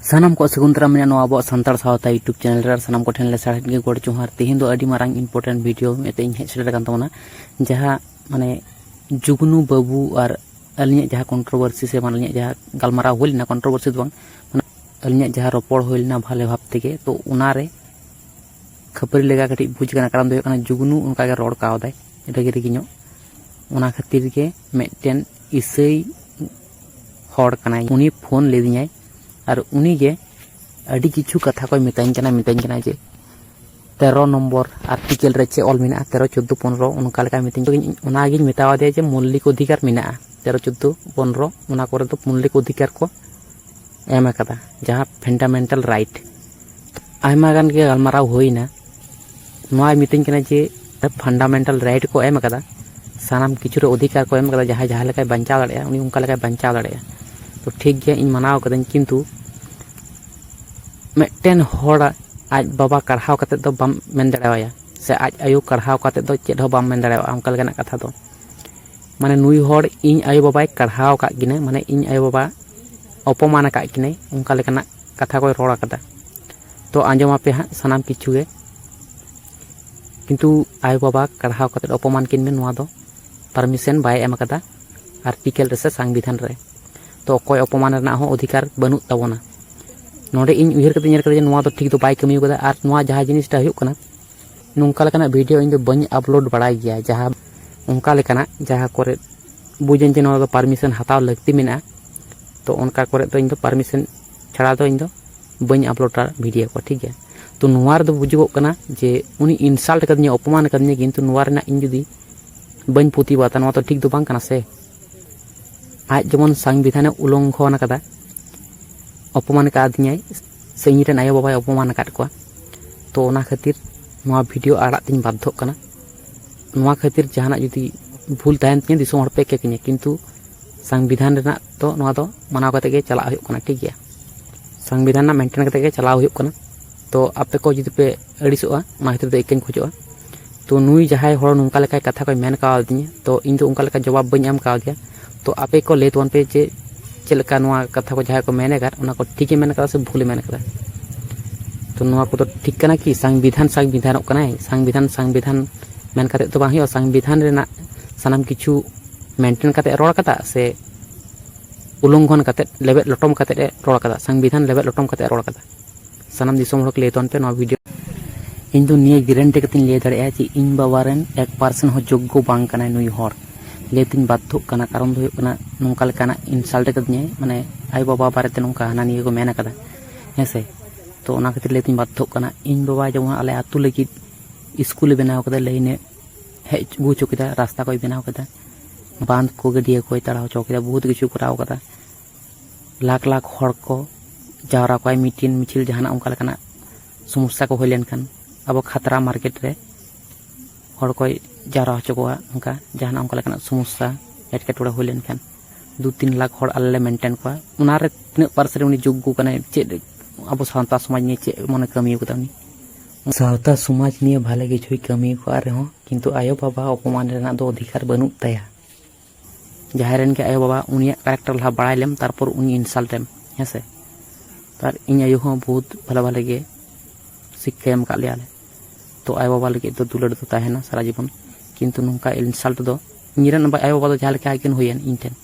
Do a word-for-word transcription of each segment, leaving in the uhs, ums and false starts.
ᱥᱟᱱᱟᱢ ᱠᱚᱣᱟᱜ ᱥᱟᱹᱜᱩᱱ ᱫᱟᱨᱟᱢ ᱢᱮᱱᱟᱜᱼᱟ ᱱᱚᱣᱟ ᱟᱵᱚᱣᱟᱜ ᱥᱟᱱᱛᱟᱲ ᱥᱟᱶᱛᱟ YouTube ᱪᱮᱱᱮᱞ ᱨᱮ᱾ ᱟᱨ ᱥᱟᱱᱟᱢ ᱠᱚᱴᱷᱮᱱ ᱞᱮ ᱥᱟᱨᱦᱟᱣ ᱜᱮ ᱜᱚᱰ ᱡᱚᱦᱟᱨ᱾ ᱛᱮᱦᱮᱧ ᱫᱚ ᱟᱹᱰᱤ ᱢᱟᱨᱟᱝ ᱤᱢᱯᱚᱨᱴᱮᱱᱴ ᱵᱷᱤᱰᱤᱭᱳ ᱢᱤᱫᱴᱮᱡ ᱤᱧ ᱦᱮᱡ ᱥᱮᱴᱮᱨ ᱟᱠᱟᱱ ᱛᱟᱵᱚᱱᱟ, ᱡᱟᱦᱟᱸ ᱢᱟᱱᱮ ᱡᱩᱜᱽᱱᱩ ᱵᱟᱹᱵᱩ ᱟᱨ ᱟᱹᱞᱤᱧᱟᱜ ᱡᱟᱦᱟᱸ ᱠᱚᱱᱴᱨᱳᱵᱷᱟᱨᱥᱤ ᱥᱮ ᱵᱟᱝ ᱟᱹᱞᱤᱧᱟᱜ ᱡᱟᱦᱟᱸ ᱜᱟᱞᱢᱟᱨᱟᱣ ᱦᱩᱭ ᱞᱮᱱᱟ, ᱠᱚᱱᱴᱨᱳᱵᱷᱟᱨᱥᱤ ᱫᱚ ᱵᱟᱝ, ᱢᱟᱱᱮ ᱟᱹᱞᱤᱧᱟᱜ ᱡᱟᱦᱟᱸ ᱨᱚᱯᱚᱲ ᱦᱩᱭ ᱞᱮᱱᱟ ᱵᱷᱟᱞᱮ ᱵᱷᱟᱵᱽ ᱛᱮᱜᱮ, ᱛᱚ ᱚᱱᱟᱨᱮ ᱠᱷᱟᱹᱯᱟᱹᱨᱤ ᱞᱮᱠᱟ ᱠᱟᱹᱴᱤᱡ ᱵᱩᱡᱽ ᱠᱟᱱᱟ᱾ ᱠᱟᱨᱚᱱ ᱫᱚ ᱦᱩᱭᱩᱜ ᱠᱟᱱᱟ ᱡᱩᱜᱽᱱᱩ ᱚᱱᱠᱟᱜᱮ ᱨᱚᱲ ᱠᱟᱣᱫᱟᱭ ᱨᱟᱹᱜᱤ ᱨᱟᱹᱜᱤ ᱧᱚᱜ᱾ ᱚᱱᱟ ᱠᱷᱟᱹᱛᱤᱨ ᱜᱮ ᱢᱤᱫᱴᱮᱱ ᱤᱥᱟᱹᱭ ᱦᱚᱲ ᱠᱟᱱᱟᱭ, ᱩᱱᱤ ᱯᱷᱳᱱ ᱞᱮᱫᱤᱧᱟᱭ ᱟᱨ ᱩᱱᱤᱜᱮ ᱟᱹᱰᱤ ᱠᱤᱪᱷᱩ ᱠᱟᱛᱷᱟ ᱠᱚᱭ ᱢᱮᱛᱟᱹᱧ ᱠᱟᱱᱟ, ᱢᱮᱛᱟᱹᱧ ᱠᱟᱱᱟ ᱡᱮ ᱛᱮᱨᱚ ᱱᱚᱢᱵᱚᱨ ᱟᱨᱴᱤᱠᱮᱞ ᱨᱮ ᱪᱮᱫ ᱚᱞ ᱢᱮᱱᱟᱜᱼᱟ, ᱛᱮᱨᱚ, ᱪᱳᱫᱽᱫᱳ, ᱯᱚᱱᱨᱚ, ᱚᱱᱠᱟ ᱞᱮᱠᱟᱭ ᱢᱮᱛᱟᱹᱧ ᱠᱟᱱᱟ᱾ ᱚᱱᱟᱜᱤᱧ ᱢᱮᱛᱟᱣ ᱫᱮᱭᱟ ᱡᱮ ᱢᱳᱣᱞᱤᱠ ᱚᱫᱷᱤᱠᱟᱨ ᱢᱮᱱᱟᱜᱼᱟ, ᱛᱮᱨᱚ, ᱪᱳᱫᱽᱫᱳ, ᱯᱚᱱᱨᱚ, ᱚᱱᱟ ᱠᱚᱨᱮ ᱫᱚ ᱢᱳᱣᱞᱤᱠ ᱚᱫᱷᱤᱠᱟᱨ ᱠᱚ ᱮᱢ ᱟᱠᱟᱫᱟ, ᱡᱟᱦᱟᱸ ᱯᱷᱟᱱᱰᱟᱢᱮᱱᱴᱟᱞ ᱨᱟᱭᱤᱴ᱾ ᱟᱭᱢᱟ ᱜᱟᱱ ᱜᱮ ᱜᱟᱞᱢᱟᱨᱟᱣ ᱦᱩᱭᱱᱟ, ᱱᱚᱣᱟᱭ ᱢᱤᱛᱟᱹᱧ ᱠᱟᱱᱟ ᱡᱮ ᱯᱷᱟᱱᱰᱟᱢᱮᱱᱴᱟᱞ ᱨᱟᱭᱤᱴ ᱠᱚ ᱮᱢ ᱟᱠᱟᱫᱟ, ᱥᱟᱱᱟᱢ ᱠᱤᱪᱷᱩ ᱨᱮ ᱚᱫᱷᱤᱠᱟᱨ ᱠᱚ ᱮᱢ ᱟᱠᱟᱫᱟ, ᱡᱟᱦᱟᱸᱭ ᱡᱟᱦᱟᱸ ᱞᱮᱠᱟᱭ ᱵᱟᱧᱪᱟᱣ ᱫᱟᱲᱮᱭᱟᱜᱼᱟ ᱩᱱᱤ ᱚᱱᱠᱟ ᱞᱮᱠᱟᱭ ᱵᱟᱧᱪᱟᱣ ᱫᱟᱲᱮᱭᱟᱜᱼᱟ᱾ ᱛᱚ ᱴᱷᱤᱠ ᱜᱮᱭᱟ, ᱤᱧ ᱢᱟᱱᱟᱣ ᱠᱟᱹᱫᱟᱹᱧ, ᱠᱤᱱᱛᱩ ᱢᱤᱫᱴᱮᱱ ᱦᱚᱲ ᱟᱡ ᱵᱟᱵᱟ ᱠᱟᱲᱦᱟᱣ ᱠᱟᱛᱮᱫ ᱫᱚ ᱵᱟᱢ ᱢᱮᱱ ᱫᱟᱲᱮᱣᱟᱭᱟ, ᱥᱮ ᱟᱡ ᱟᱭᱳ ᱠᱟᱲᱦᱟᱣ ᱠᱟᱛᱮᱫ ᱫᱚ ᱪᱮᱫ ᱦᱚᱸ ᱵᱟᱢ ᱢᱮᱱ ᱫᱟᱲᱮᱣᱟᱜᱼᱟ, ᱚᱱᱠᱟ ᱞᱮᱠᱟᱱᱟᱜ ᱠᱟᱛᱷᱟ ᱫᱚ᱾ ᱢᱟᱱᱮ ᱱᱩᱭ ᱦᱚᱲ ᱤᱧ ᱟᱭᱳ ᱵᱟᱵᱟᱭ ᱠᱟᱲᱦᱟᱣ ᱟᱠᱟᱫ ᱠᱤᱱᱟᱹ, ᱢᱟᱱᱮ ᱤᱧ ᱟᱭᱳ ᱵᱟᱵᱟ ᱚᱯᱚᱢᱟᱱ ᱟᱠᱟᱫ ᱠᱤᱱᱟᱹᱭ, ᱚᱱᱠᱟ ᱞᱮᱠᱟᱱᱟᱜ ᱠᱟᱛᱷᱟ ᱠᱚᱭ ᱨᱚᱲ ᱟᱠᱟᱫᱟ᱾ ᱛᱚ ᱟᱸᱡᱚᱢ ᱟᱯᱮ ᱦᱟᱸᱜ ᱥᱟᱱᱟᱢ ᱠᱤᱪᱷᱩ ᱜᱮ, ᱠᱤᱱᱛᱩ ᱟᱭᱳ ᱵᱟᱵᱟ ᱠᱟᱲᱦᱟᱣ ᱠᱟᱛᱮᱫ ᱚᱯᱚᱢᱟᱱ ᱠᱤᱱ ᱢᱮ, ᱱᱚᱣᱟ ᱫᱚ ᱯᱟᱨᱢᱤᱥᱚᱱ ᱵᱟᱭ ᱮᱢ ᱟᱠᱟᱫᱟ ᱟᱨᱴᱤᱠᱮᱞ ᱨᱮ ᱥᱮ ᱥᱟᱝᱵᱤᱫᱷᱟᱱ ᱨᱮ᱾ ᱛᱚ ᱚᱠᱚᱭ ᱚᱯᱚᱢᱟᱱ ᱨᱮᱱᱟᱜ ᱦᱚᱸ ᱚᱫᱷᱤᱠᱟᱨ ᱵᱟᱹᱱᱩᱜ ᱛᱟᱵᱚᱱᱟ᱾ ᱱᱚᱰᱮ ᱤᱧ ᱩᱭᱦᱟᱹᱨ ᱠᱟᱛᱮ ᱧᱮᱞ ᱠᱟᱫᱟ ᱡᱮ ᱱᱚᱣᱟ ᱫᱚ ᱴᱷᱤᱠ ᱫᱚ ᱵᱟᱭ ᱠᱟᱹᱢᱤ ᱠᱟᱫᱟ᱾ ᱟᱨ ᱱᱚᱣᱟ ᱡᱟᱦᱟᱸ ᱡᱤᱱᱤᱥᱴᱟ ᱦᱩᱭᱩᱜ ᱠᱟᱱᱟ, ᱱᱚᱝᱠᱟ ᱞᱮᱠᱟᱱᱟᱜ ᱵᱷᱤᱰᱤᱭᱳ ᱤᱧ ᱫᱚ ᱵᱟᱹᱧ ᱟᱯᱞᱳᱰ ᱵᱟᱲᱟᱭ ᱜᱮᱭᱟ, ᱡᱟᱦᱟᱸ ᱚᱱᱠᱟ ᱞᱮᱠᱟᱱᱟᱜ ᱡᱟᱦᱟᱸ ᱠᱚᱨᱮ ᱵᱩᱡᱟᱹᱧ ᱡᱮ ᱱᱚᱣᱟ ᱫᱚ ᱯᱟᱨᱢᱤᱥᱚᱱ ᱦᱟᱛᱟᱣ ᱞᱟᱹᱠᱛᱤ ᱢᱮᱱᱟᱜᱼᱟ, ᱛᱚ ᱚᱱᱠᱟ ᱠᱚᱨᱮ ᱫᱚ ᱤᱧ ᱫᱚ ᱯᱟᱨᱢᱤᱥᱚᱱ ᱪᱷᱟᱲᱟ ᱫᱚ ᱤᱧ ᱫᱚ ᱵᱟᱹᱧ ᱟᱯᱞᱳᱰᱟ ᱵᱷᱤᱰᱤᱭᱳ ᱠᱚ, ᱴᱷᱤᱠ ᱜᱮᱭᱟ᱾ ᱛᱚ ᱱᱚᱣᱟ ᱨᱮᱫᱚ ᱵᱩᱡᱩᱜᱚᱜ ᱠᱟᱱᱟ ᱡᱮ ᱩᱱᱤ ᱤᱱᱥᱟᱞᱴ ᱟᱠᱟᱫᱤᱧᱟ, ᱚᱯᱚᱢᱟᱱ ᱟᱠᱟᱫᱤᱧᱟ, ᱠᱤᱱᱛᱩ ᱱᱚᱣᱟ ᱨᱮᱱᱟᱜ ᱤᱧ ᱡᱩᱫᱤ ᱵᱟᱹᱧ ᱯᱨᱚᱛᱤᱵᱟᱫᱟ, ᱱᱚᱣᱟ ᱫᱚ ᱴᱷᱤᱠ ᱫᱚ ᱵᱟᱝ ᱠᱟᱱᱟ ᱥᱮ᱾ ᱟᱡ ᱡᱮᱢᱚᱱ ᱥᱚᱝᱵᱤᱫᱷᱟᱱᱮ ᱩᱞᱞᱚᱝᱜᱷᱚᱱ ᱟᱠᱟᱫᱟ, ᱚᱯᱚᱢᱟᱱ ᱟᱠᱟᱫᱤᱧᱟᱭ, ᱥᱮ ᱤᱧ ᱨᱮᱱ ᱟᱭᱳ ᱵᱟᱵᱟᱭ ᱚᱯᱚᱢᱟᱱ ᱟᱠᱟᱫ ᱠᱚᱣᱟ, ᱛᱚ ᱚᱱᱟ ᱠᱷᱟᱹᱛᱤᱨ ᱱᱚᱣᱟ ᱵᱷᱤᱰᱤᱭᱳ ᱟᱲᱟᱜ ᱛᱤᱧ ᱵᱟᱫᱽᱫᱷᱚᱜ ᱠᱟᱱᱟ᱾ ᱱᱚᱣᱟ ᱠᱷᱟᱹᱛᱤᱨ ᱡᱟᱦᱟᱱᱟᱜ ᱡᱩᱫᱤ ᱵᱷᱩᱞ ᱛᱟᱦᱮᱱ ᱛᱤᱧᱟᱹ, ᱫᱤᱥᱚᱢ ᱦᱚᱲ ᱯᱮ ᱤᱠᱟᱹ ᱠᱤᱧᱟ, ᱠᱤᱱᱛᱩ ᱥᱚᱝᱵᱤᱫᱷᱟᱱ ᱨᱮᱱᱟᱜ ᱫᱚ ᱱᱚᱣᱟ ᱫᱚ ᱢᱟᱱᱟᱣ ᱠᱟᱛᱮ ᱜᱮ ᱪᱟᱞᱟᱜ ᱦᱩᱭᱩᱜ ᱠᱟᱱᱟ, ᱴᱷᱤᱠ ᱜᱮᱭᱟ᱾ ᱥᱚᱝᱵᱤᱫᱷᱟᱱ ᱨᱮᱱᱟᱜ ᱢᱮᱱᱴᱮᱱ ᱠᱟᱛᱮ ᱜᱮ ᱪᱟᱞᱟᱣ ᱦᱩᱭᱩᱜ ᱠᱟᱱᱟ᱾ ᱛᱚ ᱟᱯᱮ ᱠᱚ ᱡᱩᱫᱤ ᱯᱮ ᱟᱹᱲᱤᱥᱚᱜᱼᱟ, ᱚᱱᱟ ᱠᱷᱟᱹᱛᱤᱨ ᱫᱚ ᱤᱠᱟᱹᱧ ᱠᱷᱚᱡᱚᱜᱼᱟ᱾ ᱛᱚ ᱱᱩᱭ ᱡᱟᱦᱟᱸᱭ ᱦᱚᱲ ᱱᱚᱝᱠᱟ ᱞᱮᱠᱟᱭ ᱠᱟᱛᱷᱟ ᱠᱚᱭ ᱢᱮᱱ ᱠᱟᱣᱫᱤᱧᱟ, ᱛᱚ ᱤᱧ ᱫᱚ ᱚᱱᱠᱟ ᱞᱮᱠᱟ ᱡᱚᱵᱟᱵ ᱵᱟᱹᱧ ᱮᱢ ᱠᱟᱣᱫᱮᱭᱟ᱾ ᱛᱚ ᱟᱯᱮ ᱠᱚ ᱞᱟᱹᱭ ᱛᱟᱵᱚᱱ ᱯᱮ ᱡᱮ ᱪᱮᱫ ᱞᱮᱠᱟ ᱱᱚᱣᱟ ᱠᱟᱛᱷᱟ ᱠᱚ ᱡᱟᱦᱟᱸᱭ ᱠᱚ ᱢᱮᱱ ᱟᱠᱟᱫ, ᱚᱱᱟ ᱠᱚ ᱴᱷᱤᱠ ᱮ ᱢᱮᱱ ᱟᱠᱟᱫᱟ ᱥᱮ ᱵᱷᱩᱞ ᱮ ᱢᱮᱱ ᱟᱠᱟᱫᱟ? ᱛᱚ ᱱᱚᱣᱟ ᱠᱚᱫᱚ ᱴᱷᱤᱠ ᱠᱟᱱᱟ ᱠᱤ? ᱥᱚᱝᱵᱤᱫᱷᱟᱱ ᱥᱚᱝᱵᱤᱫᱷᱟᱱᱚᱜ ᱠᱟᱱᱟᱭ, ᱥᱚᱝᱵᱤᱫᱷᱟᱱ ᱥᱚᱝᱵᱤᱫᱷᱟᱱ ᱢᱮᱱ ᱠᱟᱛᱮ ᱫᱚ ᱵᱟᱝ ᱦᱩᱭᱩᱜᱼᱟ᱾ ᱥᱚᱝᱵᱤᱫᱷᱟᱱ ᱨᱮᱱᱟᱜ ᱥᱟᱱᱟᱢ ᱠᱤᱪᱷᱩ ᱢᱮᱱᱴᱮᱱ ᱠᱟᱛᱮ ᱨᱚᱲ ᱠᱟᱫᱟ ᱥᱮ ᱩᱞᱞᱚᱝᱜᱷᱚᱱ ᱠᱟᱛᱮ, ᱞᱮᱵᱮᱫ ᱞᱚᱴᱚᱢ ᱠᱟᱛᱮ ᱮ ᱨᱚᱲ ᱠᱟᱫᱟ? ᱥᱚᱝᱵᱤᱫᱷᱟᱱ ᱞᱮᱵᱮᱫ ᱞᱚᱴᱚᱢ ᱠᱟᱛᱮ ᱮ ᱨᱚᱲ ᱠᱟᱫᱟ᱾ ᱥᱟᱱᱟᱢ ᱫᱤᱥᱚᱢ ᱦᱚᱲ ᱠᱚ ᱞᱟᱹᱭ ᱛᱟᱵᱚᱱ ᱯᱮ ᱱᱚᱣᱟ ᱵᱷᱤᱰᱤᱭᱳ᱾ ᱤᱧ ᱫᱚ ᱱᱤᱭᱟᱹ ᱜᱮᱨᱮᱱᱴᱤ ᱠᱟᱛᱮᱧ ᱞᱟᱹᱭ ᱫᱟᱲᱮᱭᱟᱜᱼᱟ ᱡᱮ ᱤᱧ ᱵᱟᱵᱟ ᱨᱮᱱ ᱮᱠ ᱯᱟᱨᱥᱮᱱᱴ ᱦᱚᱸ ᱡᱳᱜᱽᱜᱚ ᱵᱟᱝ ᱠᱟᱱᱟᱭ ᱱᱩᱭ ᱦᱚᱲ᱾ ᱞᱟᱹᱭ ᱛᱤᱧ ᱵᱟᱫᱽᱫᱷᱚᱜ ᱠᱟᱱᱟ, ᱠᱟᱨᱚᱱ ᱫᱚ ᱦᱩᱭᱩᱜ ᱠᱟᱱᱟ ᱱᱚᱝᱠᱟ ᱞᱮᱠᱟᱱᱟᱜ ᱤᱱᱥᱟᱞᱴ ᱠᱟᱫᱤᱧᱟᱭ, ᱢᱟᱱᱮ ᱟᱭᱳ ᱵᱟᱵᱟ ᱵᱟᱨᱮᱛᱮ ᱱᱚᱝᱠᱟ ᱦᱟᱱᱟ ᱱᱤᱭᱟᱹ ᱠᱚ ᱢᱮᱱ ᱟᱠᱟᱫᱟ, ᱦᱮᱸ ᱥᱮ᱾ ᱛᱚ ᱚᱱᱟ ᱠᱷᱟᱹᱛᱤᱨ ᱞᱟᱹᱭ ᱛᱤᱧ ᱵᱟᱫᱽᱫᱷᱚᱜ ᱠᱟᱱᱟ᱾ ᱤᱧ ᱵᱟᱵᱟ ᱡᱮᱢᱚᱱ ᱟᱞᱮ ᱟᱹᱛᱩ ᱞᱟᱹᱜᱤᱫ ᱤᱥᱠᱩᱞᱮ ᱵᱮᱱᱟᱣ ᱠᱟᱫᱟ, ᱞᱟᱹᱭᱤᱱᱮ ᱦᱮᱡ ᱟᱹᱜᱩ ᱦᱚᱪᱚ ᱠᱮᱫᱟ, ᱨᱟᱥᱛᱟ ᱠᱚᱭ ᱵᱮᱱᱟᱣ ᱠᱮᱫᱟ, ᱵᱟᱸᱫᱷ ᱠᱚ ᱜᱟᱹᱰᱭᱟᱹ ᱠᱚᱭ ᱛᱟᱲᱟᱣ ᱦᱚᱪᱚ ᱠᱮᱫᱟ, ᱵᱚᱦᱩᱛ ᱠᱤᱪᱷᱩ ᱠᱚᱨᱟᱣ ᱠᱟᱫᱟ᱾ ᱞᱟᱠᱷ ᱞᱟᱠᱷ ᱦᱚᱲ ᱠᱚ ᱡᱟᱣᱨᱟ ᱠᱚᱣᱟ, ᱢᱤᱴᱤᱝ ᱢᱤᱪᱷᱤᱞ ᱡᱟᱦᱟᱱᱟᱜ ᱚᱱᱠᱟ ᱞᱮᱠᱟᱱᱟᱜ ᱥᱚᱢᱚᱥᱥᱟ ᱠᱚ ᱦᱩᱭ ᱞᱮᱱᱠᱷᱟᱱ, ᱟᱵᱚ ᱠᱷᱟᱛᱲᱟ ᱢᱟᱨᱠᱮᱴ ᱨᱮ ᱦᱚᱲ ᱠᱚᱭ ᱡᱟᱣᱨᱟ ᱦᱚᱪᱚ ᱠᱚᱣᱟ, ᱚᱱᱠᱟ ᱡᱟᱦᱟᱱᱟᱜ ᱚᱱᱠᱟ ᱞᱮᱠᱟᱱᱟᱜ ᱥᱚᱢᱚᱥᱥᱟ ᱮᱴᱠᱮᱴᱚᱬᱮ ᱦᱩᱭ ᱞᱮᱱᱠᱷᱟᱱ ᱫᱩ ᱛᱤᱱ ᱞᱟᱠᱷ ᱦᱚᱲ ᱟᱞᱮ ᱞᱮ ᱢᱮᱱᱴᱮᱱ ᱠᱚᱣᱟ᱾ ᱚᱱᱟᱨᱮ ᱛᱤᱱᱟᱹᱜ ᱯᱟᱨᱥᱮᱱᱴ ᱩᱱᱤ ᱡᱳᱜᱽᱜᱚ ᱠᱟᱱᱟᱭ? ᱪᱮᱫ ᱟᱵᱚ ᱥᱟᱶᱛᱟ ᱥᱚᱢᱟᱡᱽ ᱱᱤᱭᱮ ᱪᱮᱫ ᱢᱚᱱᱮ ᱠᱟᱹᱢᱤ ᱠᱟᱫᱟ ᱩᱱᱤ? ᱥᱟᱶᱛᱟ ᱥᱚᱢᱟᱡᱽ ᱱᱤᱭᱮ ᱵᱷᱟᱞᱮ ᱠᱤᱪᱷᱩᱭ ᱠᱟᱹᱢᱤ ᱠᱟᱜ ᱨᱮᱦᱚᱸ, ᱠᱤᱱᱛᱩ ᱟᱭᱳ ᱵᱟᱵᱟ ᱚᱯᱚᱢᱟᱱ ᱨᱮᱱᱟᱜ ᱫᱚ ᱚᱫᱷᱤᱠᱟᱨ ᱵᱟᱹᱱᱩᱜ ᱛᱟᱭᱟ᱾ ᱡᱟᱦᱟᱸᱭ ᱨᱮᱱ ᱜᱮ ᱟᱭᱳ ᱵᱟᱵᱟ ᱩᱱᱤᱭᱟᱜ ᱠᱮᱨᱮᱠᱴᱟᱨ ᱞᱟᱦᱟ ᱵᱟᱲᱟᱭ ᱞᱮᱢ, ᱛᱟᱨᱯᱚᱨ ᱩᱱᱤ ᱤᱱᱥᱟᱞᱴ ᱮᱢ, ᱦᱮᱸ ᱥᱮ᱾ ᱟᱨ ᱤᱧ ᱟᱭᱳ ᱦᱚᱸ ᱵᱚᱦᱩᱛ ᱵᱷᱟᱞᱮ ᱵᱷᱟᱞᱮ ᱜᱮ ᱥᱤᱠᱠᱷᱟ ᱮᱢ ᱟᱠᱟᱫ ᱞᱮᱭᱟ ᱞᱮ᱾ ᱛᱚ ᱟᱭᱳ ᱵᱟᱵᱟ ᱞᱟᱹᱜᱤᱫ ᱫᱚ ᱫᱩᱞᱟᱹᱲ ᱫᱚ ᱛᱟᱦᱮᱱᱟ ᱥᱟᱨᱟ ᱡᱤᱵᱚᱱ᱾ ᱠᱤᱱᱛᱩ ᱱᱚᱝᱠᱟ ᱤᱱᱥᱟᱞᱴ ᱫᱚ, ᱤᱧ ᱨᱮᱱ ᱟᱭᱳ ᱵᱟᱵᱟ ᱫᱚ ᱡᱟᱦᱟᱸ ᱞᱮᱠᱟ ᱜᱮᱠᱤᱱ ᱦᱩᱭᱮᱱ ᱤᱧ ᱴᱷᱮᱱ,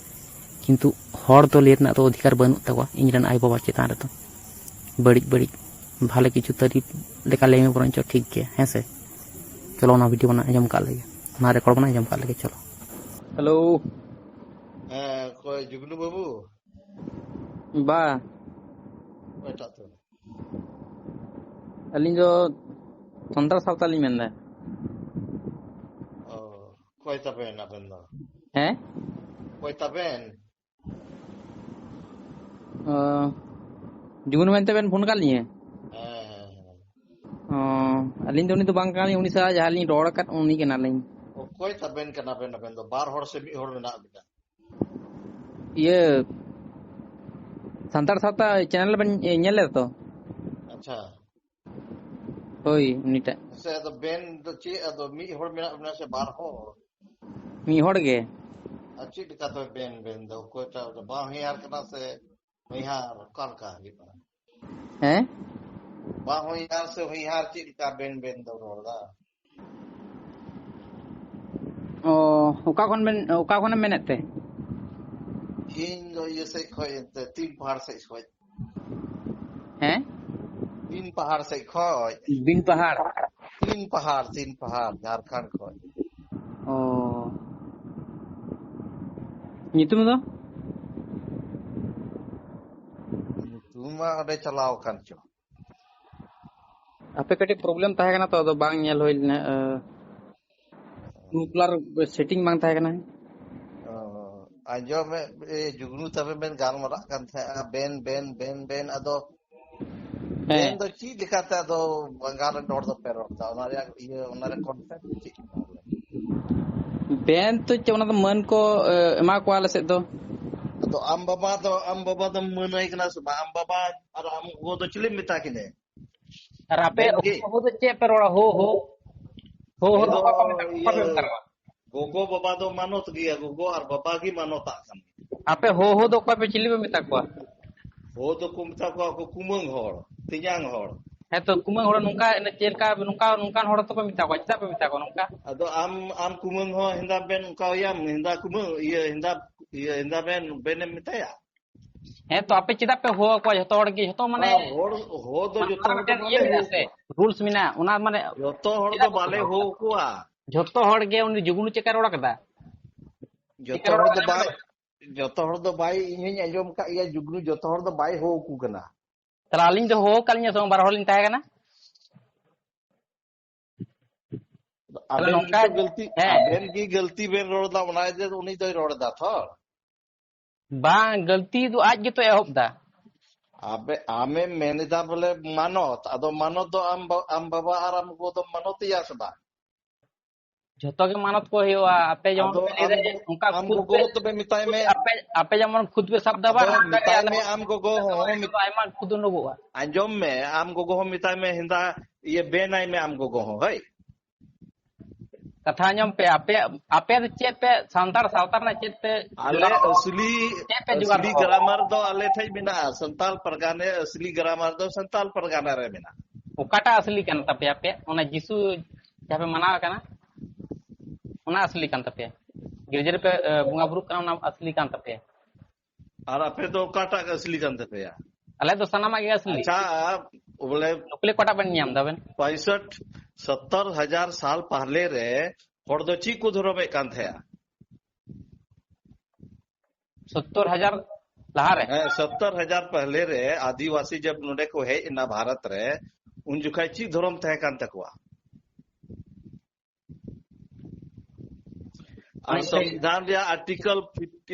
ᱠᱤᱱᱛᱩ ᱦᱚᱲ ᱫᱚ ᱞᱟᱹᱭ ᱨᱮᱱᱟᱜ ᱫᱚ ᱚᱫᱷᱤᱠᱟᱨ ᱵᱟᱹᱱᱩᱜ ᱛᱟᱠᱚᱣᱟ ᱤᱧ ᱨᱮᱱ ᱟᱭᱳ ᱵᱟᱵᱟ ᱪᱮᱛᱟᱱ ᱨᱮᱫᱚ᱾ ᱵᱟᱹᱲᱤᱡ ᱵᱟᱹᱲᱤᱡ ᱵᱷᱟᱞᱮ ᱠᱤᱪᱷᱩ ᱛᱟᱹᱨᱤᱯ ᱞᱮᱠᱟ ᱞᱟᱹᱭ ᱢᱮ ᱵᱚᱨᱚᱝ ᱪᱚ, ᱴᱷᱤᱠ ᱜᱮᱭᱟ, ᱦᱮᱸ ᱥᱮ᱾ ᱪᱚᱞᱚ, ᱚᱱᱟ ᱵᱷᱤᱰᱤᱭᱳ ᱵᱚᱱ ᱟᱸᱡᱚᱢ ᱠᱟᱜ ᱞᱮᱜᱮ, ᱚᱱᱟ ᱨᱮᱠᱚᱨᱰ ᱵᱚᱱ ᱟᱸᱡᱚᱢ ᱠᱟᱜ ᱞᱮᱜᱮ, ᱪᱚᱞᱚ᱾ ᱦᱮᱞᱳ᱾ ᱦᱮᱸ, ᱚᱠᱚᱭ ᱡᱩᱜᱽᱱᱩ ᱵᱟᱹᱵᱩ? ᱵᱟ᱾ ᱚᱠᱚᱭᱴᱟᱜ ᱛᱚ? ᱟᱹᱞᱤᱧ ᱫᱚ ᱥᱟᱱᱛᱟᱲ ᱥᱟᱶᱛᱟ ᱞᱤᱧ ᱢᱮᱱᱫᱟ᱾ ᱚ, ᱚᱠᱚᱭ ᱛᱟᱵᱮᱱ ᱟᱵᱮᱱ ᱫᱚ? ᱦᱮᱸ? ᱚᱠᱚᱭ ᱛᱟᱵᱮᱱ? ᱚ, ᱡᱩᱜᱽᱱᱩ ᱢᱮᱱᱛᱮ ᱵᱮᱱ ᱯᱷᱳᱱ ᱠᱟᱫ ᱞᱤᱧᱟᱹ? ᱦᱮᱸ, ᱦᱮᱸ, ᱦᱮᱸ᱾ ᱚ, ᱟᱹᱞᱤᱧ ᱫᱚ ᱩᱱᱤ ᱫᱚ ᱵᱟᱝ ᱠᱟᱱᱟᱞᱤᱧ, ᱩᱱᱤ ᱥᱟᱞᱟᱜ ᱡᱟᱦᱟᱸ ᱞᱤᱧ ᱨᱚᱲ ᱟᱠᱟᱫ ᱩᱱᱤ ᱠᱟᱱᱟᱞᱤᱧ᱾ ᱚᱠᱚᱭ ᱛᱟᱵᱮᱱ ᱠᱟᱱᱟ ᱵᱮᱱ ᱟᱵᱮᱱ ᱫᱚ? ᱵᱟᱨ ᱦᱚᱲ ᱥᱮ ᱢᱤᱫ ᱦᱚᱲ ᱢᱮᱱᱟᱜ ᱵᱮᱱᱟ? ᱤᱭᱟᱹ, ᱥᱟᱱᱛᱟᱲ ᱥᱟᱶᱛᱟ ᱪᱮᱱᱮᱞ ᱵᱮᱱ ᱧᱮᱞ ᱞᱮᱫᱟ ᱛᱚ? ᱟᱪᱪᱷᱟ᱾ ᱦᱳᱭ, ᱩᱱᱤᱴᱟᱜ᱾ ᱥᱮ ᱟᱫᱚ ᱵᱮᱱ ᱫᱚ ᱪᱮᱫ, ᱟᱫᱚ ᱢᱤᱫ ᱦᱚᱲ ᱢᱮᱱᱟᱜ ᱵᱮᱱᱟ ᱥᱮ ᱵᱟᱨ ᱦᱚᱲ? ᱢᱤᱫ ᱦᱚᱲ ᱜᱮ᱾ ᱟᱨ ᱪᱮᱫ ᱞᱮᱠᱟ ᱛᱚᱵᱮ ᱵᱮᱱ ᱵᱮᱱ ᱫᱚ? ᱚᱠᱚᱭᱴᱟᱜ ᱫᱚ ᱵᱟᱝ ᱦᱩᱭᱟᱨ ᱠᱟᱱᱟ ᱥᱮ ᱦᱩᱭᱦᱟᱨ? ᱚᱠᱟ ᱞᱮᱠᱟ ᱦᱩᱭᱩᱜ ᱠᱟᱱᱟ? ᱦᱮᱸ? ᱵᱟᱝ ᱦᱩᱭᱦᱟᱨ ᱥᱮ ᱦᱩᱭᱦᱟᱨ, ᱪᱮᱫ ᱞᱮᱠᱟ ᱵᱮᱱ ᱵᱮᱱ ᱫᱚ ᱨᱚᱲ ᱫᱟ? ᱚ, ᱚᱠᱟ ᱠᱷᱚᱱ ᱵᱮᱱ, ᱚᱠᱟ ᱠᱷᱚᱱᱮᱢ ᱢᱮᱱᱮᱫ ᱛᱮ? ᱤᱧ ᱫᱚ ᱤᱭᱟᱹ ᱥᱮᱫ ᱠᱷᱚᱡ, ᱮᱱᱛᱮ ᱛᱤᱱ ᱯᱟᱦᱟᱲ ᱥᱮᱫ ᱠᱷᱚᱡ᱾ ᱦᱮᱸ? ᱛᱤᱱ ᱯᱟᱦᱟᱲ ᱥᱮᱫ ᱠᱷᱚᱡ᱾ ᱵᱤᱱ ᱯᱟᱦᱟᱲ? ᱛᱤᱱ ᱯᱟᱦᱟᱲ, ᱛᱤᱱ ᱯᱟᱦᱟᱲ, ᱡᱷᱟᱲᱠᱷᱚᱸᱰ ᱠᱷᱚᱡ᱾ ᱚ, ᱧᱩᱛᱩᱢ ᱫᱚ? ᱧᱩᱛᱩᱢ ᱢᱟ ᱚᱸᱰᱮ ᱪᱟᱞᱟᱣ ᱟᱠᱟᱱ ᱪᱚ᱾ ᱟᱯᱮ ᱠᱟᱹᱴᱤᱡ ᱯᱨᱚᱵᱞᱮᱢ ᱛᱟᱦᱮᱸ ᱠᱟᱱᱟ ᱛᱚ, ᱟᱫᱚ ᱵᱟᱝ ᱧᱮᱞ ᱦᱩᱭ ᱞᱮᱱᱟ᱾ ᱴᱩ ᱠᱚᱞᱟᱨ ᱥᱮᱴᱤᱝ ᱵᱟᱝ ᱛᱟᱦᱮᱸ ᱠᱟᱱᱟ᱾ ᱚ, ᱟᱸᱡᱚᱢ ᱢᱮ, ᱮ, ᱡᱩᱜᱽᱱᱩ ᱛᱟᱵᱮ ᱵᱮᱱ ᱜᱟᱞᱢᱟᱨᱟᱜ ᱠᱟᱱ ᱛᱟᱦᱮᱸᱜᱼᱟ, ᱵᱮᱱ, ᱵᱮᱱ, ᱵᱮᱱ, ᱵᱮᱱ, ᱟᱫᱚ ᱦᱮᱸ᱾ ᱵᱮᱱ ᱫᱚ ᱪᱮᱫ ᱞᱮᱠᱟᱛᱮ ᱟᱫᱚ ᱵᱟᱝᱜᱟᱞ ᱨᱮᱱ ᱦᱚᱲ ᱫᱚᱯᱮ ᱨᱚᱲ ᱫᱟ? ᱚᱱᱟ ᱨᱮᱭᱟᱜ ᱤᱭᱟᱹ, ᱚᱱᱟ ᱨᱮ ᱠᱚᱱᱥᱮᱯᱴ ᱪᱮᱫ ᱠᱟᱱᱟ ᱵᱚᱞᱮ? ᱵᱮᱱ ᱛᱚ ᱪᱮᱫ, ᱚᱱᱟ ᱫᱚ ᱢᱟᱹᱱ ᱠᱚ, ᱮ, ᱮᱢᱟ ᱠᱚᱣᱟ ᱟᱞᱮ ᱥᱮᱫ ᱫᱚ᱾ ᱟᱫᱚ ᱟᱢ ᱵᱟᱵᱟ ᱫᱚ, ᱟᱢ ᱵᱟᱵᱟ ᱫᱚᱢ ᱢᱟᱹᱱᱟᱹᱭ ᱠᱟᱱᱟ ᱥᱮ ᱵᱟᱝ? ᱟᱢ ᱵᱟᱵᱟ ᱟᱨ ᱟᱢ ᱜᱚ ᱫᱚ ᱪᱤᱞᱤᱢ ᱢᱮᱛᱟ ᱠᱤᱱᱟᱹ? ᱟᱨ ᱟᱯᱮ ᱵᱮᱱ ᱜᱮ? ᱦᱳ ᱦᱳ ᱫᱚ ᱪᱮᱫ ᱯᱮ ᱨᱚᱲᱟ? ᱦᱳ ᱦᱳ᱾ ᱦᱳ ᱦᱳ ᱟᱞᱮ ᱫᱚ ᱫᱚ ᱚᱠᱚᱭ ᱯᱮ ᱢᱮᱛᱟ, ᱚᱠᱚᱭ ᱯᱮ ᱤᱭᱟᱹ ᱢᱮᱛᱟ ᱠᱚᱣᱟ? ᱜᱚᱜᱚ ᱵᱟᱵᱟ ᱫᱚ ᱢᱟᱱᱚᱛ ᱜᱮᱭᱟ, ᱜᱚᱜᱚ ᱟᱨ ᱵᱟᱵᱟ ᱜᱮ ᱢᱟᱱᱚᱛᱟᱜ ᱠᱟᱱᱟ᱾ ᱟᱯᱮ ᱦᱳ ᱦᱳ ᱫᱚ ᱚᱠᱚᱭ ᱯᱮ, ᱪᱤᱞᱤ ᱯᱮ ᱢᱮᱛᱟ ᱠᱚᱣᱟ? ᱦᱳ ᱫᱚᱠᱚ ᱢᱮᱛᱟ ᱠᱚᱣᱟ ᱠᱚ ᱠᱩᱢᱟᱹᱝ ᱦᱚᱲ, ᱛᱮᱧᱟᱝ ᱦᱚᱲ᱾ ᱦᱮᱸ ᱛᱚ, ᱠᱩᱢᱟᱹᱝ ᱦᱚᱲ ᱱᱚᱝᱠᱟ, ᱪᱮᱫ ᱞᱮᱠᱟ, ᱱᱚᱝᱠᱟ, ᱱᱚᱝᱠᱟᱱ ᱦᱚᱲ ᱫᱚᱠᱚ ᱢᱮᱛᱟ ᱠᱚᱣᱟ, ᱪᱮᱫᱟᱜ ᱯᱮ ᱢᱮᱛᱟ ᱠᱚᱣᱟ ᱱᱚᱝᱠᱟ? ᱟᱫᱚ ᱟᱢ, ᱟᱢ ᱠᱩᱢᱟᱹᱝ ᱦᱚᱸ ᱦᱮᱸᱫᱟ ᱵᱮᱱ ᱚᱱᱠᱟ ᱦᱩᱭᱟᱢ, ᱦᱮᱸᱫᱟ ᱠᱩᱢᱟᱹᱝ, ᱤᱭᱟᱹ ᱦᱮᱸᱫᱟ, ᱤᱭᱟᱹ ᱦᱮᱸᱫᱟ ᱵᱮᱱ, ᱵᱮᱱᱮᱢ ᱢᱮᱛᱟᱭᱟ? ᱦᱮᱸ ᱛᱚ, ᱟᱯᱮ ᱪᱮᱫᱟᱜ ᱯᱮ ᱦᱳ ᱟᱠᱚᱣᱟ ᱡᱷᱚᱛᱚ ᱦᱚᱲ ᱜᱮ? ᱡᱷᱚᱛᱚ ᱢᱟᱱᱮ ᱵᱟᱝ, ᱦᱚᱲ, ᱦᱚ ᱫᱚ ᱡᱚᱛᱚ ᱚᱱᱟ ᱦᱚᱲ ᱫᱚ ᱢᱤᱫᱴᱮᱱ ᱵᱟᱞᱮ ᱤᱭᱟᱹ ᱦᱚ ᱢᱮᱱᱟᱜᱼᱟ ᱥᱮ, ᱠᱚᱣᱟ᱾ ᱨᱩᱞᱥ ᱢᱮᱱᱟᱜᱼᱟ, ᱚᱱᱟ ᱢᱟᱱᱮ ᱡᱚᱛᱚ ᱦᱚᱲ ᱫᱚ ᱵᱟᱞᱮ ᱦᱚ ᱠᱚᱣᱟ᱾ ᱡᱷᱚᱛᱚ ᱦᱚᱲ ᱜᱮ ᱩᱱᱤ ᱡᱩᱜᱽᱱᱩ ᱪᱮᱫᱠᱟᱭ ᱨᱚᱲ ᱠᱟᱫᱟ? ᱡᱚᱛᱚ ᱪᱮᱫᱠᱟᱭ ᱨᱚᱲ ᱦᱚᱲ ᱫᱚ ᱠᱟᱫᱟ? ᱵᱟᱭ, ᱡᱚᱛᱚ ᱦᱚᱲ ᱫᱚ ᱵᱟᱭ, ᱤᱧ ᱦᱚᱧ ᱟᱸᱡᱚᱢ ᱟᱠᱟᱫ ᱜᱮᱭᱟ, ᱡᱩᱜᱽᱱᱩ ᱡᱚᱛᱚ ᱦᱚᱲ ᱫᱚ ᱵᱟᱭ ᱦᱚ ᱟᱠᱚ ᱠᱟᱱᱟ᱾ ᱛᱟᱦᱞᱮ ᱟᱹᱞᱤᱧ ᱫᱚ ᱦᱚ ᱟᱠᱟᱫ ᱞᱤᱧᱟ ᱥᱮ ᱵᱟᱝ? ᱵᱟᱨ ᱦᱚᱲ ᱞᱤᱧ ᱛᱟᱦᱮᱸ ᱠᱟᱱᱟ᱾ ᱛᱟᱦᱞᱮ ᱟᱵᱮᱱ ᱱᱚᱝᱠᱟ ᱜᱮᱛᱚ ᱜᱟᱹᱞᱛᱤ, ᱦᱮᱸ᱾ ᱟᱵᱮᱱ ᱜᱮ ᱜᱟᱹᱞᱛᱤ ᱵᱮᱱ ᱨᱚᱲ ᱮᱫᱟ, ᱚᱱᱟ ᱤᱭᱟᱹᱛᱮ ᱩᱱᱤ ᱫᱚᱭ ᱨᱚᱲ ᱮᱫᱟ ᱛᱷᱚ᱾ ᱵᱟᱝ, ᱜᱟᱹᱞᱛᱤ ᱫᱚ ᱟᱡ ᱜᱮᱛᱚ ᱮᱦᱚᱵ ᱫᱟ᱾ ᱟᱵᱮ, ᱟᱢᱮᱢ ᱢᱮᱱ ᱮᱫᱟ ᱵᱚᱞᱮ ᱢᱟᱱᱚᱛ, ᱟᱫᱚ ᱢᱟᱱᱚᱛ ᱫᱚ ᱟᱢ ᱵᱟ-, ᱟᱢ ᱵᱟᱵᱟ ᱟᱨ ᱟᱢ ᱜᱚ ᱫᱚᱢ ᱢᱟᱱᱚᱛᱮᱭᱟ ᱥᱮ ᱵᱟᱝ? ᱡᱷᱚᱛᱚ ᱜᱮ ᱢᱟᱱᱚᱛ ᱠᱚ ᱦᱩᱭᱩᱜᱼᱟ᱾ ᱟᱯᱮ ᱡᱮᱢᱚᱱ ᱟᱫᱚ ᱯᱮ ᱞᱟᱹᱭ ᱟᱢ ᱫᱟ ᱜᱚ-, ᱡᱮ ᱚᱱᱠᱟ ᱟᱢ ᱠᱷᱩᱫ ᱜᱚᱜᱚ ᱯᱮ, ᱫᱚ ᱛᱚᱵᱮ ᱢᱮᱛᱟᱭ ᱢᱮ᱾ ᱟᱯᱮ, ᱟᱯᱮ ᱡᱮᱢᱚᱱ ᱠᱷᱩᱫ ᱯᱮ ᱥᱟᱵ ᱫᱟ ᱵᱟᱝ, ᱟᱫᱚ ᱚᱱᱠᱟ ᱜᱮ ᱢᱮᱛᱟᱭ ᱟᱞᱮ ᱢᱮ ᱦᱚᱸ ᱟᱢ ᱜᱚᱜᱚ ᱦᱚᱸ, ᱢᱮᱛ-, ᱟᱭᱢᱟ ᱠᱷᱩᱫ ᱩᱰᱩᱠᱚᱜᱼᱟ᱾ ᱟᱸᱡᱚᱢ ᱢᱮ, ᱟᱢ ᱜᱚᱜᱚ ᱦᱚᱸ ᱢᱮᱛᱟᱭ ᱢᱮ, ᱦᱮᱸᱫᱟ, ᱤᱭᱟᱹ, ᱵᱮᱱᱟᱭ ᱢᱮ ᱟᱢ ᱜᱚᱜᱚ ᱦᱚᱸ, ᱦᱳᱭ᱾ ᱠᱟᱛᱷᱟ ᱟᱸᱡᱚᱢ ᱯᱮ, ᱟᱯᱮ, ᱟᱯᱮ ᱫᱚ ᱪᱮᱫ ᱯᱮ ᱥᱟᱱᱛᱟᱲ ᱥᱟᱶᱛᱟ ᱨᱮᱱᱟᱜ ᱪᱮᱫ ᱯᱮ ᱟᱞᱮ ᱡᱚᱜᱟᱲ ᱫᱚᱦᱚ? ᱟᱹᱥᱞᱤ, ᱪᱮᱫ ᱯᱮ ᱡᱚᱜᱟᱲ ᱟᱹᱥᱞᱤ ᱫᱚᱦᱚ? ᱜᱨᱟᱢᱟᱨ ᱫᱚ ᱟᱞᱮ ᱴᱷᱮᱡ ᱢᱮᱱᱟᱜᱼᱟ᱾ ᱥᱟᱱᱛᱟᱲ ᱯᱟᱨᱜᱟᱱᱟ ᱟᱹᱥᱞᱤ ᱜᱨᱟᱢᱟᱨ ᱫᱚ ᱥᱟᱱᱛᱟᱲ ᱯᱟᱨᱜᱟᱱᱟ ᱨᱮ ᱢᱮᱱᱟᱜᱼᱟ᱾ ᱚᱠᱟᱴᱟᱜ ᱟᱹᱥᱞᱤ ᱠᱟᱱ ᱛᱟᱯᱮᱭᱟ ᱟᱯᱮ? ᱚᱱᱟ ᱡᱤᱥᱩ ᱡᱟᱦᱟᱸ ᱯᱮ ᱢᱟᱱᱟᱣ ᱠᱟᱱᱟ, ᱚᱱᱟ ᱟᱹᱥᱞᱤ ᱠᱟᱱ ᱛᱟᱯᱮᱭᱟ? ᱜᱤᱨᱡᱟᱹ ᱨᱮᱯᱮ, ᱮ, ᱵᱚᱸᱜᱟ ᱵᱩᱨᱩᱜ ᱠᱟᱱᱟ, ᱚᱱᱟ ᱟᱹᱥᱞᱤ ᱠᱟᱱ ᱛᱟᱯᱮᱭᱟ? ᱟᱨ ᱟᱯᱮ ᱫᱚ ᱚᱠᱟᱴᱟᱜ ᱟᱹᱥᱞᱤ ᱠᱟᱱ ᱛᱟᱯᱮᱭᱟ? ᱟᱞᱮ ᱫᱚ ᱥᱟᱱᱟᱢᱟᱜ ᱜᱮ ᱟᱹᱥᱞᱤ᱾ ᱟᱪᱪᱷᱟ, ᱵᱚᱞᱮ ᱱᱚᱠᱞᱤ ᱚᱠᱟᱴᱟᱜ ᱵᱮᱱ ᱧᱟᱢ ᱫᱟᱵᱮᱱ? ᱯᱟᱸᱭᱥᱚᱴ, ᱥᱚᱛᱛᱚᱨ ᱦᱟᱡᱟᱨ ᱥᱟᱞ ᱯᱟᱦᱞᱮ ᱨᱮ ᱦᱚᱲ ᱫᱚ ᱪᱮᱫ ᱠᱚ ᱫᱷᱚᱨᱚᱢᱮᱫ ᱠᱟᱱ ᱛᱟᱦᱮᱸᱜᱼᱟ? ᱥᱚᱛᱛᱚᱨ ᱦᱟᱡᱟᱨ ᱞᱟᱦᱟᱨᱮ? ᱦᱮᱸ, ᱥᱚᱛᱛᱚᱨ ᱦᱟᱡᱟᱨ ᱯᱟᱦᱞᱮ ᱨᱮ ᱟᱹᱫᱤᱵᱟᱹᱥᱤ ᱡᱟᱵ ᱱᱚᱰᱮ ᱠᱚ ᱦᱮᱡ ᱮᱱᱟ ᱵᱷᱟᱨᱚᱛ ᱨᱮ, ᱩᱱ ᱡᱚᱠᱷᱟᱡ ᱪᱮᱫ ᱫᱷᱚᱨᱚᱢ ᱛᱟᱦᱮᱸ ᱠᱟᱱ ᱛᱟᱠᱚᱣᱟ? ᱟᱨ ᱢᱟᱱᱮ ᱥᱚᱝᱵᱤᱫᱷᱟᱱ ᱨᱮᱭᱟᱜ ᱟᱨᱴᱤᱠᱮᱞ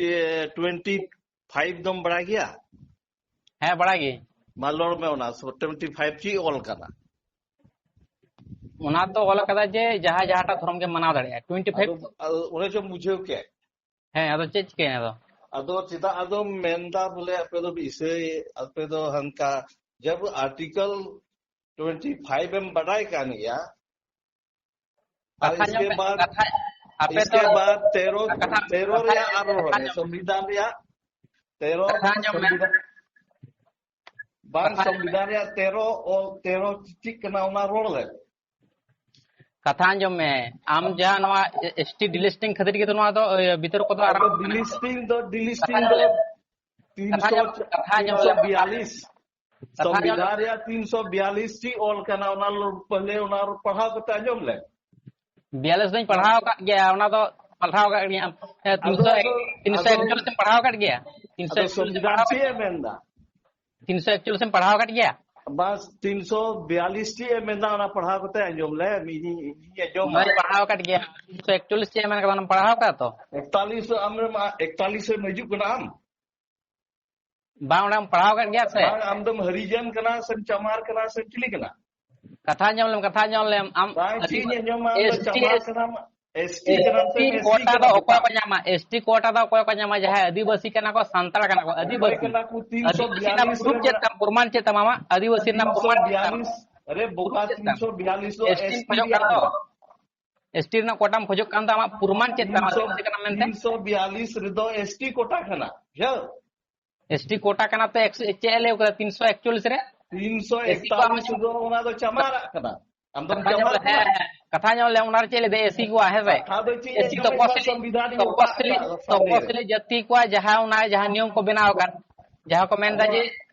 ᱴᱩᱭᱮᱱᱴᱤ ᱯᱷᱟᱭᱤᱵ ᱫᱚᱢ ᱵᱟᱲᱟᱭ ᱜᱮᱭᱟ? ᱦᱮᱸ, ᱵᱟᱲᱟᱭ ᱜᱮ᱾ ᱢᱟ ᱨᱚᱲ ᱢᱮ, ᱚᱱᱟ ᱴᱩᱭᱮᱱᱴᱤ ᱯᱷᱟᱭᱤᱵ ᱪᱮᱫ ᱚᱞ ᱠᱟᱱᱟ? ᱚᱱᱟ ᱫᱚ ᱚᱞ ᱠᱟᱫᱟ ᱡᱮ ᱡᱟᱦᱟᱸᱭ ᱡᱟᱦᱟᱸᱴᱟᱜ ᱫᱷᱚᱨᱚᱢ ᱜᱮ ᱢᱟᱱᱟᱣ ᱫᱟᱲᱮᱭᱟᱜᱼᱟ, ᱴᱩᱭᱮᱱᱴᱤ ᱯᱷᱟᱭᱤᱵ᱾ ᱟᱫᱚ, ᱟᱫᱚ ᱚᱱᱮ ᱪᱚᱢ ᱵᱩᱡᱷᱟᱹᱣ ᱠᱮᱫ᱾ ᱦᱮᱸ, ᱟᱫᱚ ᱪᱮᱫ ᱪᱤᱠᱟᱹᱭᱮᱱᱟ ᱟᱫᱚ? ᱟᱫᱚ ᱪᱮᱫᱟᱜ ᱟᱫᱚᱢ ᱢᱮᱱᱫᱟ ᱵᱚᱞᱮ ᱟᱯᱮ ᱫᱚ ᱤᱥᱟᱹᱭ, ᱟᱯᱮ ᱫᱚ ᱦᱟᱱᱠᱟ, ᱡᱟᱵ ᱟᱨᱴᱤᱠᱮᱞ ᱴᱩᱭᱮᱱᱴᱤ ᱯᱷᱟᱭᱤᱵ ᱮᱢ ᱵᱟᱰᱟᱭ ᱠᱟᱱ ᱜᱮᱭᱟ, ᱟᱨ ᱠᱟᱛᱷᱟ ᱤᱥᱠᱮ ᱧᱚᱜ ᱵᱟᱫ, ᱟᱯᱮ ᱤᱥᱠᱮ ᱫᱚ ᱵᱟᱫ ᱛᱮᱨᱚ, ᱠᱟᱛᱷᱟ, ᱛᱮᱨᱚ ᱠᱟᱛᱷᱟ, ᱨᱮᱭᱟᱜ ᱟᱨ ᱨᱚᱲ ᱠᱟᱛᱷᱟ ᱢᱮ, ᱧᱚᱜ, ᱥᱚᱝᱵᱤᱫᱷᱟᱱ ᱨᱮᱭᱟᱜ ᱛᱮᱨᱚ, ᱠᱟᱛᱷᱟ ᱧᱚᱜ ᱢᱮ᱾ ᱥᱚᱝᱵᱤᱫᱷᱟᱱ, ᱵᱟᱝ, ᱠᱟᱛᱷᱟ ᱥᱚᱝᱵᱤᱫᱷᱟᱱ ᱨᱮᱭᱟᱜ ᱛᱮᱨᱚ, ᱚ, ᱛᱮᱨᱚ ᱪᱮᱫ ᱠᱟᱱᱟ ᱚᱱᱟ ᱨᱚᱲ ᱞᱮ᱾ ᱠᱟᱛᱷᱟ ᱟᱸᱡᱚᱢ ᱢᱮ, ᱟᱢ ᱡᱟᱦᱟᱸ ᱱᱚᱣᱟ ᱮᱥ ᱴᱤ delisting ᱠᱷᱟᱹᱛᱤᱨ ᱜᱮ ᱛᱚ ᱱᱚᱣᱟ ᱫᱚ, ᱤᱭᱟᱹ, ᱵᱤᱛᱚᱨᱠᱚ ᱫᱚ ᱟᱫᱚ ᱟᱨᱟᱢᱵᱷᱚ ᱠᱟᱱᱟ᱾ Delisting ᱫᱚ, delisting ᱫᱚ ᱠᱟᱛᱷᱟ ᱟᱸᱡᱚᱢ, ᱠᱟᱛᱷᱟ ᱟᱸᱡᱚᱢ ᱞᱮᱢ᱾ ᱛᱤᱱᱥᱚ ᱵᱤᱭᱟᱞᱤᱥ, ᱠᱟᱛᱷᱟ ᱟᱸᱡᱚᱢ ᱞᱮᱢ᱾ ᱥᱚᱝᱵᱤᱫᱷᱟᱱ ᱨᱮᱭᱟᱜ ᱛᱤᱱᱥᱚ ᱵᱤᱭᱟᱞᱤᱥ ᱪᱮᱫ ᱚᱞ ᱠᱟᱱᱟ, ᱚᱱᱟ ᱞᱚ-, ᱯᱟᱦᱞᱮ ᱚᱱᱟ ᱯᱟᱲᱦᱟᱣ ᱠᱟᱛᱮ ᱟᱸᱡᱚᱢ ᱞᱮ᱾ ᱵᱤᱭᱟᱞᱤᱥ ᱫᱚᱧ ᱯᱟᱲᱦᱟᱣ ᱟᱠᱟᱫ ᱜᱮᱭᱟ, ᱚᱱᱟ ᱫᱚ ᱯᱟᱲᱦᱟᱣ ᱟᱠᱟᱫ ᱜᱮᱭᱟ᱾ ᱦᱮᱸ, ᱟᱫᱚ, ᱛᱤᱱᱥᱚ, ᱟᱫᱚ, ᱛᱤᱱᱥᱚ ᱟᱫᱚ ᱮᱠᱪᱚᱞᱞᱤᱥ ᱮᱢ ᱯᱟᱲᱦᱟᱣ ᱟᱠᱟᱫ ᱜᱮᱭᱟ? ᱛᱤᱱᱥᱚ ᱟᱫᱚ ᱮᱠᱪᱚᱞᱞᱤᱥ ᱮᱢ ᱥᱚᱝᱵᱤᱫᱷᱟᱱ ᱯᱟᱲᱦᱟᱣ ᱟᱠᱟᱫ ᱪᱮᱫ ᱮ ᱜᱮᱭᱟ? ᱢᱮᱱᱫᱟ? ᱛᱤᱱᱥᱚ ᱮᱠᱪᱚᱞᱞᱤᱥ ᱮᱢ ᱯᱟᱲᱦᱟᱣ ᱟᱠᱟᱫ ᱜᱮᱭᱟ? ᱵᱟᱥ, ᱛᱤᱱᱥᱚ ᱵᱤᱭᱟᱞᱤᱥ ᱪᱮᱫ ᱮ ᱢᱮᱱᱫᱟ, ᱚᱱᱟ ᱯᱟᱲᱦᱟᱣ ᱠᱟᱛᱮ ᱟᱸᱡᱚᱢ ᱞᱮ, ᱤᱧᱤᱧ, ᱤᱧᱤᱧ ᱟᱸᱡᱚᱢᱟ᱾ ᱚᱱᱟᱧ ᱯᱟᱲᱦᱟᱣ ᱟᱠᱟᱫ ᱜᱮᱭᱟ᱾ ᱛᱤᱱᱥᱚ ᱮᱠᱪᱚᱞᱞᱤᱥ ᱪᱮᱫ ᱮ ᱢᱮᱱ ᱠᱟᱫᱟ, ᱚᱱᱟᱢ ᱯᱟᱲᱦᱟᱣ ᱟᱠᱟᱫᱟ ᱛᱚ? ᱮᱠᱛᱟᱞᱤᱥ ᱟᱢ, ᱮᱠᱛᱟᱞᱤᱥ ᱮᱢ ᱦᱤᱡᱩᱜ ᱠᱟᱱᱟ ᱟᱢ? ᱵᱟᱝ, ᱚᱸᱰᱮᱢ ᱯᱟᱲᱦᱟᱣ ᱟᱠᱟᱫ ᱜᱮᱭᱟ ᱥᱮ? ᱵᱟᱝ, ᱟᱢ ᱫᱚᱢ ᱦᱟᱨᱤᱡᱟᱱ ᱠᱟᱱᱟ ᱥᱮᱢ ᱪᱟᱢᱟᱨ ᱠᱟᱱᱟ ᱥᱮᱢ ᱪᱤᱞᱤ ᱠᱟᱱᱟ? ᱠᱟᱛᱷᱟ ᱟᱸᱡᱚᱢ ᱞᱮᱢ, ᱠᱟᱛᱷᱟ ᱟᱸᱡᱚᱢ ᱞᱮᱢ᱾ ᱟᱢ ᱵᱟᱝ, ᱪᱮᱫ ᱤᱧ ᱟᱸᱡᱚᱢᱟ? ᱟᱢ ᱫᱚ ᱮᱥ ᱴᱤ, ᱪᱟᱢᱟᱨ ᱠᱟᱱᱟᱢ, ᱮᱥ ᱴᱤ ᱠᱟᱱᱟᱢ ᱥᱮ ᱮᱥ ᱴᱤ ᱮᱥ ᱴᱤ ᱠᱚᱴᱟ ᱫᱚ ᱠᱟᱱᱟᱢ? ᱚᱠᱚᱭ ᱠᱚ ᱧᱟᱢᱟ? ᱮᱥ ᱴᱤ ᱠᱚᱴᱟ ᱫᱚ ᱚᱠᱚᱭ ᱠᱚ ᱧᱟᱢᱟ? ᱡᱟᱦᱟᱸᱭ ᱟᱹᱫᱤᱵᱟᱹᱥᱤ ᱠᱟᱱᱟ ᱠᱚ, ᱥᱟᱱᱛᱟᱲ ᱠᱟᱱᱟ ᱠᱚ, ᱚᱠᱚᱭ ᱟᱹᱫᱤᱵᱟᱹᱥᱤ᱾ ᱠᱟᱱᱟ ᱠᱚ? ᱟᱹᱫᱤᱵᱟᱹᱥᱤ ᱨᱮᱱᱟᱜ ᱛᱤᱱᱥᱚ ᱵᱤᱭᱟᱞᱤᱥ ᱯᱨᱩᱯᱷ ᱨᱮ ᱪᱮᱫ ᱢᱮᱱᱟᱜ ᱛᱟᱢ? ᱯᱨᱚᱢᱟᱱ ᱪᱮᱫ ᱛᱟᱢ ᱟᱢᱟᱜ? ᱟᱹᱫᱤᱵᱟᱹᱥᱤ ᱨᱮᱱᱟᱜ ᱯᱨᱚᱢᱟᱱ ᱪᱮᱫ ᱛᱟᱢ? ᱛᱤᱱᱥᱚ ᱵᱤᱭᱟᱞᱤᱥ, ᱟᱨᱮ ᱵᱚᱠᱟ, ᱯᱨᱩᱯᱷ ᱪᱮᱫ ᱛᱟᱢ? ᱛᱤᱱᱥᱚ ᱵᱤᱭᱟᱞᱤᱥ ᱫᱚ ᱯᱨᱩᱯᱷ ᱮᱥ ᱴᱤ ᱪᱮᱫ ᱛᱟᱢ ᱠᱷᱚᱡᱚᱜ ᱨᱮᱭᱟᱜ ᱠᱟᱱ ᱫᱚ? ᱠᱟᱱᱟ᱾ ᱮᱥ ᱴᱤ ᱨᱮᱱᱟᱜ ᱠᱳᱴᱟᱢ ᱠᱷᱚᱡᱚᱜ ᱠᱟᱱ ᱫᱚ ᱟᱢᱟᱜ ᱯᱨᱚᱢᱟᱱ ᱪᱮᱫ ᱛᱟᱢᱟ? ᱛᱤᱱᱥᱚ ᱮᱥ ᱴᱤ ᱠᱟᱱᱟ ᱢᱮᱱᱛᱮ? ᱛᱤᱱᱥᱚ ᱵᱤᱭᱟᱞᱤᱥ ᱨᱮᱫᱚ ᱮᱥ ᱴᱤ ᱠᱳᱴᱟ ᱠᱟᱱᱟ, ᱵᱩᱡᱷᱟᱹᱣ? ᱮᱥ ᱴᱤ ᱠᱳᱴᱟ ᱠᱟᱱᱟ ᱛᱚ, ᱮᱠᱥᱚ, ᱪᱮᱫ ᱮ ᱞᱟᱹᱭ ᱠᱟᱫᱟ? ᱛᱤᱱᱥᱚ ᱮᱠᱪᱚᱞᱞᱤᱥ ᱨᱮ? ᱛᱤᱱᱥᱚ ᱮᱠᱛᱟᱞᱤᱥ ᱨᱮᱫᱚ ᱚᱱᱟ ᱫᱚ ᱪᱟᱢᱟᱨᱟᱜ ᱠᱟᱱᱟ᱾ ᱟᱢ ᱫᱚᱢ ᱠᱟᱛᱷᱟ ᱧᱚᱜ ᱪᱟᱢᱟᱨ ᱞᱮ-, ᱠᱟᱱᱟ᱾ ᱦᱮᱸ, ᱠᱟᱛᱷᱟ ᱧᱚᱜ ᱞᱮ, ᱚᱱᱟ ᱨᱮ ᱪᱮᱫ ᱞᱟᱹᱭ ᱫᱟ? ᱮᱥ ᱥᱤ ᱠᱚᱣᱟ, ᱦᱮᱸ ᱥᱮ? ᱠᱟᱛᱷᱟ ᱫᱚ ᱪᱮᱫ ᱮᱥ ᱥᱤ ᱮ ᱛᱚᱯᱚᱥᱤᱞᱤ, ᱥᱚᱝᱵᱤᱫᱷᱟᱱ ᱤᱧ ᱛᱚᱯᱚᱥᱤᱞᱤ, ᱚᱠᱟ ᱠᱟᱜ ᱥᱟᱹᱨᱤ ᱨᱮ? ᱛᱚᱯᱚᱥᱤᱞᱤ ᱡᱟᱹᱛᱤ ᱠᱚᱣᱟᱜ ᱡᱟᱦᱟᱸ, ᱚᱱᱟ ᱡᱟᱦᱟᱸ ᱱᱤᱭᱚᱢ ᱠᱚ ᱵᱮᱱᱟᱣ ᱟᱠᱟᱫ, ᱡᱟᱦᱟᱸ ᱠᱚ ᱢᱮᱱᱫᱟ ᱡᱮ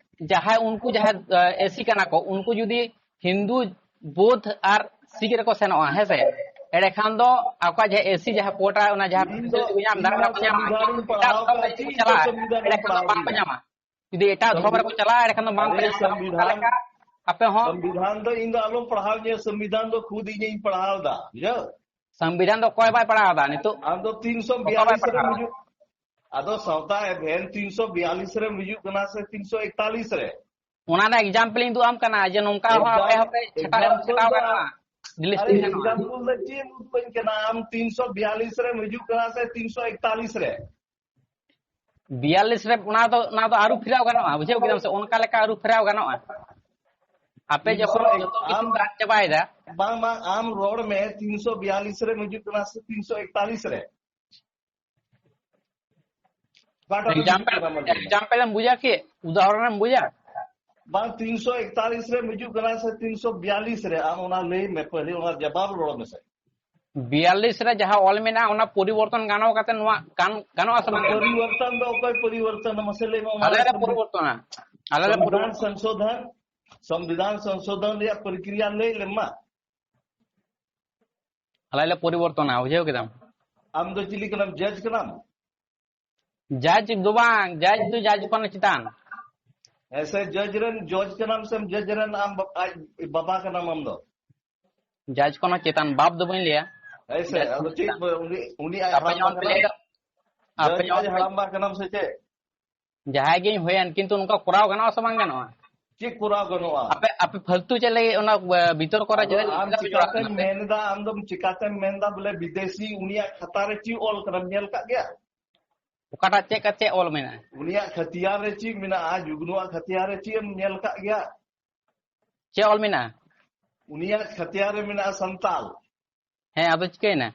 ᱡᱟᱦᱟᱸᱭ ᱩᱱᱠᱩ ᱡᱟᱦᱟᱸ, ᱮ, ᱮᱥ ᱥᱤ ᱠᱟᱱᱟ ᱠᱚ, ᱩᱱᱠᱩ ᱡᱩᱫᱤ ᱦᱤᱱᱫᱩ, ᱵᱳᱫᱷ ᱟᱨ ᱥᱤᱠᱷ ᱨᱮᱠᱚ ᱥᱮᱱᱚᱜᱼᱟ, ᱦᱮᱸ ᱥᱮ? ᱮᱸᱰᱮᱠᱷᱟᱱ ᱫᱚ ᱟᱠᱚᱣᱟᱜ ᱡᱟᱦᱟᱸ ᱮᱥ ᱥᱤ ᱡᱟᱦᱟᱸ ᱠᱳᱴᱟ, ᱚᱱᱟ ᱡᱟᱦᱟᱸ ᱤᱧ ᱫᱚ, ᱯᱷᱮᱥᱤᱞᱤᱴᱤ ᱠᱚ ᱧᱟᱢ ᱮᱫᱟ, ᱤᱧ ᱚᱱᱟ ᱢᱟ ᱠᱚ ᱧᱟᱢᱟ᱾ ᱥᱚᱝᱵᱤᱫᱷᱟᱱ ᱤᱧ ᱮᱴᱟᱜ ᱯᱟᱲᱦᱟᱣ ᱫᱷᱚᱨᱚᱢ ᱠᱟᱜᱼᱟ, ᱨᱮ ᱪᱮᱫ ᱡᱩᱫᱤ ᱠᱚ ᱤᱧ ᱫᱚ ᱪᱟᱞᱟᱜᱼᱟ, ᱥᱚᱝᱵᱤᱫᱷᱟᱱ ᱤᱧ ᱮᱸᱰᱮᱠᱷᱟᱱ ᱫᱚ ᱯᱟᱲᱦᱟᱣ ᱵᱟᱝ ᱠᱚ ᱠᱮᱫᱟ? ᱧᱟᱢᱟ᱾ ᱡᱩᱫᱤ ᱮᱴᱟᱜ ᱫᱷᱚᱨᱚᱢ ᱨᱮᱠᱚ ᱪᱟᱞᱟᱜᱼᱟ, ᱮᱸᱰᱮᱠᱷᱟᱱ ᱫᱚ ᱵᱟᱝ ᱠᱚ ᱟᱨᱮ ᱧᱟᱢᱟ᱾ ᱚᱱᱟ ᱥᱚᱝᱵᱤᱫᱷᱟᱱ, ᱞᱮᱠᱟ ᱟᱯᱮ ᱦᱚᱸ ᱥᱚᱝᱵᱤᱫᱷᱟᱱ ᱫᱚ ᱤᱧ ᱫᱚ ᱟᱞᱚᱢ ᱯᱟᱲᱦᱟᱣ ᱤᱧᱟᱹ, ᱥᱚᱝᱵᱤᱫᱷᱟᱱ ᱫᱚ ᱠᱷᱩᱫ ᱤᱧᱤᱧ ᱯᱟᱲᱦᱟᱣ ᱮᱫᱟ, ᱵᱩᱡᱷᱟᱹᱣ? ᱥᱚᱝᱵᱤᱫᱷᱟᱱ ᱫᱚ ᱚᱠᱚᱭ ᱵᱟᱭ ᱯᱟᱲᱦᱟᱣ ᱮᱫᱟ ᱱᱤᱛᱚᱜ? ᱟᱢ ᱫᱚ ᱚᱠᱚᱭ ᱵᱟᱭ ᱛᱤᱱᱥᱚ ᱵᱤᱭᱟᱞᱤᱥ ᱨᱮᱢ ᱯᱟᱲᱦᱟᱣ ᱮᱫᱟ? ᱦᱤᱡᱩᱜ, ᱟᱫᱚ ᱥᱟᱶᱛᱟ ᱮᱵᱷᱮᱱ ᱛᱤᱱᱥᱚ ᱵᱤᱭᱟᱞᱤᱥ ᱨᱮᱢ ᱦᱤᱡᱩᱜ ᱠᱟᱱᱟ ᱥᱮ ᱛᱤᱱᱥᱚ ᱮᱠᱛᱟᱞᱤᱥ ᱨᱮ? ᱚᱱᱟ ᱨᱮᱱᱟᱜ example ᱤᱧ ᱩᱫᱩᱜ ᱟᱢ ᱠᱟᱱᱟ ᱡᱮ ᱱᱚᱝᱠᱟ ᱦᱚᱸ ᱟᱯᱮ ᱮᱠᱡᱟᱢ-, ᱦᱚᱸᱯᱮ ᱪᱷᱟᱴᱟᱣ, example ᱪᱷᱟᱴᱟᱣ ᱫᱚ ᱜᱟᱱᱚᱜᱼᱟ, ᱟᱨ ᱰᱤᱞᱤᱥᱴᱤᱝ ᱜᱟᱱᱚᱜᱼᱟ᱾ Example ᱫᱚ ᱪᱮᱫ ᱮᱢ ᱩᱫᱩᱜ ᱟᱹᱧ ᱠᱟᱱᱟ? ᱟᱢ ᱛᱤᱱᱥᱚ ᱵᱤᱭᱟᱞᱤᱥ ᱨᱮᱢ ᱦᱤᱡᱩᱜ ᱠᱟᱱᱟ ᱥᱮ ᱛᱤᱱᱥᱚ ᱮᱠᱛᱟᱞᱤᱥ ᱨᱮ? ᱵᱤᱭᱟᱞᱤᱥ ᱨᱮ ᱚᱱᱟ ᱫᱚ, ᱚᱱᱟ ᱫᱚ ᱟᱹᱨᱩ ᱯᱷᱮᱨᱟᱣ ᱜᱟᱱᱚᱜᱼᱟ, ᱵᱩᱡᱷᱟᱹᱣ ᱠᱮᱫᱟᱢ ᱥᱮ? ᱚᱱᱠᱟ ᱞᱮᱠᱟ ᱟᱹᱨᱩ ᱯᱷᱮᱨᱟᱣ ᱜᱟᱱᱚᱜᱼᱟ᱾ ᱟᱯᱮ ᱡᱚᱠᱷᱚᱱ ᱛᱤᱱᱥᱚ ᱡᱚᱛᱚ ᱠᱤᱪᱷᱩ ᱟᱢ ᱯᱮ ᱟᱫ ᱪᱟᱵᱟᱭᱮᱫᱟ᱾ ᱵᱟᱝ, ᱵᱟᱝ, ᱟᱢ ᱨᱚᱲ ᱢᱮ, ᱛᱤᱱᱥᱚ ᱵᱤᱭᱟᱞᱤᱥ ᱨᱮᱢ ᱦᱤᱡᱩᱜ ᱠᱟᱱᱟ ᱥᱮ ᱛᱤᱱᱥᱚ ᱮᱠᱛᱟᱞᱤᱥ ᱨᱮ? ᱚᱠᱟᱴᱟᱜ ᱨᱮ ᱦᱤᱡᱩᱜ example, ᱠᱟᱱᱟ, ᱢᱟ ᱞᱟᱹᱭ ᱢᱮ᱾ Example ᱮᱢ ᱵᱩᱡᱟ ᱠᱤ? ᱩᱫᱟᱦᱚᱨᱚᱱ ᱮᱢ ᱵᱩᱡᱟ? ᱵᱟᱝ, ᱛᱤᱱᱥᱚ ᱮᱠᱛᱟᱞᱤᱥ ᱨᱮᱢ ᱦᱤᱡᱩᱜ ᱠᱟᱱᱟ ᱥᱮ ᱛᱤᱱᱥᱚ ᱵᱤᱭᱟᱞᱤᱥ ᱨᱮ? ᱟᱢ ᱚᱱᱟ ᱞᱟᱹᱭ ᱢᱮ, ᱯᱟᱹᱦᱤᱞ ᱚᱱᱟ ᱡᱟᱵᱟᱵ ᱨᱚᱲ ᱢᱮᱥᱮ᱾ ᱵᱤᱭᱟᱞᱤᱥ ᱨᱮ ᱡᱟᱦᱟᱸ ᱚᱞ ᱢᱮᱱᱟᱜᱼᱟ, ᱚᱱᱟ ᱯᱚᱨᱤᱵᱚᱨᱛᱚᱱ ᱜᱟᱱᱚᱜ ᱠᱟᱛᱮ ᱱᱚᱣᱟ ᱜᱟᱱ-, ᱜᱟᱱᱚᱜᱼᱟ ᱥᱮ ᱵᱟᱝ ᱜᱟᱱᱚᱜᱼᱟ? ᱯᱚᱨᱤᱵᱚᱨᱛᱚᱱ ᱫᱚ ᱚᱠᱚᱭ ᱯᱚᱨᱤᱵᱚᱨᱛᱚᱱᱟ? ᱢᱟᱥᱮ ᱞᱟᱹᱭ ᱢᱮ, ᱚᱱᱟ ᱟᱞᱮ ᱞᱮ ᱥᱚᱝᱵᱤ-, ᱯᱚᱨᱤᱵᱚᱨᱛᱚᱱᱟ᱾ ᱟᱞᱮ ᱞᱮ ᱥᱚᱝᱵᱤᱫᱷᱟᱱ ᱯᱚᱨᱤᱵᱚᱨᱛᱚᱱᱟ᱾ ᱥᱚᱝᱥᱳᱫᱷᱚᱱ, ᱥᱚᱝᱵᱤᱫᱷᱟᱱ ᱥᱚᱝᱥᱳᱫᱷᱚᱱ ᱨᱮᱭᱟᱜ ᱯᱨᱚᱠᱨᱤᱭᱟ ᱞᱟᱹᱭ ᱞᱮᱢ ᱢᱟ᱾ ᱟᱞᱮ ᱞᱮ ᱯᱚᱨᱤᱵᱚᱨᱛᱚᱱᱟ, ᱵᱩᱡᱷᱟᱹᱣ ᱠᱮᱫᱟᱢ? ᱟᱢ ᱫᱚ ᱪᱤᱞᱤ ᱠᱟᱱᱟᱢ? ᱡᱟᱡᱽ ᱠᱟᱱᱟᱢ? ᱡᱟᱡᱽ ᱫᱚ ᱵᱟᱝ, ᱡᱟᱡᱽ ᱫᱚ ᱡᱟᱡᱽ ᱠᱷᱚᱱ ᱪᱮᱛᱟᱱ᱾ ᱦᱮᱸ, ᱥᱮ ᱡᱟᱡᱽ ᱨᱮᱱ, ᱡᱟᱡᱽ ᱠᱟᱱᱟᱢ ᱥᱮ ᱡᱟᱡᱽ ᱨᱮᱱ ᱟᱢ ᱵᱟ-, ᱟᱡ ᱵᱟᱵᱟ ᱠᱟᱱᱟᱢ ᱟᱢ ᱫᱚ? ᱡᱟᱡᱽ ᱠᱷᱚᱱ ᱪᱮᱛᱟᱱ, ᱵᱟᱯ ᱫᱚ ᱵᱟᱹᱧ ᱞᱟᱹᱭᱟ᱾ ᱦᱮᱸ ᱥᱮ, ᱡᱟᱡᱽ ᱟᱫᱚ ᱠᱷᱚᱱ ᱪᱮᱫ ᱪᱮᱛᱟᱱ᱾ ᱩᱱᱤ, ᱩᱱᱤ ᱟᱡ ᱟᱯᱮ ᱦᱟᱲᱟᱢᱵᱟ ᱡᱮᱢᱚᱱ ᱯᱮ ᱠᱟᱱᱟᱢ? ᱞᱟᱹᱭ ᱮᱫᱟ, ᱟᱯᱮ ᱡᱟᱡᱽ ᱡᱮᱢᱚᱱ ᱟᱡ ᱯᱮ ᱦᱟᱲᱟᱢᱵᱟ ᱠᱟᱱᱟᱢ ᱥᱮ ᱪᱮᱫ? ᱡᱟᱦᱟᱸᱭ ᱜᱤᱧ ᱦᱩᱭᱮᱱ, ᱠᱤᱱᱛᱩ ᱱᱚᱝᱠᱟ ᱠᱚᱨᱟᱣ ᱜᱟᱱᱚᱜᱼᱟ ᱥᱮ ᱵᱟᱝ ᱜᱟᱱᱚᱜᱼᱟ? ᱪᱮᱫ ᱠᱚᱨᱟᱣ ᱜᱟᱱᱚᱜᱼᱟ? ᱟᱯᱮ, ᱟᱯᱮ ᱯᱷᱟᱞᱛᱩ ᱪᱮᱫ ᱞᱟᱹᱜᱤᱫ ᱚᱱᱟ, ᱟ, ᱵᱤᱛᱚᱨᱠᱚ ᱨᱮ ᱟᱫᱚ ᱪᱮᱫ ᱞᱟᱹᱜᱤᱫ ᱟᱢ ᱪᱮᱫᱟᱜ ᱯᱮ ᱡᱚᱲᱟᱜ ᱪᱤᱠᱟᱛᱮᱢ ᱠᱟᱱᱟ ᱯᱮ? ᱢᱮᱱᱫᱟ, ᱟᱢ ᱫᱚᱢ ᱪᱤᱠᱟᱛᱮᱢ ᱢᱮᱱᱫᱟ ᱵᱚᱞᱮ ᱵᱤᱫᱮᱥᱤ ᱩᱱᱤᱭᱟᱜ ᱠᱷᱟᱛᱟ ᱨᱮ ᱪᱮᱫ ᱚᱞ ᱠᱟᱱᱟ, ᱧᱮᱞ ᱠᱟᱜ ᱜᱮᱭᱟ? ᱚᱠᱟᱴᱟᱜ ᱪᱮᱫ ᱠᱟ-, ᱪᱮᱫ ᱚᱞ ᱢᱮᱱᱟᱜᱼᱟ? ᱩᱱᱤᱭᱟᱜ ᱠᱷᱟᱛᱤᱭᱟᱨ ᱨᱮ ᱪᱮᱫ ᱢᱮᱱᱟᱜᱼᱟ? ᱡᱩᱜᱽᱱᱩᱣᱟᱜ ᱠᱷᱟᱛᱤᱭᱟᱨ ᱨᱮ ᱪᱮᱫ ᱮᱢ ᱧᱮᱞ ᱠᱟᱜ ᱜᱮᱭᱟ? ᱪᱮᱫ ᱚᱞ ᱢᱮᱱᱟᱜᱼᱟ? ᱩᱱᱤᱭᱟᱜ ᱠᱷᱟᱛᱤᱭᱟᱨ ᱨᱮ ᱢᱮᱱᱟᱜᱼᱟ ᱥᱟᱱᱛᱟᱞ᱾ ᱦᱮᱸ, ᱟᱫᱚ ᱪᱤᱠᱟᱹᱭᱮᱱᱟ?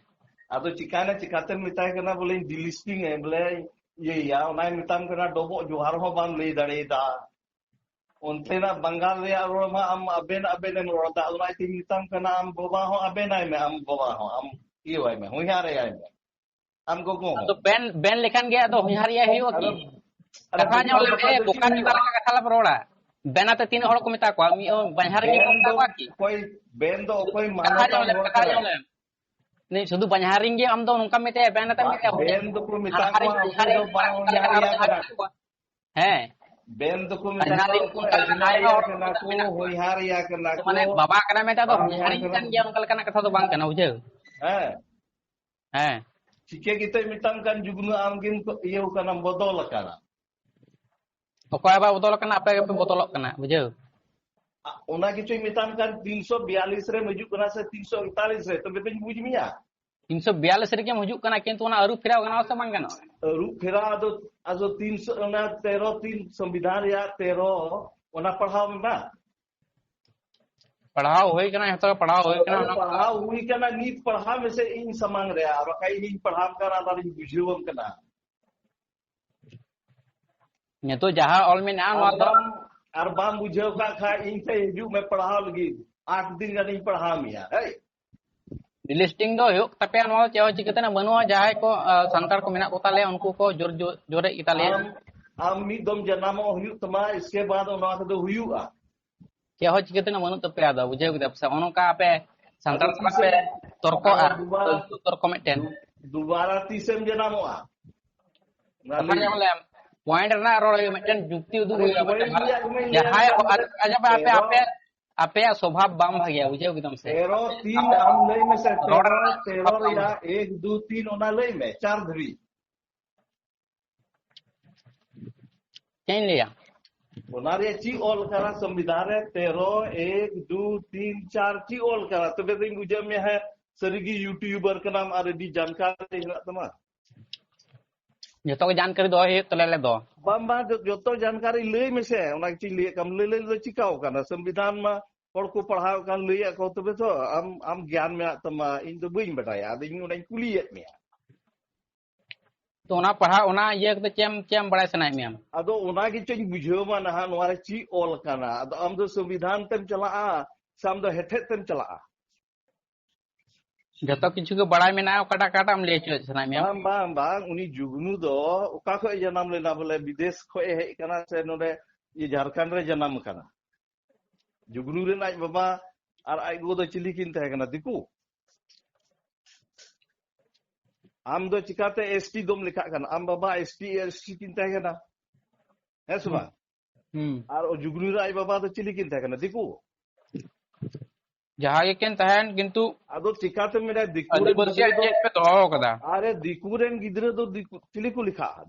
ᱟᱫᱚ ᱪᱤᱠᱟᱭᱱᱟ, ᱪᱤᱠᱟᱛᱮᱢ ᱢᱮᱛᱟᱭ ᱠᱟᱱᱟ ᱵᱚᱞᱮ ᱰᱤᱞᱤᱥᱴᱤᱝ ᱮ ᱵᱚᱞᱮ ᱤᱭᱟᱹᱭᱟ, ᱚᱱᱟᱭ ᱢᱮᱛᱟᱢ ᱠᱟᱱᱟ ᱰᱚᱵᱚᱜ ᱡᱚᱦᱟᱨ ᱦᱚᱸ ᱵᱟᱢ ᱞᱟᱹᱭ ᱫᱟᱲᱮᱭᱟᱫᱟ᱾ ᱚᱱᱛᱮᱱᱟᱜ ᱵᱟᱝᱜᱟᱞ ᱨᱮᱭᱟᱜ ᱨᱚᱲ ᱢᱟ ᱟᱢ ᱟᱵᱮᱱ ᱟᱵᱮᱱ ᱮᱢ ᱨᱚᱲ ᱮᱫᱟ, ᱚᱱᱟ ᱤᱧ ᱢᱮᱛᱟᱢ ᱠᱟᱱᱟ ᱟᱢ ᱵᱟᱵᱟ ᱦᱚᱸ ᱟᱵᱮᱱᱟᱭ ᱢᱮ, ᱟᱢ ᱵᱟᱵᱟ ᱦᱚᱸ ᱟᱢ ᱤᱭᱟᱹᱣᱟᱭ ᱢᱮ, ᱦᱚᱧᱦᱟᱨ ᱟᱭ ᱢᱮ, ᱟᱢ ᱜᱚᱜᱚ ᱦᱚᱸ᱾ ᱟᱫᱚ ᱵᱮᱱ ᱵᱮᱱ ᱞᱮᱠᱷᱟᱱ ᱜᱮ ᱟᱫᱚ ᱦᱚᱧᱦᱟᱨ ᱮᱭᱟᱭ ᱦᱩᱭᱩᱜᱼᱟ ᱠᱤ? ᱟᱫᱚ ᱠᱟᱛᱷᱟ ᱧᱚᱜ ᱞᱮ ᱵᱟᱠᱷᱟᱡ ᱫᱚ ᱵᱚᱠᱟ ᱪᱮᱫ ᱪᱮᱛᱟᱱ ᱨᱮ ᱠᱟᱛᱷᱟ ᱞᱮ ᱨᱚᱲᱟ᱾ ᱵᱮᱱ ᱟᱛᱮ ᱛᱤᱱᱟᱹᱜ ᱦᱚᱲ ᱠᱚ ᱢᱮᱛᱟ ᱠᱚᱣᱟ? ᱢᱤᱫ ᱦᱚᱲ ᱵᱟᱧᱦᱟᱨ ᱨᱮ ᱢᱤᱫ ᱵᱮᱱ ᱦᱚᱲ ᱢᱮᱛᱟ ᱫᱚ ᱠᱚᱣᱟ ᱠᱤ? ᱚᱠᱚᱭ, ᱵᱮᱱ ᱫᱚ ᱚᱠᱚᱭ ᱠᱟᱛᱷᱟ ᱢᱟᱱᱚᱛᱟᱱ ᱧᱚᱜ ᱞᱮ ᱦᱚᱲ ᱠᱟᱛᱷᱟ ᱠᱟᱱᱟ? ᱧᱚᱜ ᱞᱮ᱾ ᱥᱩᱫᱷᱩ ᱵᱟᱧᱦᱟᱨ ᱨᱮᱱ ᱜᱮ ᱟᱢ ᱫᱚ ᱱᱚᱝᱠᱟᱢ ᱢᱮᱛᱟᱭᱟ, ᱵᱮᱱ ᱟᱛᱮᱢ ᱢᱮᱛᱟᱭᱟ, ᱵᱮᱱ ᱫᱚᱠᱚ ᱢᱮᱛᱟ ᱦᱟᱱᱦᱟᱨ ᱠᱚᱣᱟ, ᱨᱮᱱ ᱚᱠᱚᱭ ᱵᱟᱧᱦᱟᱨ ᱫᱚ ᱨᱮᱱ ᱵᱟᱝ ᱚᱱᱠᱟ ᱞᱮᱠᱟ ᱦᱚᱧᱦᱟᱨ ᱟᱨ ᱮᱭᱟ ᱠᱟᱱᱟ᱾ ᱠᱚᱣᱟ᱾ ᱦᱮᱸ, ᱵᱮᱱ ᱫᱚᱠᱚ ᱢᱮᱛᱟ ᱵᱟᱧᱦᱟᱨ ᱠᱚᱣᱟ ᱨᱮᱱ ᱚᱠᱚᱭ ᱚᱱᱠᱟ ᱞᱮᱠᱟ ᱟᱡᱽᱱᱟᱨ ᱟᱭᱳ ᱮᱭᱟ ᱦᱚᱲ ᱠᱟᱱᱟ ᱠᱚ ᱠᱚ, ᱢᱮᱱᱟᱜ ᱠᱚᱣᱟ᱾ ᱦᱚᱧᱦᱟᱨ ᱮᱭᱟ ᱠᱟᱱᱟ ᱛᱚ ᱠᱚ, ᱢᱟᱱᱮ ᱵᱟᱵᱟ ᱠᱟᱱᱟ ᱢᱮᱱᱛᱮ ᱟᱫᱚ ᱵᱟᱝ ᱦᱚᱧᱦᱟᱨ ᱦᱚᱧᱦᱟᱨᱤᱧ ᱠᱟᱱᱟ᱾ ᱠᱟᱱ ᱜᱮᱭᱟ, ᱚᱱᱠᱟ ᱞᱮᱠᱟᱱᱟᱜ ᱠᱟᱛᱷᱟ ᱫᱚ ᱵᱟᱝ ᱠᱟᱱᱟ, ᱵᱩᱡᱷᱟᱹᱣ? ᱦᱮᱸ, ᱦᱮᱸ, ᱴᱷᱤᱠᱮ ᱜᱮᱛᱚᱭ ᱢᱮᱛᱟᱢ ᱠᱟᱱ ᱡᱩᱜᱽᱱᱟᱹ ᱟᱢ ᱜᱮᱢ ᱤᱭᱟᱹᱣ ᱠᱟᱱᱟ, ᱵᱚᱫᱚᱞ ᱟᱠᱟᱱᱟ᱾ ᱚᱠᱚᱭ ᱟᱵᱟᱨ ᱵᱚᱫᱚᱞ ᱠᱟᱱᱟ, ᱟᱯᱮ ᱜᱮᱯᱮ ᱵᱚᱫᱚᱞᱚᱜ ᱠᱟᱱᱟ, ᱵᱩᱡᱷᱟᱹᱣ? ᱟ, ᱚᱱᱟ ᱜᱮᱪᱚᱭ ᱢᱮᱛᱟᱢ ᱠᱟᱱ, ᱛᱤᱱᱥᱚ ᱵᱤᱭᱟᱞᱤᱥ ᱨᱮᱢ ᱦᱤᱡᱩᱜ ᱠᱟᱱᱟ ᱥᱮ ᱛᱤᱱᱥᱚ ᱮᱠᱛᱟᱞᱤᱥ ᱨᱮ, ᱛᱚᱵᱮ ᱛᱚᱧ ᱵᱩᱡᱽ ᱢᱮᱭᱟ᱾ ᱛᱤᱱᱥᱚ ᱵᱤᱭᱟᱞᱤᱥ ᱨᱮᱜᱮᱢ ᱦᱤᱡᱩᱜ ᱠᱟᱱᱟ, ᱠᱤᱱᱛᱩ ᱚᱱᱟ ᱟᱹᱨᱩ ᱯᱷᱮᱨᱟᱣ ᱜᱟᱱᱚᱜᱼᱟ ᱥᱮ ᱵᱟᱝ ᱜᱟᱱᱚᱜᱼᱟ? ᱟᱹᱨᱩ ᱯᱷᱮᱨᱟᱣ ᱟᱫᱚ, ᱟᱫᱚ ᱛᱤᱱᱥᱚ, ᱚᱱᱟ ᱛᱮᱨᱚ ᱛᱤᱱ ᱥᱚᱝᱵᱤᱫᱷᱟᱱ ᱨᱮᱭᱟᱜ ᱛᱮᱨᱚ, ᱚᱱᱟ ᱯᱟᱲᱦᱟᱣ ᱢᱮ ᱵᱟᱝ? ᱯᱟᱲᱦᱟᱣ ᱦᱩᱭ ᱠᱟᱱᱟ, ᱡᱷᱚᱛᱚ ᱜᱮ ᱯᱟᱲᱦᱟᱣ ᱦᱩᱭ ᱠᱟᱱᱟ᱾ ᱚᱱᱟ ᱯᱟᱲᱦᱟᱣ ᱦᱩᱭ ᱠᱟᱱᱟ, ᱱᱤᱛ ᱯᱟᱲᱦᱟᱣ ᱢᱮᱥᱮ ᱤᱧ ᱥᱟᱢᱟᱝ ᱨᱮ, ᱟᱨ ᱵᱟᱠᱷᱟᱡ ᱤᱧ ᱯᱟᱲᱦᱟᱣ ᱠᱟᱱᱟ, ᱟᱵᱟᱨ ᱤᱧ ᱵᱩᱡᱷᱟᱹᱣᱟᱢ ᱠᱟᱱᱟ᱾ ᱱᱤᱛᱚᱜ ᱡᱟᱦᱟᱸ ᱚᱞ ᱢᱮᱱᱟᱜᱼᱟ, ᱱᱚᱣᱟ ᱟᱨ ᱫᱚ ᱵᱟᱢ, ᱟᱨ ᱵᱟᱢ ᱵᱩᱡᱷᱟᱹᱣ ᱠᱟᱜ ᱠᱷᱟᱡ ᱤᱧ ᱴᱷᱮᱱ ᱦᱤᱡᱩᱜ ᱢᱮ ᱯᱟᱲᱦᱟᱣ ᱞᱟᱹᱜᱤᱫ, ᱟᱴ ᱫᱤᱱ ᱜᱟᱱᱤᱧ ᱯᱟᱲᱦᱟᱣ ᱢᱮᱭᱟ᱾ ᱦᱮᱭ, ᱰᱤᱞᱤᱥᱴᱤᱝ ᱫᱚ ᱦᱩᱭᱩᱜ ᱛᱟᱯᱮᱭᱟ, ᱱᱚᱣᱟ ᱪᱮᱫ ᱦᱚᱸ ᱪᱤᱠᱟᱹ ᱛᱮᱱᱟᱜ ᱵᱟᱹᱱᱩᱜᱼᱟ᱾ ᱡᱟᱦᱟᱸᱭ ᱠᱚ ᱟ, ᱥᱟᱱᱛᱟᱲ ᱠᱚ ᱢᱮᱱᱟᱜ ᱠᱚ ᱛᱟᱞᱮᱭᱟ, ᱩᱱᱠᱩ ᱠᱚ ᱡᱳᱨ ᱡᱳᱨ ᱡᱳᱨᱮᱫ ᱜᱮᱛᱟᱞᱮᱭᱟ᱾ ᱟᱢ, ᱟᱢ ᱢᱤᱫ ᱫᱚᱢ ᱡᱟᱱᱟᱢᱚᱜ ᱦᱩᱭᱩᱜ ᱛᱟᱢᱟ, ᱤᱥᱠᱮ ᱵᱟᱫ ᱚᱱᱟ ᱠᱚᱫᱚ ᱦᱩᱭᱩᱜᱼᱟ᱾ ᱪᱮᱫ ᱦᱚᱸ ᱪᱤᱠᱟᱹ ᱛᱮᱱᱟᱜ ᱵᱟᱹᱱᱩᱜ ᱛᱟᱯᱮᱭᱟ᱾ ᱟᱫᱚ ᱵᱩᱡᱷᱟᱹᱣ ᱠᱮᱫᱟ ᱯᱮ ᱥᱮ? ᱚᱱᱠᱟ ᱟᱯᱮ ᱥᱟᱱᱛᱟᱲ ᱟᱫᱚ ᱥᱟᱞᱟᱜ ᱛᱤᱥᱮᱢ, ᱯᱮ ᱛᱚᱨᱠᱚᱜᱼᱟ, ᱟᱫᱚ ᱫᱩᱵᱟᱨᱟ, ᱛᱚᱨᱠᱚ ᱢᱤᱫᱴᱮᱱ᱾ ᱫᱩᱵᱟᱨᱟ ᱛᱤᱥᱮᱢ ᱡᱟᱱᱟᱢᱚᱜᱼᱟ? ᱚᱱᱟ ᱠᱟᱛᱷᱟ ᱞᱟᱹᱭ ᱧᱮᱞ ᱞᱮᱢ, ᱯᱚᱭᱮᱱᱴ ᱨᱮᱱᱟᱜ ᱨᱚᱲ ᱦᱩᱭᱩᱜᱼᱟ, ᱢᱤᱫᱴᱮᱱ ᱡᱩᱠᱛᱤ ᱩᱫᱩᱜ ᱟᱨᱮ ᱦᱩᱭᱩᱜᱼᱟ᱾ ᱯᱚᱭᱮᱱᱴ ᱢᱤᱫᱴᱮᱱ ᱨᱮᱭᱟᱜ ᱜᱮᱢᱟᱧ ᱞᱟᱹᱭᱟᱢ ᱡᱟᱦᱟᱸᱭ ᱠᱟᱱ ᱟᱸᱡᱚᱢ ᱯᱮ, ᱟᱯᱮ, ᱛᱮᱨᱚ᱾ ᱟᱯᱮᱭᱟᱜ ᱥᱚᱵᱷᱟᱵ ᱵᱟᱝ ᱵᱷᱟᱜᱮᱭᱟ, ᱵᱩᱡᱷᱟᱹᱣ ᱠᱮᱫᱟᱢ ᱥᱮ? ᱛᱮᱨᱚ ᱛᱤᱱ ᱟᱢ ᱞᱟᱹᱭ ᱢᱮᱥᱮ, ᱨᱚᱲ ᱛᱮᱨᱚ, ᱨᱮᱱᱟᱜ ᱛᱮᱨᱚ ᱥᱚᱵᱷᱟᱵ ᱵᱟᱝ ᱨᱮᱭᱟᱜ ᱮᱠ, ᱫᱩ, ᱛᱤᱱ ᱚᱱᱟ ᱞᱟᱹᱭ ᱢᱮ, ᱪᱟᱨ ᱫᱷᱟᱹᱵᱤᱡ᱾ ᱪᱮᱫ ᱤᱧ ᱞᱟᱹᱭᱟ? ᱚᱱᱟ ᱨᱮᱭᱟᱜ ᱪᱮᱫ ᱚᱞ ᱠᱟᱱᱟ ᱥᱚᱝᱵᱤᱫᱷᱟᱱ ᱨᱮ? ᱛᱮᱨᱚ, ᱮᱠ, ᱫᱩ, ᱛᱤᱱ, ᱪᱟᱨ ᱪᱮᱫ ᱚᱞ ᱠᱟᱱᱟ? ᱛᱚᱵᱮ ᱫᱚᱧ ᱵᱩᱡᱷᱟᱹᱣ ᱢᱮᱭᱟ, ᱦᱮᱸ, ᱥᱟᱹᱨᱤᱜᱮ YouTuber ᱠᱟᱱᱟᱢ ᱟᱨ ᱟᱹᱰᱤ ᱡᱟᱱᱠᱟᱨᱤ ᱦᱮᱱᱟᱜ ᱛᱟᱢᱟ᱾ ᱡᱚᱛᱚ ᱜᱮ ᱡᱟᱱᱠᱟᱨᱤ ᱫᱚᱦᱚᱭ ᱦᱩᱭᱩᱜ ᱛᱟᱞᱮ ᱟᱞᱮ ᱫᱚ᱾ ᱵᱟᱝ, ᱵᱟᱝ, ᱡᱚ-, ᱡᱚᱛᱚ ᱡᱟᱱᱠᱟᱨᱤ ᱞᱟᱹᱭ ᱢᱮᱥᱮ, ᱚᱱᱟ ᱜᱮᱪᱚᱧ ᱞᱟᱹᱭᱮᱫ ᱠᱟᱱ, ᱞᱟᱹᱭ, ᱞᱟᱹᱭ ᱫᱚ ᱪᱤᱠᱟᱹᱣ ᱠᱟᱱᱟ? ᱥᱚᱝᱵᱤᱫᱷᱟᱱ ᱢᱟ ᱦᱚᱲ ᱠᱚ ᱯᱟᱲᱦᱟᱣ ᱠᱟᱱ ᱞᱟᱹᱭᱟᱫ ᱠᱚ, ᱛᱚᱵᱮ ᱛᱚ ᱟᱢ, ᱟᱢ ᱜᱮᱭᱟᱱ ᱢᱮᱱᱟᱜ ᱛᱟᱢᱟ, ᱤᱧ ᱫᱚ ᱵᱟᱹᱧ ᱵᱟᱰᱟᱭᱟ, ᱟᱫᱚ ᱤᱧ ᱚᱱᱟᱧ ᱠᱩᱞᱤᱭᱮᱫ ᱢᱮᱭᱟ᱾ ᱛᱚ ᱚᱱᱟ ᱯᱟᱲᱦᱟᱣ, ᱚᱱᱟ ᱤᱭᱟᱹ ᱠᱟᱛᱮ ᱪᱮᱫ ᱮᱢ, ᱪᱮᱫ ᱮᱢ ᱵᱟᱲᱟᱭ ᱥᱟᱱᱟᱭᱮᱫ ᱢᱮᱭᱟ? ᱟᱫᱚ ᱚᱱᱟ ᱜᱮᱪᱚᱧ ᱵᱩᱡᱷᱟᱹᱣ ᱢᱟ ᱱᱟᱦᱟᱜ, ᱱᱚᱣᱟ ᱨᱮ ᱪᱮᱫ ᱚᱞ ᱠᱟᱱᱟ? ᱟᱫᱚ ᱟᱢ ᱫᱚ ᱥᱚᱝᱵᱤᱫᱷᱟᱱ ᱛᱮᱢ ᱪᱟᱞᱟᱜᱼᱟ ᱥᱮ ᱟᱢ ᱫᱚ ᱦᱮᱴᱮᱫ ᱛᱮᱢ ᱪᱟᱞᱟᱜᱼᱟ? ᱡᱚᱛᱚ ᱠᱤᱪᱷᱩ ᱜᱮ ᱵᱟᱲᱟᱭ ᱢᱮᱱᱟᱜᱼᱟ, ᱚᱠᱟᱴᱟᱜ, ᱚᱠᱟᱴᱟᱜ ᱮᱢ ᱞᱟᱹᱭ ᱦᱚᱪᱚᱭᱮᱫ ᱥᱟᱱᱟᱭᱮᱫ ᱢᱮᱭᱟ? ᱵᱟᱝ, ᱵᱟᱝ, ᱵᱟᱝ, ᱩᱱᱤ ᱡᱩᱜᱽᱱᱩ ᱫᱚ ᱚᱠᱟ ᱠᱷᱚᱡ ᱡᱟᱱᱟᱢ ᱞᱮᱱᱟ? ᱵᱚᱞᱮ ᱵᱤᱫᱮᱥ ᱠᱷᱚᱡ ᱮ ᱦᱮᱡ ᱠᱟᱱᱟ ᱥᱮ ᱱᱚᱰᱮ ᱤᱭᱟᱹ ᱡᱷᱟᱲᱠᱷᱚᱸᱰ ᱨᱮ ᱡᱟᱱᱟᱢ ᱠᱟᱱᱟ? ᱡᱩᱜᱽᱱᱩ ᱨᱮᱱ ᱟᱡ ᱵᱟᱵᱟ ᱟᱨ ᱟᱡ ᱜᱚᱜᱚ ᱫᱚ ᱪᱤᱞᱤ ᱠᱤᱱ ᱛᱟᱦᱮᱸ ᱠᱟᱱᱟ? ᱫᱤᱠᱩ᱾ ᱟᱢ ᱫᱚ ᱪᱤᱠᱟᱛᱮ ᱮᱥᱴᱤ ᱫᱚᱢ ᱞᱮᱠᱷᱟᱜ ᱠᱟᱱᱟ? ᱟᱢ ᱵᱟᱵᱟ ᱮᱥᱴᱤ, ᱮᱥᱴᱤ ᱠᱤᱱ ᱛᱟᱦᱮᱸ ᱠᱟᱱᱟ, ᱦᱮᱸ ᱥᱮ ᱵᱟᱝ? ᱦᱩᱸ᱾ ᱟᱨ ᱡᱩᱜᱽᱱᱩ ᱨᱮ ᱟᱡ ᱵᱟᱵᱟ ᱫᱚ ᱪᱤᱞᱤ ᱠᱤᱱ ᱛᱟᱦᱮᱸ ᱠᱟᱱᱟ? ᱫᱤᱠᱩ᱾ ᱡᱟᱦᱟᱸ ᱜᱮᱠᱤᱱ ᱛᱟᱦᱮᱱ, ᱠᱤᱱᱛᱩ ᱟᱫᱚ ᱪᱤᱠᱟᱛᱮᱢ ᱢᱮᱱᱟ ᱫᱤᱠᱩ ᱨᱮᱱ ᱟᱹᱫᱤᱵᱟᱹᱥᱤ ᱜᱤᱫᱽᱨᱟᱹ ᱫᱚ? ᱪᱮᱫ ᱯᱮ ᱫᱚᱦᱚ ᱠᱟᱫᱟ? ᱟᱨᱮ, ᱫᱤᱠᱩ ᱨᱮᱱ ᱜᱤᱫᱽᱨᱟᱹ ᱫᱚ ᱫᱤᱠᱩ ᱪᱤᱞᱤ ᱠᱚ ᱞᱮᱠᱷᱟᱜᱼᱟ?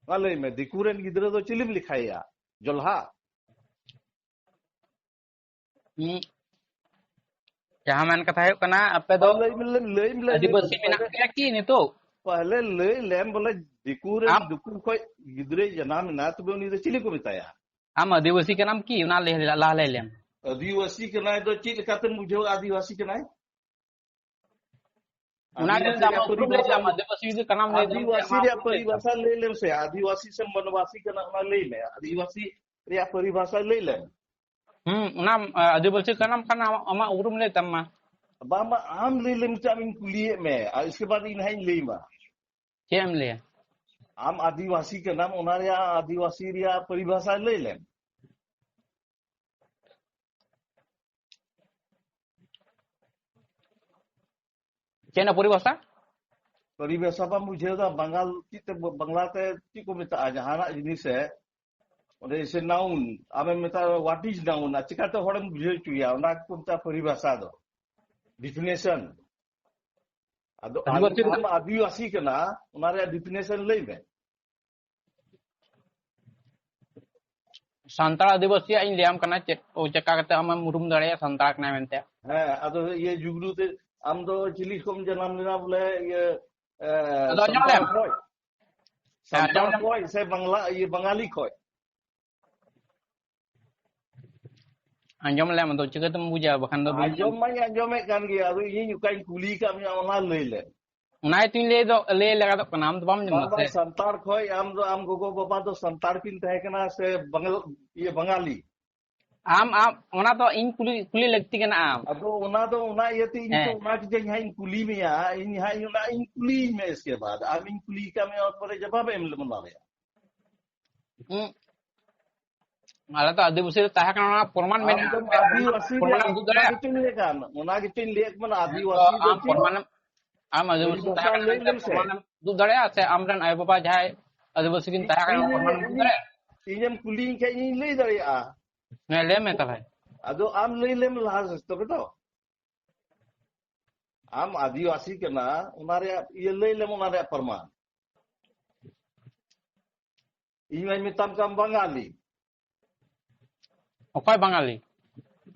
ᱢᱟ ᱞᱟᱹᱭ ᱢᱮ, ᱫᱤᱠᱩ ᱨᱮᱱ ᱜᱤᱫᱽᱨᱟᱹ ᱫᱚ ᱪᱤᱞᱤᱢ ᱞᱮᱠᱷᱟᱭᱟ? ᱡᱚᱞᱦᱟ? ᱦᱩᱸ᱾ ᱡᱟᱦᱟᱸ ᱢᱮᱱ ᱠᱟᱛᱷᱟ ᱦᱩᱭᱩᱜ ᱠᱟᱱᱟ, ᱟᱯᱮ ᱫᱚ ᱢᱟ ᱞᱟᱹᱭ ᱢᱮ, ᱞᱟᱹᱭ, ᱞᱟᱹᱭ ᱢᱮ, ᱞᱟᱹᱭ ᱢᱮ, ᱟᱹᱫᱤᱵᱟᱹᱥᱤ ᱞᱟᱹᱭ ᱢᱮᱱᱟᱜ ᱢᱮ᱾ ᱯᱮᱭᱟ ᱠᱤ ᱱᱤᱛᱚᱜ? ᱯᱟᱦᱞᱮ ᱞᱟᱹᱭ ᱞᱮᱢ ᱵᱚᱞᱮ, ᱫᱤᱠᱩ ᱨᱮᱱ, ᱟᱢ ᱫᱤᱠᱩ ᱠᱷᱚᱡ ᱜᱤᱫᱽᱨᱟᱹᱭ ᱡᱟᱱᱟᱢ ᱮᱱᱟ, ᱛᱚᱵᱮ ᱩᱱᱤ ᱫᱚ ᱪᱤᱞᱤ ᱠᱚ ᱢᱮᱛᱟᱭᱟ? ᱟᱢ ᱟᱹᱫᱤᱵᱟᱹᱥᱤ ᱠᱟᱱᱟᱢ ᱠᱤ? ᱚᱱᱟ ᱞᱟᱹᱭ, ᱞᱟᱦᱟ ᱞᱟᱹᱭ ᱞᱮᱢ᱾ ᱟᱹᱫᱤᱵᱟᱹᱥᱤ ᱠᱟᱱᱟᱭ ᱫᱚ ᱪᱮᱫ ᱞᱮᱠᱟᱛᱮᱢ ᱵᱩᱡᱷᱟᱹᱣᱟ ᱟᱹᱫᱤᱵᱟᱹᱥᱤ ᱠᱟᱱᱟᱭ? ᱚᱱᱟ ᱜᱮ ᱟᱹᱫᱤᱵᱟᱹᱥᱤ ᱫᱟᱢ ᱨᱮᱭᱟᱜ ᱩᱯᱨᱩᱢ ᱞᱟᱹᱭ ᱯᱚᱨᱤᱵᱷᱟᱥᱟ ᱛᱟᱢ, ᱟᱹᱫᱤᱵᱟᱹᱥᱤ ᱡᱩᱫᱤ ᱠᱟᱱᱟᱢ ᱞᱟᱹᱭ ᱫᱟᱢ, ᱟᱹᱫᱤᱵᱟᱹᱥᱤ ᱟᱢᱟᱜ ᱨᱮᱭᱟᱜ ᱩᱯᱨᱩᱢ ᱞᱟᱹᱭ ᱛᱟᱢ᱾ ᱯᱚᱨᱤᱵᱷᱟᱥᱟ ᱞᱟᱹᱭ ᱞᱮᱢ ᱥᱮ, ᱟᱹᱫᱤᱵᱟᱹᱥᱤ ᱥᱮ ᱵᱚᱱᱚᱵᱟᱥᱤ ᱠᱟᱱᱟ, ᱚᱱᱟ ᱞᱟᱹᱭ ᱢᱮ᱾ ᱟᱹᱫᱤᱵᱟᱹᱥᱤ ᱨᱮᱭᱟᱜ ᱯᱚᱨᱤᱵᱷᱟᱥᱟ ᱞᱟᱹᱭ ᱞᱮᱢ᱾ ᱦᱩᱸ, ᱚᱱᱟ, ᱟ, ᱟᱹᱫᱤᱵᱟᱹᱥᱤ ᱠᱟᱱᱟᱢ ᱠᱷᱟᱱ ᱟᱢᱟᱜ, ᱟᱢᱟᱜ ᱩᱯᱨᱩᱢ ᱞᱟᱹᱭ ᱛᱟᱢ ᱢᱟ᱾ ᱵᱟᱝ, ᱵᱟᱝ, ᱟᱢ ᱞᱟᱹᱭ ᱞᱮᱢ ᱥᱮ, ᱟᱢᱤᱧ ᱠᱩᱞᱤᱭᱮᱫ ᱢᱮ, ᱟᱨ ᱤᱥᱠᱮ ᱵᱟᱫ ᱤᱧ ᱦᱟᱸᱜ ᱤᱧ ᱞᱟᱹᱭ ᱢᱟ᱾ ᱪᱮᱫ ᱮᱢ ᱞᱟᱹᱭᱟ? ᱟᱢ ᱟᱹᱫᱤᱵᱟᱹᱥᱤ ᱠᱟᱱᱟᱢ, ᱚᱱᱟ ᱨᱮᱭᱟᱜ ᱟᱹᱫᱤᱵᱟᱹᱥᱤ ᱨᱮᱭᱟᱜ ᱯᱚᱨᱤᱵᱷᱟᱥᱟ ᱞᱟᱹᱭ ᱞᱮᱢ᱾ ᱪᱮᱫ ᱨᱮᱱᱟᱜ ᱯᱚᱨᱤᱵᱷᱟᱥᱟ? ᱯᱚᱨᱤᱵᱷᱟᱥᱟ ᱵᱟᱢ ᱵᱩᱡᱷᱟᱹᱣ ᱫᱟ? ᱵᱟᱝᱜᱟᱞ ᱪᱮᱫ ᱛᱮ, ᱵᱟᱝᱞᱟ ᱛᱮ ᱪᱮᱫ ᱠᱚ ᱢᱮᱛᱟᱜᱼᱟ ᱡᱟᱦᱟᱱᱟᱜ ᱡᱤᱱᱤᱥ ᱮ? ᱚᱸᱰᱮ ᱥᱮ noun, ᱟᱢᱮᱢ ᱢᱮᱛᱟᱜᱼᱟ what is noun, ᱟᱨ ᱪᱤᱠᱟᱛᱮ ᱦᱚᱲᱮᱢ ᱵᱩᱡᱷᱟᱹᱣ ᱦᱚᱪᱚᱭᱟ? ᱚᱱᱟ ᱠᱚ ᱢᱮᱛᱟᱜᱼᱟ ᱯᱚᱨᱤᱵᱷᱟᱥᱟ ᱫᱚ, definition᱾ ᱟᱫᱚ ᱟᱹᱫᱤᱵᱟᱹᱥᱤ ᱟᱢ ᱟᱹᱫᱤᱵᱟᱹᱥᱤ ᱠᱟᱱᱟ, ᱚᱱᱟ ᱨᱮᱭᱟᱜ definition ᱞᱟᱹᱭ ᱢᱮ᱾ ᱥᱟᱱᱛᱟᱲ ᱟᱹᱫᱤᱵᱟᱹᱥᱤᱭᱟᱜ ᱤᱧ ᱞᱟᱹᱭᱟᱢ ᱠᱟᱱᱟ, ᱪᱮᱫ, ᱚ, ᱪᱮᱠᱟ ᱠᱟᱛᱮ ᱟᱢᱮᱢ ᱩᱨᱩᱢ ᱫᱟᱲᱮᱭᱟᱜᱼᱟ ᱥᱟᱱᱛᱟᱲ ᱠᱟᱱᱟᱭ ᱢᱮᱱᱛᱮ᱾ ᱦᱮᱸ, ᱟᱫᱚ ᱤᱭᱟᱹ ᱡᱩᱜᱽᱱᱩ ᱛᱮ, ᱟᱢ ᱫᱚ ᱪᱤᱞᱤ ᱠᱷᱚᱱ ᱡᱟᱱᱟᱢ ᱞᱮᱱᱟ ᱵᱚᱞᱮ? ᱤᱭᱟᱹ, ᱮ, ᱟᱫᱚ ᱟᱸᱡᱚᱢ ᱥᱟᱱᱛᱟᱲ ᱞᱮᱢ᱾ ᱠᱷᱚᱡ? ᱦᱮᱸ, ᱟᱸᱡᱚᱢ ᱥᱟᱱᱛᱟᱲ ᱞᱮᱢ᱾ ᱠᱷᱚᱡ ᱥᱮ ᱵᱟᱝᱞᱟ, ᱤᱭᱟᱹ, ᱵᱟᱝᱟᱞᱤ ᱠᱷᱚᱡ? ᱟᱸᱡᱚᱢ ᱞᱮᱢ, ᱟᱫᱚ ᱪᱤᱠᱟᱹᱛᱮᱢ ᱵᱩᱡᱟ? ᱵᱟᱠᱷᱟᱱ ᱫᱚ ᱵᱤᱱ ᱟᱸᱡᱚᱢ ᱢᱟᱧ ᱟᱸᱡᱚᱢᱮᱫ ᱠᱟᱱ ᱜᱮᱭᱟ, ᱟᱫᱚ ᱤᱧ ᱚᱠᱟᱧ ᱠᱩᱞᱤ ᱠᱟᱫ ᱢᱮᱭᱟ ᱚᱱᱟ ᱞᱟᱹᱭ ᱞᱮᱢ᱾ ᱚᱱᱟ ᱜᱮᱛᱚᱧ ᱞᱟᱹᱭ ᱫᱚ, ᱞᱟᱹᱭ ᱞᱟᱜᱟᱫᱚᱜ ᱠᱟᱱᱟ, ᱟᱢ ᱫᱚ ᱵᱟᱢ ᱟᱸᱡᱚᱢ ᱵᱟᱝ, ᱫᱟ ᱥᱮ? ᱵᱟᱝ, ᱥᱟᱱᱛᱟᱲ ᱠᱷᱚᱡ ᱟᱢ ᱫᱚ, ᱟᱢ ᱜᱚᱜᱚ ᱵᱟᱵᱟ ᱫᱚ ᱥᱟᱱᱛᱟᱲ ᱠᱤᱱ ᱛᱟᱦᱮᱸ ᱠᱟᱱᱟ ᱥᱮ ᱵᱟᱝᱞᱟ, ᱤᱭᱟᱹ, ᱵᱟᱝᱟᱞᱤ? ᱟᱢ, ᱟᱢ, ᱚᱱᱟ ᱫᱚ ᱤᱧ ᱠᱩᱞᱤ, ᱠᱩᱞᱤ ᱞᱟᱹᱠᱛᱤ ᱠᱟᱱᱟ ᱟᱢ᱾ ᱟᱫᱚ ᱚᱱᱟ ᱫᱚ, ᱚᱱᱟ ᱤᱭᱟᱹᱛᱮ ᱤᱧ ᱛᱚ ᱦᱮᱸ᱾ ᱚᱱᱟ ᱜᱮ ᱡᱮ ᱦᱟᱸᱜ ᱤᱧ ᱠᱩᱞᱤ ᱢᱮᱭᱟ, ᱤᱧ ᱦᱟᱸᱜ ᱤᱧ, ᱚᱱᱟ ᱤᱧ ᱠᱩᱞᱤᱭᱤᱧ ᱢᱮ, ᱤᱥᱠᱮ ᱵᱟᱫ ᱟᱢᱤᱧ ᱠᱩᱞᱤ ᱠᱟᱜ ᱢᱮᱭᱟ, ᱚᱱᱟ ᱯᱚᱨᱮ ᱡᱚᱵᱟᱵ ᱮᱢ ᱞᱮᱢ ᱚᱱᱟ ᱨᱮᱭᱟᱜ᱾ ᱦᱩᱸ᱾ ᱟᱞᱮ ᱫᱚ ᱟᱹᱫᱤᱵᱟᱹᱥᱤ ᱞᱮ ᱛᱟᱦᱮᱸ ᱠᱟᱱᱟ, ᱚᱱᱟ ᱯᱨᱚᱢᱟᱱ ᱟᱢ ᱢᱮᱱᱟᱜᱼᱟ᱾ ᱫᱚᱢ ᱟᱹᱫᱤᱵᱟᱹᱥᱤ ᱯᱨᱚᱢᱟᱱ ᱜᱮ, ᱮᱢ ᱩᱫᱩᱜ ᱚᱱᱟ ᱫᱟᱲᱮᱭᱟᱜᱼᱟ? ᱜᱮᱛᱚᱧ ᱞᱟᱹᱭᱮᱫ ᱠᱟᱱ, ᱚᱱᱟ ᱜᱮᱛᱚᱧ ᱞᱟᱹᱭᱮᱫ ᱠᱟᱱᱟ, ᱦᱮᱸ, ᱛᱚ ᱟᱹᱫᱤᱵᱟᱹᱥᱤ ᱫᱚ ᱟᱢ ᱪᱮᱫ? ᱯᱨᱚᱢᱟᱱᱮᱢ, ᱟᱢ ᱟᱹᱫᱤᱵᱟᱹᱥᱤ ᱟᱹᱫᱤᱵᱟᱹᱥᱤ ᱛᱟᱦᱮᱸ ᱞᱟᱹᱭ ᱠᱟᱱᱟ, ᱞᱮᱢ ᱥᱮ᱾ ᱯᱨᱚᱢᱟᱱᱮᱢ ᱩᱫᱩᱜ ᱫᱟᱲᱮᱭᱟᱜᱼᱟ ᱥᱮ? ᱟᱢᱨᱮᱱ ᱟᱭᱳ ᱵᱟᱵᱟ ᱡᱟᱦᱟᱸᱭ ᱟᱹᱫᱤᱵᱟᱹᱥᱤ ᱠᱤᱱ ᱛᱟᱦᱮᱸ ᱠᱟᱱᱟ, ᱤᱧ, ᱯᱨᱚᱢᱟᱱᱮᱢ ᱩᱫᱩᱜ ᱤᱧ, ᱫᱟᱲᱮᱭᱟᱜᱼᱟ? ᱤᱧᱮᱢ ᱠᱩᱞᱤᱧ ᱠᱷᱟᱡ ᱤᱧ ᱞᱟᱹᱭ ᱫᱟᱲᱮᱭᱟᱜᱼᱟ᱾ ᱦᱮᱸ, ᱞᱟᱹᱭ ᱢᱮ ᱛᱟᱦᱞᱮ᱾ ᱟᱫᱚ ᱟᱢ ᱞᱟᱹᱭ ᱞᱮᱢ ᱞᱟᱦᱟ ᱥᱮ, ᱛᱚᱵᱮ ᱛᱚ᱾ ᱟᱢ ᱟᱹᱫᱤᱵᱟᱹᱥᱤ ᱠᱟᱱᱟ, ᱚᱱᱟ ᱨᱮᱭᱟᱜ ᱤᱭᱟᱹ ᱞᱟᱹᱭ ᱞᱮᱢ, ᱚᱱᱟ ᱨᱮᱭᱟᱜ ᱯᱨᱚᱢᱟᱱ᱾ ᱤᱧ ᱢᱟᱧ ᱢᱮᱛᱟᱢ ᱠᱟᱱ ᱵᱟᱝᱟᱞᱤ᱾ ᱚᱠᱚᱭ ᱵᱟᱝᱟᱞᱤ?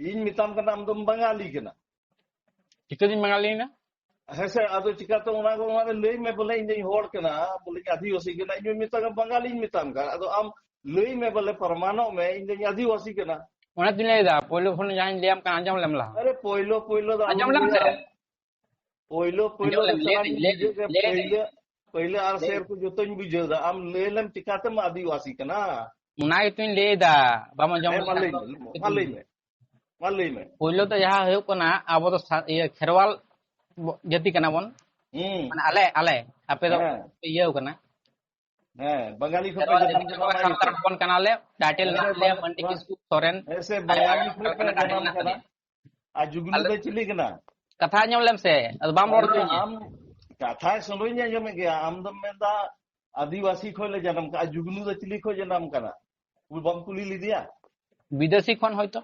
ᱤᱧ ᱢᱮᱛᱟᱢ ᱠᱟᱱᱟ, ᱟᱢ ᱫᱚᱢ ᱵᱟᱝᱟᱞᱤ ᱠᱟᱱᱟ᱾ ᱪᱤᱠᱟᱹᱛᱤᱧ ᱵᱟᱝᱟᱞᱤᱭᱮᱱᱟ? ᱦᱮᱸ ᱥᱮ, ᱟᱫᱚ ᱪᱤᱠᱟᱹᱛᱮ ᱚᱱᱟ ᱠᱚ, ᱚᱱᱟ ᱨᱮ ᱞᱟᱹᱭ ᱢᱮ ᱵᱚᱞᱮ, ᱤᱧ ᱫᱚᱧ ᱦᱚᱲ ᱠᱟᱱᱟ, ᱵᱚᱞᱮ ᱟᱹᱫᱤᱵᱟᱹᱥᱤ ᱠᱟᱱᱟ, ᱤᱧ ᱢᱮᱛᱟᱢ ᱠᱟᱱᱟ, ᱵᱟᱝᱟᱞᱤᱧ ᱢᱮᱛᱟᱢ ᱠᱟᱱᱟ, ᱟᱫᱚ ᱟᱢ ᱞᱟᱹᱭ ᱢᱮ ᱵᱚᱞᱮ, ᱯᱨᱚᱢᱟᱱᱚᱜ ᱢᱮ, ᱤᱧ ᱫᱚᱧ ᱟᱹᱫᱤᱵᱟᱹᱥᱤ ᱠᱟᱱᱟ᱾ ᱚᱱᱟ ᱛᱤᱧ ᱞᱟᱹᱭ ᱮᱫᱟ, ᱯᱳᱭᱞᱳ ᱠᱷᱚᱱ ᱡᱟᱦᱟᱸᱧ ᱞᱟᱹᱭᱟᱢ ᱠᱟᱱᱟ, ᱟᱸᱡᱚᱢ ᱞᱮᱢ ᱞᱟᱦᱟ᱾ ᱟᱨᱮ, ᱯᱳᱭᱞᱳ, ᱯᱳᱭᱞᱳ ᱫᱚ ᱟᱸᱡᱚᱢ ᱟᱞᱚᱢ ᱞᱮᱢ ᱥᱮ᱾ ᱞᱟᱹᱭᱟ᱾ ᱯᱳᱭᱞᱳ, ᱯᱳᱭᱞᱳ ᱟᱸᱡᱚᱢ ᱫᱚ ᱞᱮᱢ, ᱞᱟᱹᱭ ᱥᱟᱱᱟᱢ ᱫᱟᱹᱧ, ᱞᱟᱹᱭ ᱫᱟᱹᱧ, ᱯᱩᱡᱟᱹ ᱜᱮ, ᱞᱟᱹᱭ ᱫᱟᱹᱧ᱾ ᱯᱳᱭᱞᱳ, ᱯᱳᱭᱞᱳ ᱟᱨ ᱞᱟᱹᱭ ᱥᱮᱨ ᱫᱟᱹᱧ᱾ ᱠᱚ ᱡᱚᱛᱚᱧ ᱵᱩᱡᱷᱟᱹᱣ ᱮᱫᱟ᱾ ᱟᱢ ᱞᱟᱹᱭ ᱞᱮᱢ, ᱪᱤᱠᱟᱛᱮᱢ ᱟᱹᱫᱤᱵᱟᱹᱥᱤ ᱠᱟᱱᱟ? ᱚᱱᱟ ᱜᱮᱛᱚᱧ ᱞᱟᱹᱭ ᱮᱫᱟ, ᱵᱟᱢ ᱟᱸᱡᱚᱢ ᱦᱮᱸ, ᱢᱟ ᱞᱮᱠᱷᱟᱱ ᱞᱟᱹᱭ ᱫᱚ ᱢᱮ, ᱢᱟ ᱞᱟᱹᱭ ᱢᱮ, ᱢᱟ ᱞᱟᱹᱭ ᱢᱮ᱾ ᱯᱳᱭᱞᱳ ᱫᱚ ᱡᱟᱦᱟᱸ ᱦᱩᱭᱩᱜ ᱠᱟᱱᱟ, ᱟᱵᱚ ᱫᱚ ᱥᱟ-, ᱤᱭᱟᱹ, ᱠᱷᱮᱨᱣᱟᱞ ᱵᱚ-, ᱡᱟᱹᱛᱤ ᱠᱟᱱᱟ ᱵᱚᱱ᱾ ᱦᱩᱸ᱾ ᱢᱟᱱᱮ ᱟᱞᱮ, ᱟᱞᱮ, ᱟᱯᱮ ᱫᱚ ᱦᱮᱸ᱾ ᱯᱮ ᱤᱭᱟᱹᱣ ᱠᱟᱱᱟ᱾ ᱦᱮᱸ, ᱵᱟᱝᱟᱞᱤ ᱠᱷᱚᱱ ᱯᱮ ᱠᱷᱮᱨᱣᱟᱞ ᱡᱟᱱᱟᱢ ᱡᱟᱹᱛᱤ ᱠᱟᱱᱟ, ᱠᱟᱱᱟ, ᱚᱱᱟ ᱥᱟᱱᱛᱟᱲ ᱜᱮᱛᱚ᱾ ᱦᱚᱯᱚᱱ ᱠᱟᱱᱟᱞᱮ, title ᱦᱮᱸ ᱦᱮᱱᱟᱜ ᱥᱮ ᱞᱮᱭᱟ ᱵᱟᱝ-, ᱢᱟᱹᱱᱰᱤ ᱦᱮᱸ, ᱠᱤᱥᱠᱩ ᱥᱚᱨᱮᱱ, ᱦᱮᱸ ᱥᱮ, ᱟᱞᱮᱭᱟᱜ ᱵᱟᱝᱟᱞᱤ ᱠᱷᱚᱱ ᱯᱮ ᱠᱟᱱᱟ, ᱡᱟᱱᱟᱢ ᱦᱮᱱᱟᱜ ᱠᱟᱱᱟ᱾ ᱛᱟᱞᱮᱭᱟ᱾ ᱟᱨ ᱡᱩᱜᱽᱱᱩ ᱟᱞᱮ ᱫᱚ ᱪᱤᱞᱤ ᱠᱟᱱᱟ? ᱠᱟᱛᱷᱟ ᱟᱸᱡᱚᱢ ᱞᱮᱢ ᱥᱮ, ᱟᱫᱚ ᱵᱟᱢ ᱨᱚᱲ ᱟᱫᱚ ᱦᱚᱪᱚᱧᱟ᱾ ᱟᱢ ᱠᱟᱛᱷᱟ ᱥᱩᱱᱩᱧ ᱟᱸᱡᱚᱢᱮᱫ ᱜᱮᱭᱟ, ᱟᱢ ᱫᱚᱢ ᱢᱮᱱᱫᱟ ᱟᱹᱫᱤᱵᱟᱹᱥᱤ ᱠᱷᱚᱱ ᱞᱮ ᱡᱟᱱᱟᱢ ᱠᱟᱱᱟ, ᱟᱨ ᱡᱩᱜᱽᱱᱩ ᱫᱚ ᱪᱤᱞᱤ ᱠᱷᱚᱱ ᱡᱟᱱᱟᱢ ᱠᱟᱱᱟ? ᱩᱱᱤ ᱵᱟᱢ ᱠᱩᱞᱤ ᱞᱮᱫᱮᱭᱟ? ᱵᱤᱫᱮᱥᱤ ᱠᱷᱚᱱ ᱦᱚᱭᱛᱚ᱾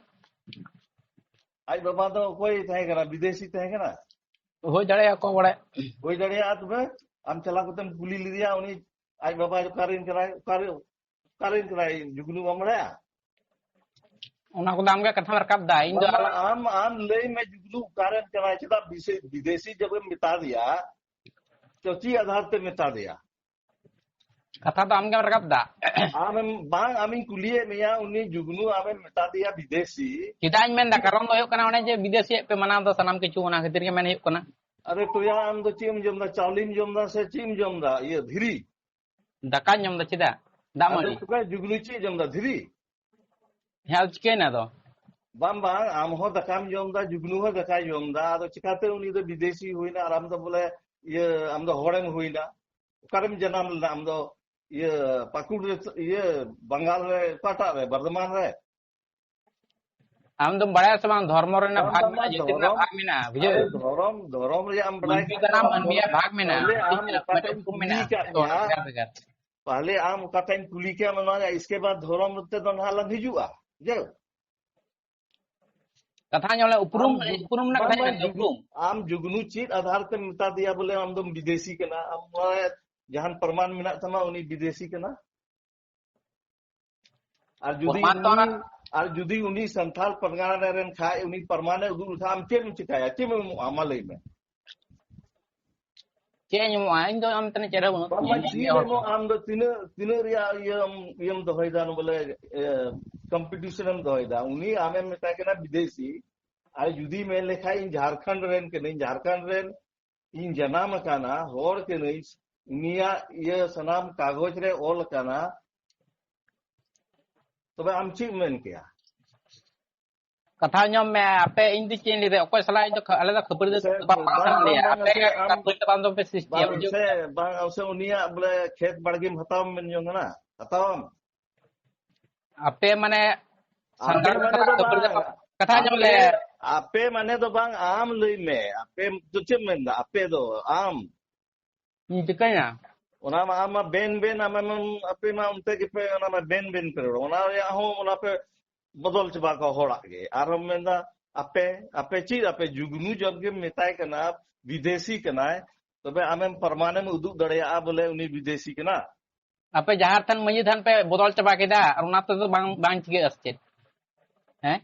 ᱟᱡ ᱵᱟᱵᱟ ᱫᱚ ᱚᱠᱚᱭ ᱛᱟᱦᱮᱸ ᱠᱟᱱᱟ? ᱵᱤᱫᱮᱥᱤ ᱛᱟᱦᱮᱸ ᱠᱟᱱᱟ? ᱦᱩᱭ ᱫᱟᱲᱮᱭᱟᱜᱼᱟ, ᱚᱠᱚᱭ ᱵᱟᱲᱟᱭ᱾ ᱦᱩᱭ ᱫᱟᱲᱮᱭᱟᱜᱼᱟ᱾ ᱛᱚᱵᱮ ᱟᱢ ᱪᱟᱞᱟᱣ ᱠᱟᱛᱮᱢ ᱠᱩᱞᱤ ᱞᱮᱫᱮᱭᱟ, ᱩᱱᱤ ᱟᱡ ᱵᱟᱵᱟ ᱚᱠᱟᱨᱮᱱ ᱠᱟᱱᱟᱭ, ᱚᱠᱟᱨᱮ, ᱚᱠᱟᱨᱮᱱ ᱠᱟᱱᱟᱭ ᱡᱩᱜᱽᱱᱩ, ᱵᱟᱢ ᱵᱟᱲᱟᱭᱟ? ᱚᱱᱟ ᱠᱚᱫᱚ ᱟᱢᱜᱮ ᱠᱟᱛᱷᱟᱢ ᱨᱟᱠᱟᱵ ᱫᱟ, ᱤᱧ ᱫᱚ ᱵᱟᱝ, ᱟᱞᱟᱝ ᱟᱢ, ᱟᱢ ᱞᱟᱹᱭ ᱢᱮ ᱡᱩᱜᱽᱱᱩ ᱚᱠᱟᱨᱮᱱ ᱠᱟᱱᱟᱭ, ᱪᱮᱫᱟᱜ ᱵᱤᱥᱮ-, ᱵᱤᱫᱮᱥᱤ ᱡᱟᱵᱮᱢ ᱢᱮᱛᱟ ᱫᱮᱭᱟ, ᱛᱚ ᱪᱮᱫ ᱟᱫᱷᱟᱨ ᱛᱮ ᱢᱮᱛᱟ ᱫᱮᱭᱟ? ᱠᱟᱛᱷᱟ ᱫᱚ ᱟᱢᱜᱮᱢ ᱨᱟᱠᱟᱵ ᱫᱟ᱾ ᱟᱢᱮᱢ ᱵᱟᱝ, ᱟᱢᱤᱧ ᱠᱩᱞᱤᱭᱮᱫ ᱢᱮᱭᱟ, ᱩᱱᱤ ᱡᱩᱜᱽᱱᱩ ᱟᱢᱮᱢ ᱢᱮᱛᱟ ᱫᱮᱭᱟ ᱵᱤᱫᱮᱥᱤ᱾ ᱪᱮᱫᱟᱜ ᱤᱧ ᱢᱮᱱᱫᱟ, ᱠᱟᱨᱚᱱ ᱫᱚ ᱦᱩᱭᱩᱜ ᱠᱟᱱᱟ ᱚᱱᱮ ᱡᱮ ᱵᱤᱫᱮᱥᱤᱭᱮᱫ ᱯᱮ ᱢᱟᱱᱟᱣ ᱫᱟ ᱥᱟᱱᱟᱢ ᱠᱤᱪᱷᱩ, ᱚᱱᱟ ᱠᱷᱟᱹᱛᱤᱨ ᱜᱮ ᱢᱮᱱ ᱦᱩᱭᱩᱜ ᱠᱟᱱᱟ᱾ ᱟᱨᱮ ᱴᱚᱭᱟ, ᱟᱢ ᱫᱚ ᱪᱮᱫ ᱮᱢ ᱡᱚᱢ ᱫᱟ? ᱪᱟᱣᱞᱮᱢ ᱡᱚᱢ ᱫᱟ ᱥᱮ ᱪᱮᱫ ᱮᱢ ᱡᱚᱢ ᱫᱟ? ᱤᱭᱟᱹ ᱫᱷᱤᱨᱤ? ᱫᱟᱠᱟᱧ ᱡᱚᱢ ᱫᱟ᱾ ᱪᱮᱫᱟᱜ? ᱫᱟᱜ ᱟᱫᱚ ᱢᱟᱹᱰᱤ᱾ ᱛᱚᱵᱮ ᱡᱩᱜᱽᱱᱩ ᱪᱮᱫ ᱡᱚᱢ ᱫᱟ? ᱫᱷᱤᱨᱤ? ᱦᱮᱸ, ᱟᱫᱚ ᱪᱤᱠᱟᱹᱭᱮᱱᱟ ᱟᱫᱚ? ᱵᱟᱝ ᱵᱟᱝ, ᱟᱢ ᱦᱚᱸ ᱫᱟᱠᱟᱢ ᱡᱚᱢ ᱫᱟ, ᱡᱩᱜᱽᱱᱩ ᱦᱚᱸ ᱫᱟᱠᱟᱭ ᱡᱚᱢ ᱫᱟ, ᱟᱫᱚ ᱪᱤᱠᱟᱛᱮ ᱩᱱᱤ ᱫᱚ ᱵᱤᱫᱮᱥᱤ ᱦᱩᱭᱱᱟ ᱟᱨ ᱟᱢ ᱫᱚ ᱵᱚᱞᱮ ᱤᱭᱟᱹ, ᱟᱢ ᱫᱚ ᱦᱚᱲᱮᱢ ᱦᱩᱭᱱᱟ? ᱚᱠᱟᱨᱮᱢ ᱡᱟᱱᱟᱢ ᱞᱮᱱᱟ ᱟᱢ ᱫᱚ? ᱤᱭᱟᱹ ᱯᱟᱹᱠᱩᱲ ᱨᱮ, ᱤᱭᱟᱹ ᱵᱟᱝᱜᱟᱞ ᱨᱮ, ᱚᱠᱟᱴᱟᱜ ᱨᱮ, ᱵᱚᱨᱫᱷᱚᱢᱟᱱ ᱨᱮ? ᱟᱢ ᱫᱚᱢ ᱵᱟᱲᱟᱭᱟ ᱥᱮ ᱵᱟᱝ, ᱫᱷᱚᱨᱢᱚ ᱨᱮᱱᱟᱜ ᱵᱟᱝ, ᱵᱷᱟᱜᱽ ᱵᱟᱝ, ᱢᱮᱱᱟᱜᱼᱟ, ᱵᱟᱝ, ᱡᱟᱹᱛᱤ ᱨᱮᱱᱟᱜ ᱫᱷᱚᱨᱚᱢ, ᱵᱷᱟᱜᱽ ᱢᱮᱱᱟᱜᱼᱟ, ᱵᱩᱡᱷᱟᱹᱣ? ᱟᱨᱮ ᱫᱷᱚᱨᱚᱢ, ᱫᱷᱚᱨᱚᱢ ᱨᱮᱭᱟᱜ ᱮᱢ ᱵᱟᱲᱟᱭ ᱢᱟᱹᱱᱢᱤ ᱠᱷᱟᱱ ᱠᱟᱱᱟᱢ, ᱫᱚ ᱢᱟᱹᱱᱢᱤᱭᱟᱜ ᱵᱷᱟᱜᱽ ᱢᱮᱱᱟᱜᱼᱟ, ᱯᱟᱦᱞᱮ ᱢᱤᱫᱴᱮᱱ ᱟᱢ ᱩᱯᱨᱩᱢ ᱠᱩᱞᱤ ᱢᱮᱱᱟᱜᱼᱟ, ᱠᱟᱜ ᱡᱚᱛᱚ ᱦᱚᱲ ᱢᱮᱭᱟ, ᱵᱷᱮᱜᱟᱨ ᱵᱷᱮᱜᱟᱨ᱾ ᱯᱟᱦᱞᱮ ᱟᱢ ᱚᱠᱟᱴᱟᱜ ᱤᱧ ᱠᱩᱞᱤ ᱠᱮᱭᱟ ᱢᱟᱱᱮ ᱤᱥᱠᱮ ᱵᱟᱫ ᱫᱷᱚᱨᱚᱢ ᱛᱮ ᱫᱚ ᱱᱟᱦᱟᱜ ᱞᱟᱝ ᱦᱤᱡᱩᱜᱼᱟ, ᱵᱩᱡᱷᱟᱹᱣ? ᱠᱟᱛᱷᱟ ᱧᱚᱜ ᱞᱮ ᱩᱯᱨᱩᱢ, ᱟᱢ ᱡᱩᱜᱽ- ᱩᱯᱨᱩᱢ ᱨᱮᱱᱟᱜ ᱵᱟᱝ, ᱠᱟᱛᱷᱟ ᱵᱟᱝ, ᱧᱚᱜ, ᱡᱩᱜᱽ- ᱩᱯᱨᱩᱢ᱾ ᱟᱢ ᱡᱩᱜᱽᱱᱩ ᱪᱮᱫ ᱟᱫᱷᱟᱨ ᱛᱮᱢ ᱢᱮᱛᱟ ᱫᱮᱭᱟ ᱵᱚᱞᱮ ᱟᱢ ᱫᱚᱢ ᱵᱤᱫᱮᱥᱤ ᱠᱟᱱᱟ? ᱟᱢ ᱱᱚᱣᱟ ᱡᱟᱦᱟᱱ ᱯᱨᱚᱢᱟᱱ ᱢᱮᱱᱟᱜ ᱛᱟᱢᱟ ᱩᱱᱤ ᱵᱤᱫᱮᱥᱤ ᱠᱟᱱᱟ? ᱟᱨ ᱡᱩᱫᱤ ᱯᱨᱚᱢᱟᱱ ᱛᱚ ᱩᱱᱤ, ᱚᱱᱟ- ᱟᱨ ᱡᱩᱫᱤ ᱩᱱᱤ ᱥᱟᱱᱛᱟᱲ ᱯᱟᱨᱜᱟᱱᱟ ᱨᱮᱱ ᱠᱷᱟᱡ, ᱩᱱᱤ ᱯᱨᱚᱢᱟᱱᱮ ᱩᱫᱩᱜ ᱞᱮᱠᱷᱟᱱ ᱟᱢ ᱪᱮᱫ ᱮᱢ ᱪᱤᱠᱟᱭᱟ? ᱪᱮᱫ ᱮᱢ ᱮᱢᱚᱜᱼᱟ? ᱢᱟ ᱞᱟᱹᱭ ᱢᱮ᱾ ᱪᱮᱫ ᱤᱧ ᱮᱢᱚᱜᱼᱟ? ᱤᱧ ᱫᱚ ᱟᱢ ᱴᱷᱮᱱ ᱪᱮᱫ ᱦᱚᱸ ᱵᱟᱹᱱᱩᱜ ᱵᱟᱝ, ᱛᱤᱧᱟ, ᱵᱟᱝ, ᱤᱧ ᱪᱮᱫ ᱦᱚᱲ ᱮᱢᱚᱜ? ᱟᱢ ᱫᱚ ᱛᱤᱱᱟᱹᱜ, ᱛᱤᱱᱟᱹᱜ ᱨᱮᱭᱟᱜ ᱤᱭᱟᱹ, ᱤᱭᱟᱹᱢ ᱫᱚᱦᱚᱭᱮᱫᱟ ᱵᱚᱞᱮ, ᱠᱚᱢᱯᱤᱴᱤᱥᱚᱱ ᱮᱢ ᱫᱚᱦᱚᱭᱮᱫᱟ? ᱩᱱᱤ ᱟᱢᱮᱢ ᱢᱮᱛᱟᱭ ᱠᱟᱱᱟ ᱵᱤᱫᱮᱥᱤ, ᱟᱨ ᱡᱩᱫᱤ ᱢᱮᱱ ᱞᱮᱠᱷᱟᱡ ᱤᱧ ᱡᱷᱟᱲᱠᱷᱚᱸᱰ ᱨᱮᱱ ᱠᱟᱹᱱᱟᱹᱧ, ᱡᱷᱟᱲᱠᱷᱚᱸᱰ ᱨᱮᱱ ᱤᱧ ᱡᱟᱱᱟᱢ ᱟᱠᱟᱱᱟ, ᱦᱚᱲ ᱠᱟᱹᱱᱟᱹᱧ, ᱩᱱᱤᱭᱟᱜ ᱤᱭᱟᱹ ᱥᱟᱱᱟᱢ ᱠᱟᱜᱚᱡᱽ ᱨᱮ ᱚᱞ ᱟᱠᱟᱱᱟ, ᱛᱚᱵᱮ ᱟᱢ ᱪᱮᱫ ᱮᱢ ᱢᱮᱱ ᱠᱮᱭᱟ? ᱠᱟᱛᱷᱟ ᱧᱚᱢ ᱢᱮ, ᱟᱯᱮ, ᱤᱧ ᱫᱚ ᱪᱮᱫ ᱤᱧ ᱞᱟᱹᱭ ᱫᱟ, ᱚᱠᱚᱭ ᱥᱟᱞᱟᱜ ᱤᱧ ᱫᱚ ᱠᱷ-, ᱟᱞᱮ ᱫᱚ ᱠᱷᱟᱹᱯᱟᱹᱨᱤ ᱫᱚ ᱥᱮ ᱵᱟᱝ ᱵᱟᱝ, ᱠᱟᱱ ᱵᱟᱝ, ᱞᱮᱭᱟ, ᱵᱟᱝ, ᱟᱯᱮ ᱥᱮ ᱟᱢ ᱠᱷᱟᱹᱯᱟᱹᱨᱤ ᱛᱟᱯᱟᱢ ᱫᱚ ᱯᱮ ᱥᱨᱤᱥᱴᱤᱭᱟ, ᱵᱟᱝ, ᱵᱩᱡᱷᱟᱹᱣ ᱥᱮ ᱠᱮᱫᱟ? ᱵᱟᱝ, ᱥᱮ ᱩᱱᱤᱭᱟᱜ ᱵᱚᱞᱮ ᱠᱷᱮᱛ ᱵᱟᱲᱜᱮᱢ ᱦᱟᱛᱟᱣ ᱢᱮᱱ ᱡᱚᱝ ᱠᱟᱱᱟ? ᱦᱟᱛᱟᱣᱟᱢ? ᱟᱯᱮ ᱢᱟᱱᱮ ᱟᱯᱮ ᱥᱟᱱᱛᱟᱲ ᱢᱟᱱᱮ ᱥᱟᱞᱟᱜ ᱫᱚ ᱠᱷᱟᱹᱯᱟᱹᱨᱤ ᱵᱟᱝ, ᱛᱟᱯᱟᱢ, ᱠᱟᱛᱷᱟ ᱧᱚᱢ ᱞᱮ᱾ ᱟᱯᱮ, ᱟᱯᱮ ᱢᱟᱱᱮ ᱫᱚ ᱵᱟᱝ, ᱟᱢ ᱞᱟᱹᱭ ᱢᱮ, ᱟᱯᱮ ᱫᱚ ᱪᱮᱫ ᱮᱢ ᱢᱮᱱᱫᱟ? ᱟᱯᱮ ᱫᱚ ᱟᱢ᱾ ᱤᱧ ᱪᱤᱠᱟᱹᱭᱟ? ᱚᱱᱟ ᱢᱟ ᱟᱢ ᱢᱟ ᱵᱮᱱ ᱵᱮᱱ, ᱟᱢᱮᱢ, ᱟᱯᱮ ᱢᱟ ᱚᱱᱛᱮ ᱜᱮᱯᱮ, ᱚᱱᱟ ᱢᱟ ᱵᱮᱱ ᱵᱮᱱ ᱯᱮ ᱨᱚᱲ, ᱚᱱᱟ ᱨᱮᱭᱟᱜ ᱦᱚᱸ ᱚᱱᱟ ᱯᱮ ᱵᱚᱫᱚᱞ ᱪᱟᱵᱟ ᱠᱚᱣᱟ ᱦᱚᱲᱟᱜ ᱜᱮ᱾ ᱟᱨᱦᱚᱸ ᱢᱮᱱᱫᱟ ᱟᱯᱮ, ᱟᱯᱮ ᱪᱮᱫ ᱟᱯᱮ ᱡᱩᱜᱽᱱᱩ ᱡᱚᱵ ᱜᱮᱢ ᱢᱮᱛᱟᱭ ᱠᱟᱱᱟ ᱵᱤᱫᱮᱥᱤ ᱠᱟᱱᱟᱭ, ᱛᱚᱵᱮ ᱟᱢᱮᱢ ᱯᱨᱚᱢᱟᱱᱮᱢ ᱩᱫᱩᱜ ᱫᱟᱲᱮᱭᱟᱜᱼᱟ ᱵᱚᱞᱮ ᱩᱱᱤ ᱵᱤᱫᱮᱥᱤ ᱠᱟᱱᱟ? ᱟᱯᱮ ᱡᱟᱦᱮᱨ ᱛᱷᱟᱱ ᱢᱟᱹᱡᱷᱤ ᱛᱷᱟᱱ ᱯᱮ ᱵᱚᱫᱚᱞ ᱪᱟᱵᱟ ᱠᱮᱫᱟ, ᱟᱨ ᱚᱱᱟ ᱛᱮᱫᱚ ᱵᱟᱝ, ᱵᱟᱝ ᱪᱤᱠᱟᱹᱜᱼᱟ ᱥᱮ ᱪᱮᱫ? ᱦᱮᱸ,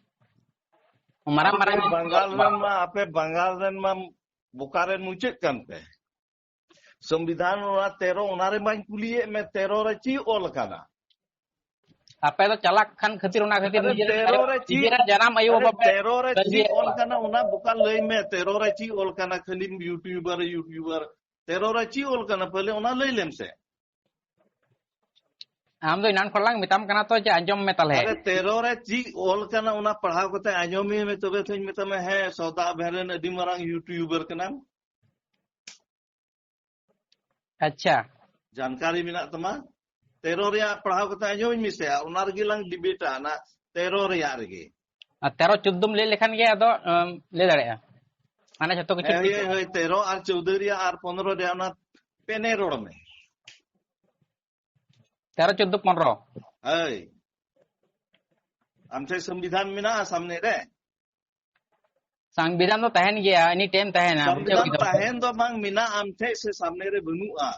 ᱢᱟᱨᱟᱝ ᱢᱟᱨᱟᱝ ᱟᱯᱮ ᱵᱟᱝᱜᱟᱞ ᱨᱮᱱ ᱢᱟ, ᱟᱯᱮ ᱵᱟᱝᱜᱟᱞ ᱨᱮᱱ ᱢᱟ ᱵᱚᱠᱟ ᱨᱮᱱ ᱢᱩᱪᱟᱹᱫ ᱠᱟᱱ ᱯᱮ᱾ ᱥᱚᱝᱵᱤᱫᱷᱟᱱ ᱚᱱᱟ ᱛᱮᱨᱚ, ᱚᱱᱟ ᱨᱮ ᱢᱟᱧ ᱠᱩᱞᱤᱭᱮᱫ ᱢᱮ, ᱛᱮᱨᱚ ᱨᱮ ᱪᱮᱫ ᱚᱞ ᱠᱟᱱᱟ? ᱟᱯᱮ ᱫᱚ ᱪᱟᱞᱟᱠ ᱠᱟᱱ ᱠᱷᱟᱹᱛᱤᱨ ᱚᱱᱟ ᱠᱷᱟᱹᱛᱤᱨ ᱟᱨᱮ, ᱱᱤᱡᱮᱨᱟᱜ ᱛᱮᱨᱚ ᱨᱮ ᱪᱮᱫ, ᱱᱤᱡᱮᱨᱟᱜ ᱡᱟᱱᱟᱢ ᱟᱭᱳ ᱟᱨᱮ, ᱵᱟᱵᱟ ᱯᱮ ᱛᱮᱨᱚ ᱨᱮ ᱪᱮᱫ ᱵᱟᱹᱜᱤᱭᱟᱜ ᱚᱞ ᱠᱚᱣᱟ᱾ ᱠᱟᱱᱟ ᱚᱱᱟ ᱵᱚᱠᱟ ᱞᱟᱹᱭ ᱢᱮ, ᱛᱮᱨᱚ ᱨᱮ ᱪᱮᱫ ᱚᱞ ᱠᱟᱱᱟ? ᱠᱷᱟᱹᱞᱤᱢ YouTuber, YouTuber, ᱛᱮᱨᱚ ᱨᱮ ᱪᱮᱫ ᱚᱞ ᱠᱟᱱᱟ? ᱯᱟᱦᱞᱮ ᱚᱱᱟ ᱞᱟᱹᱭ ᱞᱮᱢ ᱥᱮ᱾ ᱟᱢ ᱫᱚ ᱮᱱᱟᱱ ᱠᱷᱚᱱ ᱞᱟᱝ ᱢᱮᱛᱟᱢ ᱠᱟᱱᱟ ᱛᱚ ᱡᱮ ᱟᱸᱡᱚᱢ ᱢᱮ ᱛᱟᱦᱞᱮ᱾ ᱟᱨᱮ, ᱛᱮᱨᱚ ᱨᱮ ᱪᱮᱫ ᱚᱞ ᱠᱟᱱᱟ ᱚᱱᱟ ᱯᱟᱲᱦᱟᱣ ᱠᱟᱛᱮ ᱟᱸᱡᱚᱢ ᱢᱮ, ᱛᱚᱵᱮ ᱛᱚᱧ ᱢᱮᱛᱟᱢᱟ, ᱦᱮᱸ, ᱥᱚᱫᱟ ᱵᱷᱮᱨᱮᱱ ᱟᱹᱰᱤ ᱢᱟᱨᱟᱝ YouTuber ᱠᱟᱱᱟᱢ᱾ ᱟᱪᱪᱷᱟ, ᱡᱟᱱᱠᱟᱨᱤ ᱢᱮᱱᱟᱜ ᱛᱟᱢᱟ, ᱛᱮᱨᱚ ᱨᱮᱭᱟᱜ ᱯᱟᱲᱦᱟᱣ ᱠᱟᱛᱮ ᱟᱸᱡᱚᱢ ᱢᱮᱥᱮ, ᱟᱨ ᱚᱱᱟ ᱨᱮᱜᱮ ᱞᱟᱝ ᱰᱤᱵᱮᱴᱟ, ᱚᱱᱟ ᱛᱮᱨᱚ ᱨᱮᱭᱟᱜ ᱨᱮᱜᱮ᱾ ᱟᱨ ᱛᱮᱨᱚ ᱪᱳᱫᱫᱳᱢ ᱞᱟᱹᱭ ᱞᱮᱠᱷᱟᱱ ᱜᱮ ᱟᱫᱚ ᱟᱢ, ᱞᱟᱹᱭ ᱫᱟᱲᱮᱭᱟᱜᱼᱟ, ᱢᱟᱱᱮ ᱡᱷᱚᱛᱚ ᱠᱤᱪᱷᱩ ᱦᱮᱸ, ᱴᱷᱤᱠ ᱦᱳᱭ, ᱦᱳᱭ, ᱛᱮᱨᱚ ᱟᱨ ᱪᱳᱫᱫᱳ ᱨᱮᱭᱟᱜ ᱟᱨ ᱯᱚᱱᱨᱚ ᱨᱮᱭᱟᱜ ᱚᱱᱟ ᱯᱮᱱᱮ ᱨᱚᱲ ᱢᱮ᱾ ᱛᱮᱨᱚ ᱪᱳᱫᱫᱳ ᱯᱚᱱᱨᱚ᱾ ᱦᱳᱭ, ᱟᱢ ᱴᱷᱮᱱ ᱥᱚᱝᱵᱤᱫᱷᱟᱱ ᱢᱮᱱᱟᱜᱼᱟ ᱥᱟᱢᱱᱮ ᱨᱮ? ᱥᱚᱝᱵᱤᱫᱷᱟᱱ ᱫᱚ ᱛᱟᱦᱮᱱ ᱜᱮᱭᱟ, any time ᱛᱟᱦᱮᱱᱟ, ᱵᱩᱡᱷᱟᱹᱣ ᱥᱚᱝᱵᱤᱫᱷᱟᱱ ᱠᱮᱫᱟᱢ? ᱛᱟᱦᱮᱱ ᱫᱚ ᱵᱟᱝ ᱢᱮᱱᱟᱜᱼᱟ, ᱟᱢ ᱴᱷᱮᱱ ᱥᱮ ᱥᱟᱢᱱᱮ ᱨᱮ ᱵᱟᱹᱱᱩᱜᱼᱟ?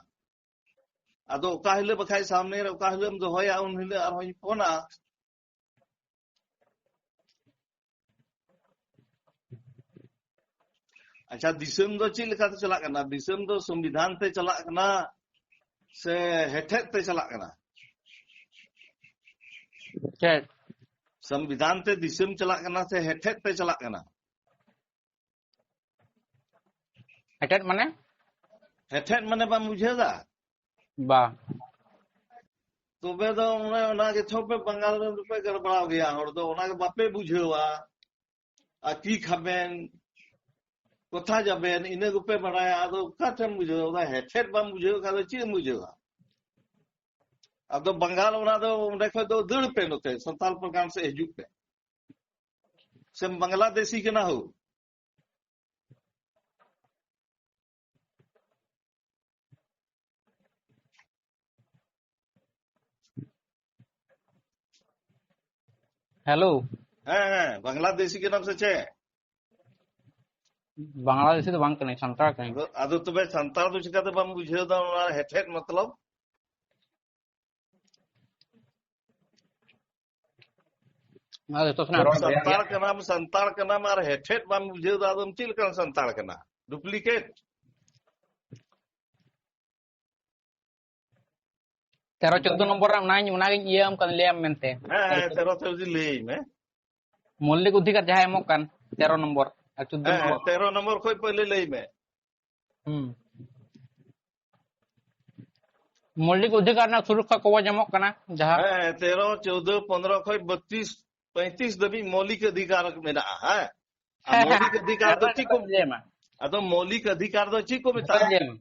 ᱟᱫᱚ ᱚᱠᱟ ᱦᱤᱞᱳᱜ ᱵᱟᱠᱷᱟᱡ ᱥᱟᱢᱱᱮ ᱨᱮ ᱚᱠᱟ ᱦᱤᱞᱳᱜ ᱮᱢ ᱫᱚᱦᱚᱭᱟ, ᱩᱱ ᱦᱤᱞᱳᱜ ᱟᱨᱦᱚᱸᱧ ᱯᱷᱳᱱᱟ᱾ ᱟᱪᱪᱷᱟ, ᱫᱤᱥᱚᱢ ᱫᱚ ᱪᱮᱫ ᱞᱮᱠᱟᱛᱮ ᱪᱟᱞᱟᱜ ᱠᱟᱱᱟ? ᱫᱤᱥᱚᱢ ᱫᱚ ᱥᱚᱝᱵᱤᱫᱷᱟᱱ ᱛᱮ ᱪᱟᱞᱟᱜ ᱠᱟᱱᱟ ᱥᱮ ᱦᱮᱴᱷᱮᱫ ᱛᱮ ᱪᱟᱞᱟᱜ ᱠᱟᱱᱟ? ᱪᱮᱫ? ᱥᱚᱝᱵᱤᱫᱷᱟᱱ ᱛᱮ ᱫᱤᱥᱚᱢ ᱪᱟᱞᱟᱜ ᱠᱟᱱᱟ ᱥᱮ ᱦᱮᱴᱷᱮᱫ ᱛᱮ ᱪᱟᱞᱟᱜ ᱠᱟᱱᱟ? ᱦᱮᱴᱮᱫ ᱢᱟᱱᱮ? ᱦᱮᱴᱷᱮᱫ ᱢᱟᱱᱮ ᱵᱟᱢ ᱵᱩᱡᱷᱟᱹᱣ ᱫᱟ? ᱵᱟ᱾ ᱛᱚᱵᱮ ᱫᱚ ᱚᱱᱮ ᱚᱱᱟ ᱜᱮ ᱛᱷᱚ ᱯᱮ ᱵᱟᱝᱜᱟᱞ ᱨᱮ ᱫᱚᱯᱮ ᱜᱟᱲᱵᱟᱲᱟᱣ ᱜᱮᱭᱟ, ᱦᱚᱲ ᱫᱚ ᱚᱱᱟ ᱜᱮ ᱵᱟᱯᱮ ᱵᱩᱡᱷᱟᱹᱣᱟ᱾ ᱟᱨ ᱠᱤ ᱠᱷᱟᱵᱮᱱ, ᱠᱚᱛᱷᱟ ᱡᱟᱵᱮᱱ, ᱤᱱᱟᱹ ᱜᱮᱯᱮ ᱵᱟᱲᱟᱭᱟ᱾ ᱟᱫᱚ ᱚᱠᱟ ᱴᱷᱮᱱ ᱵᱩᱡᱷᱟᱹᱣ? ᱚᱱᱟ ᱦᱮᱴᱷᱮᱫ ᱵᱟᱢ ᱵᱩᱡᱷᱟᱹᱣ ᱠᱷᱟᱱ ᱫᱚ ᱪᱮᱫ ᱮᱢ ᱵᱩᱡᱷᱟᱹᱣᱟ? ᱟᱫᱚ ᱵᱟᱝᱜᱟᱞ ᱚᱱᱟ ᱫᱚ ᱚᱸᱰᱮ ᱠᱷᱚᱡ ᱫᱚ ᱫᱟᱹᱲ ᱯᱮ ᱱᱚᱛᱮ, ᱥᱟᱱᱛᱟᱞ ᱯᱨᱚᱜᱨᱟᱢ ᱥᱮᱫ ᱦᱤᱡᱩᱜ ᱯᱮ᱾ ᱥᱮᱢ ᱵᱟᱝᱞᱟᱫᱮᱥᱤ ᱠᱟᱱᱟ ᱦᱳ? ᱦᱮᱞᱳ᱾ ᱦᱮᱸ, ᱦᱮᱸ, ᱵᱟᱝᱞᱟᱫᱮᱥᱤ ᱠᱟᱱᱟᱢ ᱥᱮ ᱪᱮᱫ? ᱵᱟᱝᱞᱟᱫᱮᱥᱤ ᱫᱚ ᱵᱟᱝ ᱠᱟᱹᱱᱟᱹᱧ, ᱥᱟᱱᱛᱟᱲ ᱠᱟᱹᱱᱟᱹᱧ᱾ ᱟᱫᱚ, ᱟᱫᱚ ᱛᱚᱵᱮ ᱥᱟᱱᱛᱟᱲ ᱫᱚ ᱪᱤᱠᱟᱹᱛᱮ ᱵᱟᱢ ᱵᱩᱡᱷᱟᱹᱣ ᱫᱟ ᱚᱱᱟ ᱦᱮᱴᱷᱮᱫ ᱢᱚᱛᱞᱚᱵ? ᱚᱱᱟ ᱫᱚ ᱡᱚᱛᱚ ᱥᱮᱱᱟᱜ ᱨᱚᱲ ᱵᱷᱮᱜᱟᱨ ᱥᱟᱱᱛᱟᱲ ᱜᱮᱭᱟ᱾ ᱠᱟᱱᱟᱢ, ᱥᱟᱱᱛᱟᱲ ᱠᱟᱱᱟᱢ ᱟᱨ ᱦᱮᱴᱷᱮᱫ ᱵᱟᱢ ᱵᱩᱡᱷᱟᱹᱣ ᱫᱟ, ᱟᱫᱚᱢ ᱪᱮᱫ ᱞᱮᱠᱟᱱ ᱥᱟᱱᱛᱟᱲ ᱠᱟᱱᱟ? ᱰᱩᱯᱞᱤᱠᱮᱴ᱾ ᱛᱮᱨᱚ ᱪᱳᱫᱽᱫᱳ ᱱᱚᱢᱵᱚᱨ ᱨᱮ ᱚᱱᱟᱧ, ᱚᱱᱟᱜᱤᱧ ᱤᱭᱟᱹ ᱟᱢ ᱠᱟᱱ, ᱞᱟᱹᱭᱟᱢ ᱢᱮᱱᱛᱮ᱾ ᱦᱮᱸ, ᱦᱮᱸ, ᱛᱮᱨᱚ ᱪᱳᱫᱽᱫᱳ ᱞᱟᱹᱭ ᱢᱮ᱾ ᱢᱳᱣᱞᱤᱠ ᱚᱫᱷᱤᱠᱟᱨ ᱡᱟᱦᱟᱸᱭ ᱮᱢᱚᱜ ᱠᱟᱱ, ᱛᱮᱨᱚ ᱱᱚᱢᱵᱚᱨ ᱟᱨ ᱪᱳᱫᱽᱫᱳ ᱦᱮᱸ, ᱦᱮᱸ, ᱱᱚᱢᱵᱚᱨ᱾ ᱛᱮᱨᱚ ᱱᱚᱢᱵᱚᱨ ᱠᱷᱚᱡ ᱯᱟᱹᱭᱞᱟᱹ ᱞᱟᱹᱭ ᱢᱮ᱾ ᱦᱩᱸ᱾ ᱢᱳᱣᱞᱤᱠ ᱚᱫᱷᱤᱠᱟᱨ ᱨᱮᱱᱟᱜ ᱥᱩᱨᱚᱠᱠᱷᱟ ᱠᱚᱵᱚᱡ ᱮᱢᱚᱜ ᱠᱟᱱᱟ, ᱡᱟᱦᱟᱸ ᱦᱮᱸ, ᱛᱮᱨᱚ, ᱪᱳᱫᱽᱫᱳ, ᱯᱚᱱᱫᱽᱨᱚ ᱠᱷᱚᱡ ᱵᱚᱛᱛᱨᱤᱥ, ᱯᱚᱸᱭᱛᱨᱤᱥ ᱫᱷᱟᱹᱵᱤᱡ ᱢᱳᱣᱞᱤᱠ ᱚᱫᱷᱤᱠᱟᱨ ᱢᱮᱱᱟᱜᱼᱟ᱾ ᱦᱮᱸ, ᱟᱨ ᱦᱮᱸ, ᱢᱳᱣᱞᱤᱠ ᱦᱮᱸ, ᱚᱫᱷᱤᱠᱟᱨ ᱫᱚ ᱦᱮᱸ, ᱪᱮᱫ ᱠᱚ, ᱞᱟᱹᱭ ᱢᱮ᱾ ᱟᱫᱚ ᱢᱳᱣᱞᱤᱠ ᱚᱫᱷᱤᱠᱟᱨ ᱫᱚ ᱪᱮᱫ ᱠᱚ ᱢᱮᱛᱟᱜᱼᱟ? ᱞᱟᱹᱭ ᱢᱮ᱾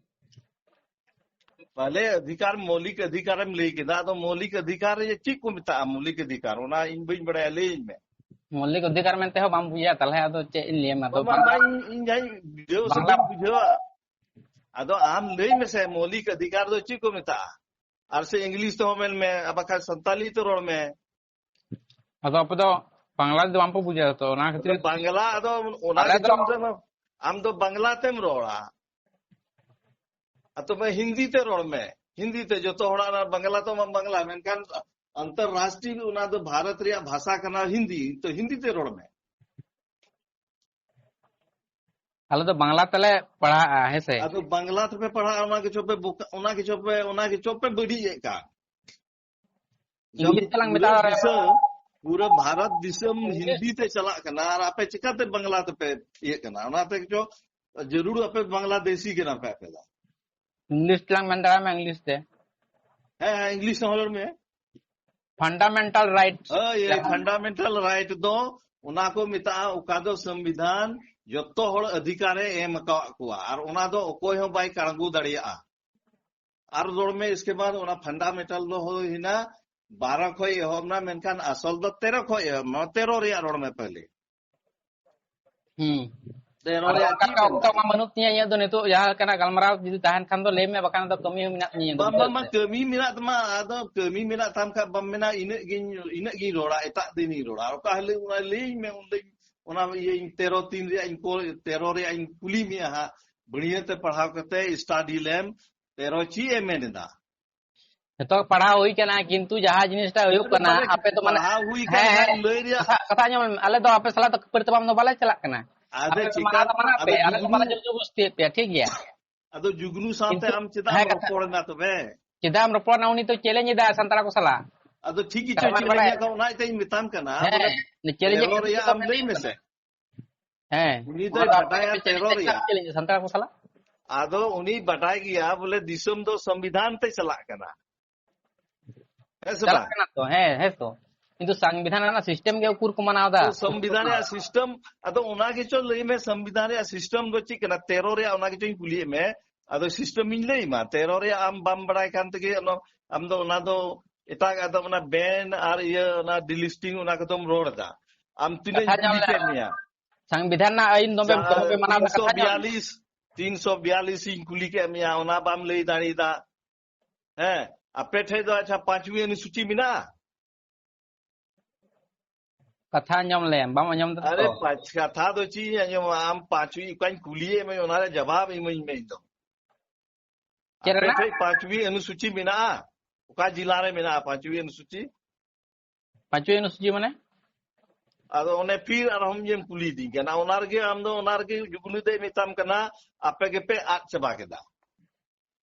ᱯᱟᱦᱞᱮ ᱚᱫᱷᱤᱠᱟᱨ, ᱢᱳᱣᱞᱤᱠ ᱚᱫᱷᱤᱠᱟᱨᱮᱢ ᱞᱟᱹᱭ ᱠᱮᱫᱟ, ᱟᱫᱚ ᱢᱳᱣᱞᱤᱠ ᱚᱫᱷᱤᱠᱟᱨ ᱨᱮ ᱪᱮᱫ ᱠᱚ ᱢᱮᱛᱟᱜᱼᱟ? ᱢᱳᱣᱞᱤᱠ ᱚᱫᱷᱤᱠᱟᱨ, ᱚᱱᱟ ᱤᱧ ᱵᱟᱹᱧ ᱵᱟᱲᱟᱭᱟ, ᱞᱟᱹᱭᱟᱹᱧ ᱢᱮ᱾ ᱢᱳᱣᱞᱤᱠ ᱚᱫᱷᱤᱠᱟᱨ ᱢᱮᱱᱛᱮ ᱦᱚᱸ ᱵᱟᱢ ᱵᱩᱡᱟ, ᱛᱟᱦᱞᱮ ᱟᱫᱚ ᱪᱮᱫ ᱤᱧ ᱞᱟᱹᱭᱟᱢᱟ? ᱟᱫᱚ ᱵᱟᱝ, ᱵᱟᱝ, ᱵᱟᱝ, ᱤᱧ, ᱤᱧ ᱡᱟᱦᱟᱸᱧ ᱵᱩᱡᱷᱟᱹᱣ ᱥᱮ ᱵᱟᱝᱞᱟ ᱵᱟᱹᱧ ᱵᱩᱡᱷᱟᱹᱣᱟ᱾ ᱟᱫᱚ ᱟᱢ ᱞᱟᱹᱭ ᱢᱮᱥᱮ, ᱢᱳᱣᱞᱤᱠ ᱚᱫᱷᱤᱠᱟᱨ ᱫᱚ ᱪᱮᱫ ᱠᱚ ᱢᱮᱛᱟᱜᱼᱟ? ᱟᱨ ᱥᱮ ᱤᱝᱞᱤᱥ ᱛᱮᱦᱚᱸ ᱢᱮᱱ ᱢᱮ, ᱟᱨ ᱵᱟᱠᱷᱟᱡ ᱥᱟᱱᱛᱟᱞᱤ ᱛᱮ ᱨᱚᱲ ᱢᱮ᱾ ᱟᱫᱚ ᱟᱯᱮ ᱫᱚ ᱵᱟᱝᱞᱟ ᱛᱮᱫᱚ ᱵᱟᱝ ᱯᱮ ᱵᱩᱡᱷᱟᱹᱣᱟ ᱛᱚ, ᱚᱱᱟ ᱠᱷᱟᱹᱛᱤᱨ᱾ ᱟᱫᱚ ᱵᱟᱝᱞᱟ, ᱟᱫᱚ ᱚᱱᱟ ᱟᱞᱮ ᱫᱚ ᱠᱷᱟᱹᱛᱤᱨ ᱛᱮ ᱟᱢ ᱫᱚ ᱵᱟᱝᱞᱟ ᱛᱮᱢ ᱨᱚᱲᱟ᱾ ᱟᱨ ᱛᱚᱵᱮ ᱦᱤᱱᱫᱤ ᱛᱮ ᱨᱚᱲ ᱢᱮ, ᱦᱤᱱᱫᱤ ᱛᱮ᱾ ᱡᱚᱛᱚ ᱦᱚᱲᱟᱜ ᱚᱱᱟ ᱵᱟᱝᱞᱟ ᱛᱚ ᱵᱟᱝ ᱵᱟᱝᱞᱟ, ᱢᱮᱱᱠᱷᱟᱱ ᱟᱱᱛᱚᱨᱨᱟᱥᱴᱨᱤᱭᱚ ᱚᱱᱟ ᱫᱚ ᱵᱷᱟᱨᱚᱛ ᱨᱮᱭᱟᱜ ᱵᱷᱟᱥᱟ ᱠᱟᱱᱟ ᱦᱤᱱᱫᱤ, ᱛᱚ ᱦᱤᱱᱫᱤ ᱛᱮ ᱨᱚᱲ ᱢᱮ᱾ ᱟᱞᱮ ᱫᱚ ᱵᱟᱝᱞᱟ ᱛᱮᱞᱮ ᱯᱟᱲᱦᱟᱜᱼᱟ, ᱦᱮᱸ ᱥᱮ? ᱟᱫᱚ ᱵᱟᱝᱞᱟ ᱛᱮᱯᱮ ᱯᱟᱲᱦᱟᱜᱼᱟ, ᱚᱱᱟ ᱜᱮᱪᱚ ᱯᱮ ᱵᱚᱠᱟ-, ᱚᱱᱟ ᱜᱮᱪᱚ ᱯᱮ, ᱚᱱᱟ ᱜᱮᱪᱚ ᱯᱮ ᱵᱟᱹᱲᱤᱡ ᱮᱫ ᱠᱟᱱ᱾ ᱤᱝᱞᱤᱥ ᱛᱮᱞᱟᱝ ᱢᱮᱛᱟ ᱯᱩᱨᱟᱹ ᱫᱟᱲᱮᱭᱟᱜᱼᱟ᱾ ᱫᱤᱥᱚᱢ, ᱯᱩᱨᱟᱹ ᱵᱷᱟᱨᱚᱛ ᱫᱤᱥᱚᱢ ᱦᱤᱱᱫᱤ ᱛᱮ ᱪᱟᱞᱟᱜ ᱠᱟᱱᱟ, ᱟᱨ ᱟᱯᱮ ᱪᱤᱠᱟᱛᱮ ᱵᱟᱝᱞᱟ ᱛᱮᱯᱮ ᱤᱭᱟᱹᱜ ᱠᱟᱱᱟ? ᱚᱱᱟ ᱛᱮ ᱜᱮᱪᱚ ᱡᱟᱹᱨᱩᱲ ᱟᱯᱮ ᱵᱟᱝᱞᱟᱫᱮᱥᱤ ᱠᱟᱱᱟ ᱯᱮ ᱟᱯᱮ ᱫᱚ᱾ ᱤᱝᱞᱤᱥ ᱛᱮᱞᱟᱝ ᱢᱮᱱ ᱫᱟᱲᱮᱭᱟᱜ ᱢᱟ, ᱤᱝᱞᱤᱥ ᱛᱮ᱾ ᱦᱮᱸ, ᱦᱮᱸ, ᱤᱝᱞᱤᱥ ᱛᱮᱦᱚᱸ ᱨᱚᱲ ᱢᱮ᱾ Fundamental right. ᱦᱳᱭ, ᱯᱷᱟᱱᱰᱟᱢᱮᱱᱴᱟᱞ ᱨᱟᱭᱤᱴ ᱫᱚ ᱚᱱᱟ ᱠᱚ ᱢᱮᱛᱟᱜᱼᱟ, ᱚᱠᱟ ᱫᱚ ᱥᱚᱝᱵᱤᱫᱷᱟᱱ ᱡᱚᱛᱚ ᱦᱚᱲ ᱚᱫᱷᱤᱠᱟᱨᱮ ᱮᱢ ᱟᱠᱟᱫ ᱠᱚᱣᱟ, ᱟᱨ ᱚᱱᱟ ᱫᱚ ᱚᱠᱚᱭ ᱦᱚᱸ ᱵᱟᱭ ᱠᱟᱬᱜᱩ ᱫᱟᱲᱮᱭᱟᱜᱼᱟ᱾ ᱟᱨ ᱨᱚᱲ ᱢᱮ, ᱤᱥᱠᱮ ᱵᱟᱫ ᱚᱱᱟ ᱯᱷᱟᱱᱰᱟᱢᱮᱱᱴᱟᱞ ᱫᱚ ᱦᱩᱭᱱᱟ ᱵᱟᱨᱚ ᱠᱷᱚᱡ ᱮᱦᱚᱵ ᱱᱟ, ᱢᱮᱱᱠᱷᱟᱱ ᱟᱥᱚᱞ ᱫᱚ ᱛᱮᱨᱚ ᱠᱷᱚᱡ ᱮᱦᱚᱵ ᱱᱟ, ᱛᱮᱨᱚ ᱨᱮᱭᱟᱜ ᱨᱚᱲ ᱢᱮ ᱯᱟᱦᱞᱮ᱾ ᱦᱩᱸ᱾ ᱛᱮᱨᱚ ᱟᱫᱚ ᱨᱮᱭᱟᱜ ᱚᱱᱠᱟ ᱪᱮᱫ ᱞᱮᱠᱟ ᱢᱮᱱ ᱚᱠᱛᱚ ᱢᱟ ᱵᱟᱹᱱᱩᱜ ᱛᱤᱧᱟᱹ ᱤᱧᱟᱹᱜ ᱫᱚ ᱱᱤᱛᱚᱜ, ᱡᱟᱦᱟᱸ ᱞᱮᱠᱟᱱᱟᱜ ᱜᱟᱞᱢᱟᱨᱟᱣ ᱡᱩᱫᱤ ᱛᱟᱦᱮᱱ ᱠᱷᱟᱱ ᱫᱚ ᱞᱟᱹᱭ ᱢᱮ, ᱵᱟᱠᱷᱟᱱ ᱫᱚ ᱠᱟᱹᱢᱤ ᱦᱚᱸ ᱢᱮᱱᱟᱜ ᱛᱤᱧᱟᱹ ᱤᱧ ᱫᱚ ᱵᱟᱝ, ᱵᱟᱝ, ᱵᱩᱡᱷᱟᱹᱣ ᱵᱟᱝ, ᱥᱮ᱾ ᱠᱟᱹᱢᱤ ᱢᱮᱱᱟᱜ ᱛᱟᱢᱟ, ᱟᱫᱚ ᱠᱟᱹᱢᱤ ᱢᱮᱱᱟᱜ ᱛᱟᱢ ᱠᱷᱟᱱ ᱵᱟᱢ ᱢᱮᱱᱟ, ᱤᱱᱟᱹᱜ ᱜᱤᱧ, ᱤᱱᱟᱹᱜ ᱜᱤᱧ ᱨᱚᱲᱟ, ᱮᱴᱟᱜ ᱫᱤᱱᱤᱧ ᱨᱚᱲᱟ᱾ ᱚᱠᱟ ᱦᱤᱞᱳᱜ ᱚᱱᱟ ᱞᱟᱹᱭᱟᱹᱧ ᱢᱮ, ᱩᱱ ᱦᱤᱞᱳᱜ ᱚᱱᱟ ᱤᱭᱟᱹ ᱤᱧ ᱛᱮᱨᱚ ᱛᱤᱱ ᱨᱮᱭᱟᱜ ᱤᱧ ᱠᱚ, ᱛᱮᱨᱚ ᱨᱮᱭᱟᱜ ᱤᱧ ᱠᱩᱞᱤ ᱢᱮᱭᱟ ᱦᱟᱸᱜ, ᱵᱟᱹᱲᱤᱭᱟᱹ ᱛᱮ ᱯᱟᱲᱦᱟᱣ ᱠᱟᱛᱮ ᱥᱴᱟᱰᱤ ᱞᱮᱢ, ᱛᱮᱨᱚ ᱪᱮᱫ ᱮ ᱢᱮᱱ ᱮᱫᱟ? ᱡᱚᱛᱚ ᱯᱟᱲᱦᱟᱣ ᱦᱩᱭ ᱠᱟᱱᱟ, ᱠᱤᱱᱛᱩ ᱡᱟᱦᱟᱸ ᱡᱤᱱᱤᱥᱴᱟ ᱦᱩᱭᱩᱜ ᱠᱟᱱᱟ, ᱢᱟᱱᱮ ᱟᱯᱮ ᱫᱚ ᱢᱟᱱᱮ, ᱯᱟᱲᱦᱟᱣ ᱦᱩᱭ ᱠᱟᱱ ᱦᱮᱸ, ᱠᱷᱟᱱ ᱦᱮᱸ, ᱞᱟᱹᱭ ᱨᱮᱭᱟᱜ ᱠᱟᱛᱷᱟ, ᱠᱟᱛᱷᱟ ᱟᱸᱡᱚᱢ ᱢᱮ, ᱟᱞᱮ ᱫᱚ ᱟᱯᱮ ᱥᱟᱞᱟᱜ ᱫᱚ ᱠᱷᱟᱹᱯᱟᱹᱨᱤ ᱛᱟᱯᱟᱢ ᱫᱚ ᱵᱟᱞᱮ ᱪᱟᱞᱟᱜ ᱠᱟᱱᱟ᱾ ᱟᱫᱚ ᱟᱯᱮ ᱫᱚ ᱪᱮᱠᱟ-, ᱢᱟᱱᱟᱣ ᱫᱚ ᱢᱟᱱᱟᱣ ᱟᱫᱚ ᱯᱮ, ᱟᱞᱮ ᱫᱚ ᱡᱩᱜᱽᱱᱩ-, ᱵᱟᱞᱮ ᱡᱳᱨ ᱡᱚᱵᱚᱥᱛᱤᱭᱮᱫ ᱯᱮᱭᱟ, ᱴᱷᱤᱠ ᱜᱮᱭᱟ? ᱟᱫᱚ ᱡᱩᱜᱽᱱᱩ ᱥᱟᱶᱛᱮ ᱠᱤᱱᱛᱩ ᱟᱢ ᱪᱮᱫᱟᱜ ᱦᱮᱸ, ᱮᱢ ᱠᱟᱛᱷᱟ ᱨᱚᱯᱚᱲ ᱮᱱᱟ ᱛᱚᱵᱮ? ᱪᱮᱫᱟᱜ ᱮᱢ ᱨᱚᱯᱚᱲ ᱠᱟᱱᱟ? ᱩᱱᱤ ᱛᱚ challenge ᱮᱫᱟ ᱥᱟᱱᱛᱟᱲ ᱠᱚ ᱥᱟᱞᱟᱜ᱾ ᱟᱫᱚ ᱴᱷᱤᱠ ᱜᱮᱪᱚ ᱠᱟᱨᱚᱱ challenge ᱵᱟᱲᱟᱭ ᱮᱫᱟ, ᱚᱱᱟ ᱤᱭᱟᱹᱛᱮᱧ ᱢᱮᱛᱟᱢ ᱠᱟᱱᱟ, ᱦᱮᱸ, ᱵᱚᱞᱮ ᱩᱱᱤ challenge ᱛᱮᱨᱚ ᱮᱫ ᱨᱮᱭᱟᱜ ᱫᱚ ᱟᱢ ᱞᱟᱹᱭ ᱢᱮᱥᱮ᱾ ᱦᱮᱸ᱾ ᱩᱱᱤ ᱫᱚᱭ ᱵᱟᱰᱟᱭᱟ ᱪᱮᱫᱟᱜ ᱛᱮᱨᱚ ᱨᱮᱭᱟᱜ᱾ Challenge ᱥᱟᱱᱛᱟᱲ ᱠᱚ ᱥᱟᱞᱟᱜ? ᱟᱫᱚ ᱩᱱᱤ ᱵᱟᱰᱟᱭ ᱜᱮᱭᱟ ᱵᱚᱞᱮ ᱫᱤᱥᱚᱢ ᱫᱚ ᱥᱚᱝᱵᱤᱫᱷᱟᱱ ᱛᱮ ᱪᱟᱞᱟᱜ ᱠᱟᱱᱟ᱾ ᱦᱮᱸ ᱥᱮ ᱪᱟᱞᱟᱜ ᱵᱟᱝ? ᱠᱟᱱᱟ ᱛᱚ, ᱦᱮᱸ, ᱦᱮᱸ ᱛᱚ᱾ ᱠᱤᱱᱛᱩ ᱥᱚᱝᱵᱤᱫᱷᱟᱱ ᱨᱮᱱᱟᱜ system ᱜᱮ ᱩᱠᱩᱨ ᱠᱚ ᱢᱟᱱᱟᱣ ᱮᱫᱟ? ᱛᱚ ᱥᱚᱝᱵᱤᱫᱷᱟᱱ ᱨᱮᱭᱟᱜ system, ᱟᱫᱚ ᱚᱱᱟ ᱜᱮᱪᱚ ᱞᱟᱹᱭ ᱢᱮ, ᱥᱚᱝᱵᱤᱫᱷᱟᱱ ᱨᱮᱭᱟᱜ system ᱫᱚ ᱪᱮᱫ ᱠᱟᱱᱟ? ᱛᱮᱨᱚ ᱨᱮᱭᱟᱜ ᱚᱱᱟ ᱜᱮᱪᱚᱧ ᱠᱩᱞᱤᱭᱮᱫ ᱢᱮ᱾ ᱟᱫᱚ system ᱤᱧ ᱞᱟᱹᱭ ᱟᱢᱟ, ᱛᱮᱨᱚ ᱨᱮᱭᱟᱜ ᱟᱢ ᱵᱟᱢ ᱵᱟᱲᱟᱭ ᱠᱟᱱ ᱛᱮᱜᱮ ᱟᱢ ᱫᱚ, ᱟᱢ ᱫᱚ ᱚᱱᱟ ᱫᱚ ᱮᱴᱟᱜ, ᱟᱫᱚ ᱚᱱᱟ ban ᱟᱨ ᱤᱭᱟᱹ, ᱚᱱᱟ delisting, ᱚᱱᱟ ᱠᱚᱫᱚᱢ ᱨᱚᱲ ᱮᱫᱟ᱾ ᱟᱢ ᱛᱤᱱᱟᱹᱜ ᱤᱧ ᱠᱟᱛᱷᱟ ᱧᱟᱢ ᱠᱩᱞᱤ ᱞᱮᱱᱟ᱾ ᱠᱮᱫ ᱢᱮᱭᱟ? ᱥᱚᱝᱵᱤᱫᱷᱟᱱ ᱨᱮᱱᱟᱜ ᱟᱹᱭᱤᱱ ᱫᱚᱢᱮ, ᱡᱟᱦᱟᱸ ᱫᱚᱢᱮ ᱯᱮ ᱢᱟᱱᱟᱣ ᱮᱫᱟ, ᱠᱟᱛᱷᱟ ᱧᱟᱢ ᱞᱮᱱᱟ᱾ ᱛᱤᱱᱥᱚ ᱵᱤᱭᱟᱞᱤᱥ, ᱛᱤᱱᱥᱚ ᱵᱤᱭᱟᱞᱤᱥ ᱤᱧ ᱠᱩᱞᱤ ᱠᱮᱫ ᱢᱮᱭᱟ, ᱚᱱᱟ ᱵᱟᱢ ᱞᱟᱹᱭ ᱫᱟᱲᱮᱭᱟᱫᱟ᱾ ᱦᱮᱸ, ᱟᱯᱮ ᱴᱷᱮᱡ ᱫᱚ ᱟᱪᱪᱷᱟ ᱯᱟᱸᱪᱣᱤ ᱚᱱᱩᱥᱩᱪᱤ ᱢᱮᱱᱟᱜᱼᱟ? ᱠᱟᱛᱷᱟ ᱟᱸᱡᱚᱢ ᱞᱮᱢ, ᱵᱟᱢ ᱟᱸᱡᱚᱢ ᱫᱟ ᱟᱨᱮ ᱛᱚ? ᱯᱟᱸᱪ-, ᱠᱟᱛᱷᱟ ᱫᱚ ᱪᱮᱫ ᱤᱧ ᱟᱸᱡᱚᱢᱟ? ᱟᱢ ᱯᱟᱸᱪᱣᱤ ᱚᱠᱟᱧ ᱠᱩᱞᱤᱭᱮᱫ ᱢᱮ, ᱚᱱᱟ ᱨᱮ ᱡᱟᱵᱟᱵ ᱤᱢᱟᱹᱧ ᱢᱮ ᱤᱧ ᱫᱚ᱾ ᱪᱮᱫ ᱟᱯᱮ ᱨᱮᱱᱟᱜ? ᱴᱷᱮᱡ ᱯᱟᱸᱪᱣᱤ ᱚᱱᱩᱥᱩᱪᱤ ᱢᱮᱱᱟᱜᱼᱟ? ᱚᱠᱟ ᱡᱮᱞᱟ ᱨᱮ ᱢᱮᱱᱟᱜᱼᱟ ᱯᱟᱸᱪᱣᱤ ᱚᱱᱩᱥᱩᱪᱤ? ᱯᱟᱸᱪᱣᱤ ᱚᱱᱩᱥᱩᱪᱤ ᱢᱟᱱᱮ? ᱟᱫᱚ ᱚᱱᱮ ᱯᱷᱤᱨ ᱟᱨᱦᱚᱸᱢ ᱤᱭᱟᱹᱢ ᱠᱩᱞᱤᱭᱤᱫᱤᱧ ᱠᱟᱱᱟ, ᱚᱱᱟ ᱨᱮᱜᱮ ᱟᱢ ᱫᱚ, ᱚᱱᱟ ᱨᱮᱜᱮ ᱡᱩᱜᱽᱱᱩ ᱫᱚᱭ ᱢᱮᱛᱟᱢ ᱠᱟᱱᱟ, ᱟᱯᱮ ᱜᱮᱯᱮ ᱟᱫ ᱪᱟᱵᱟ ᱠᱮᱫᱟ᱾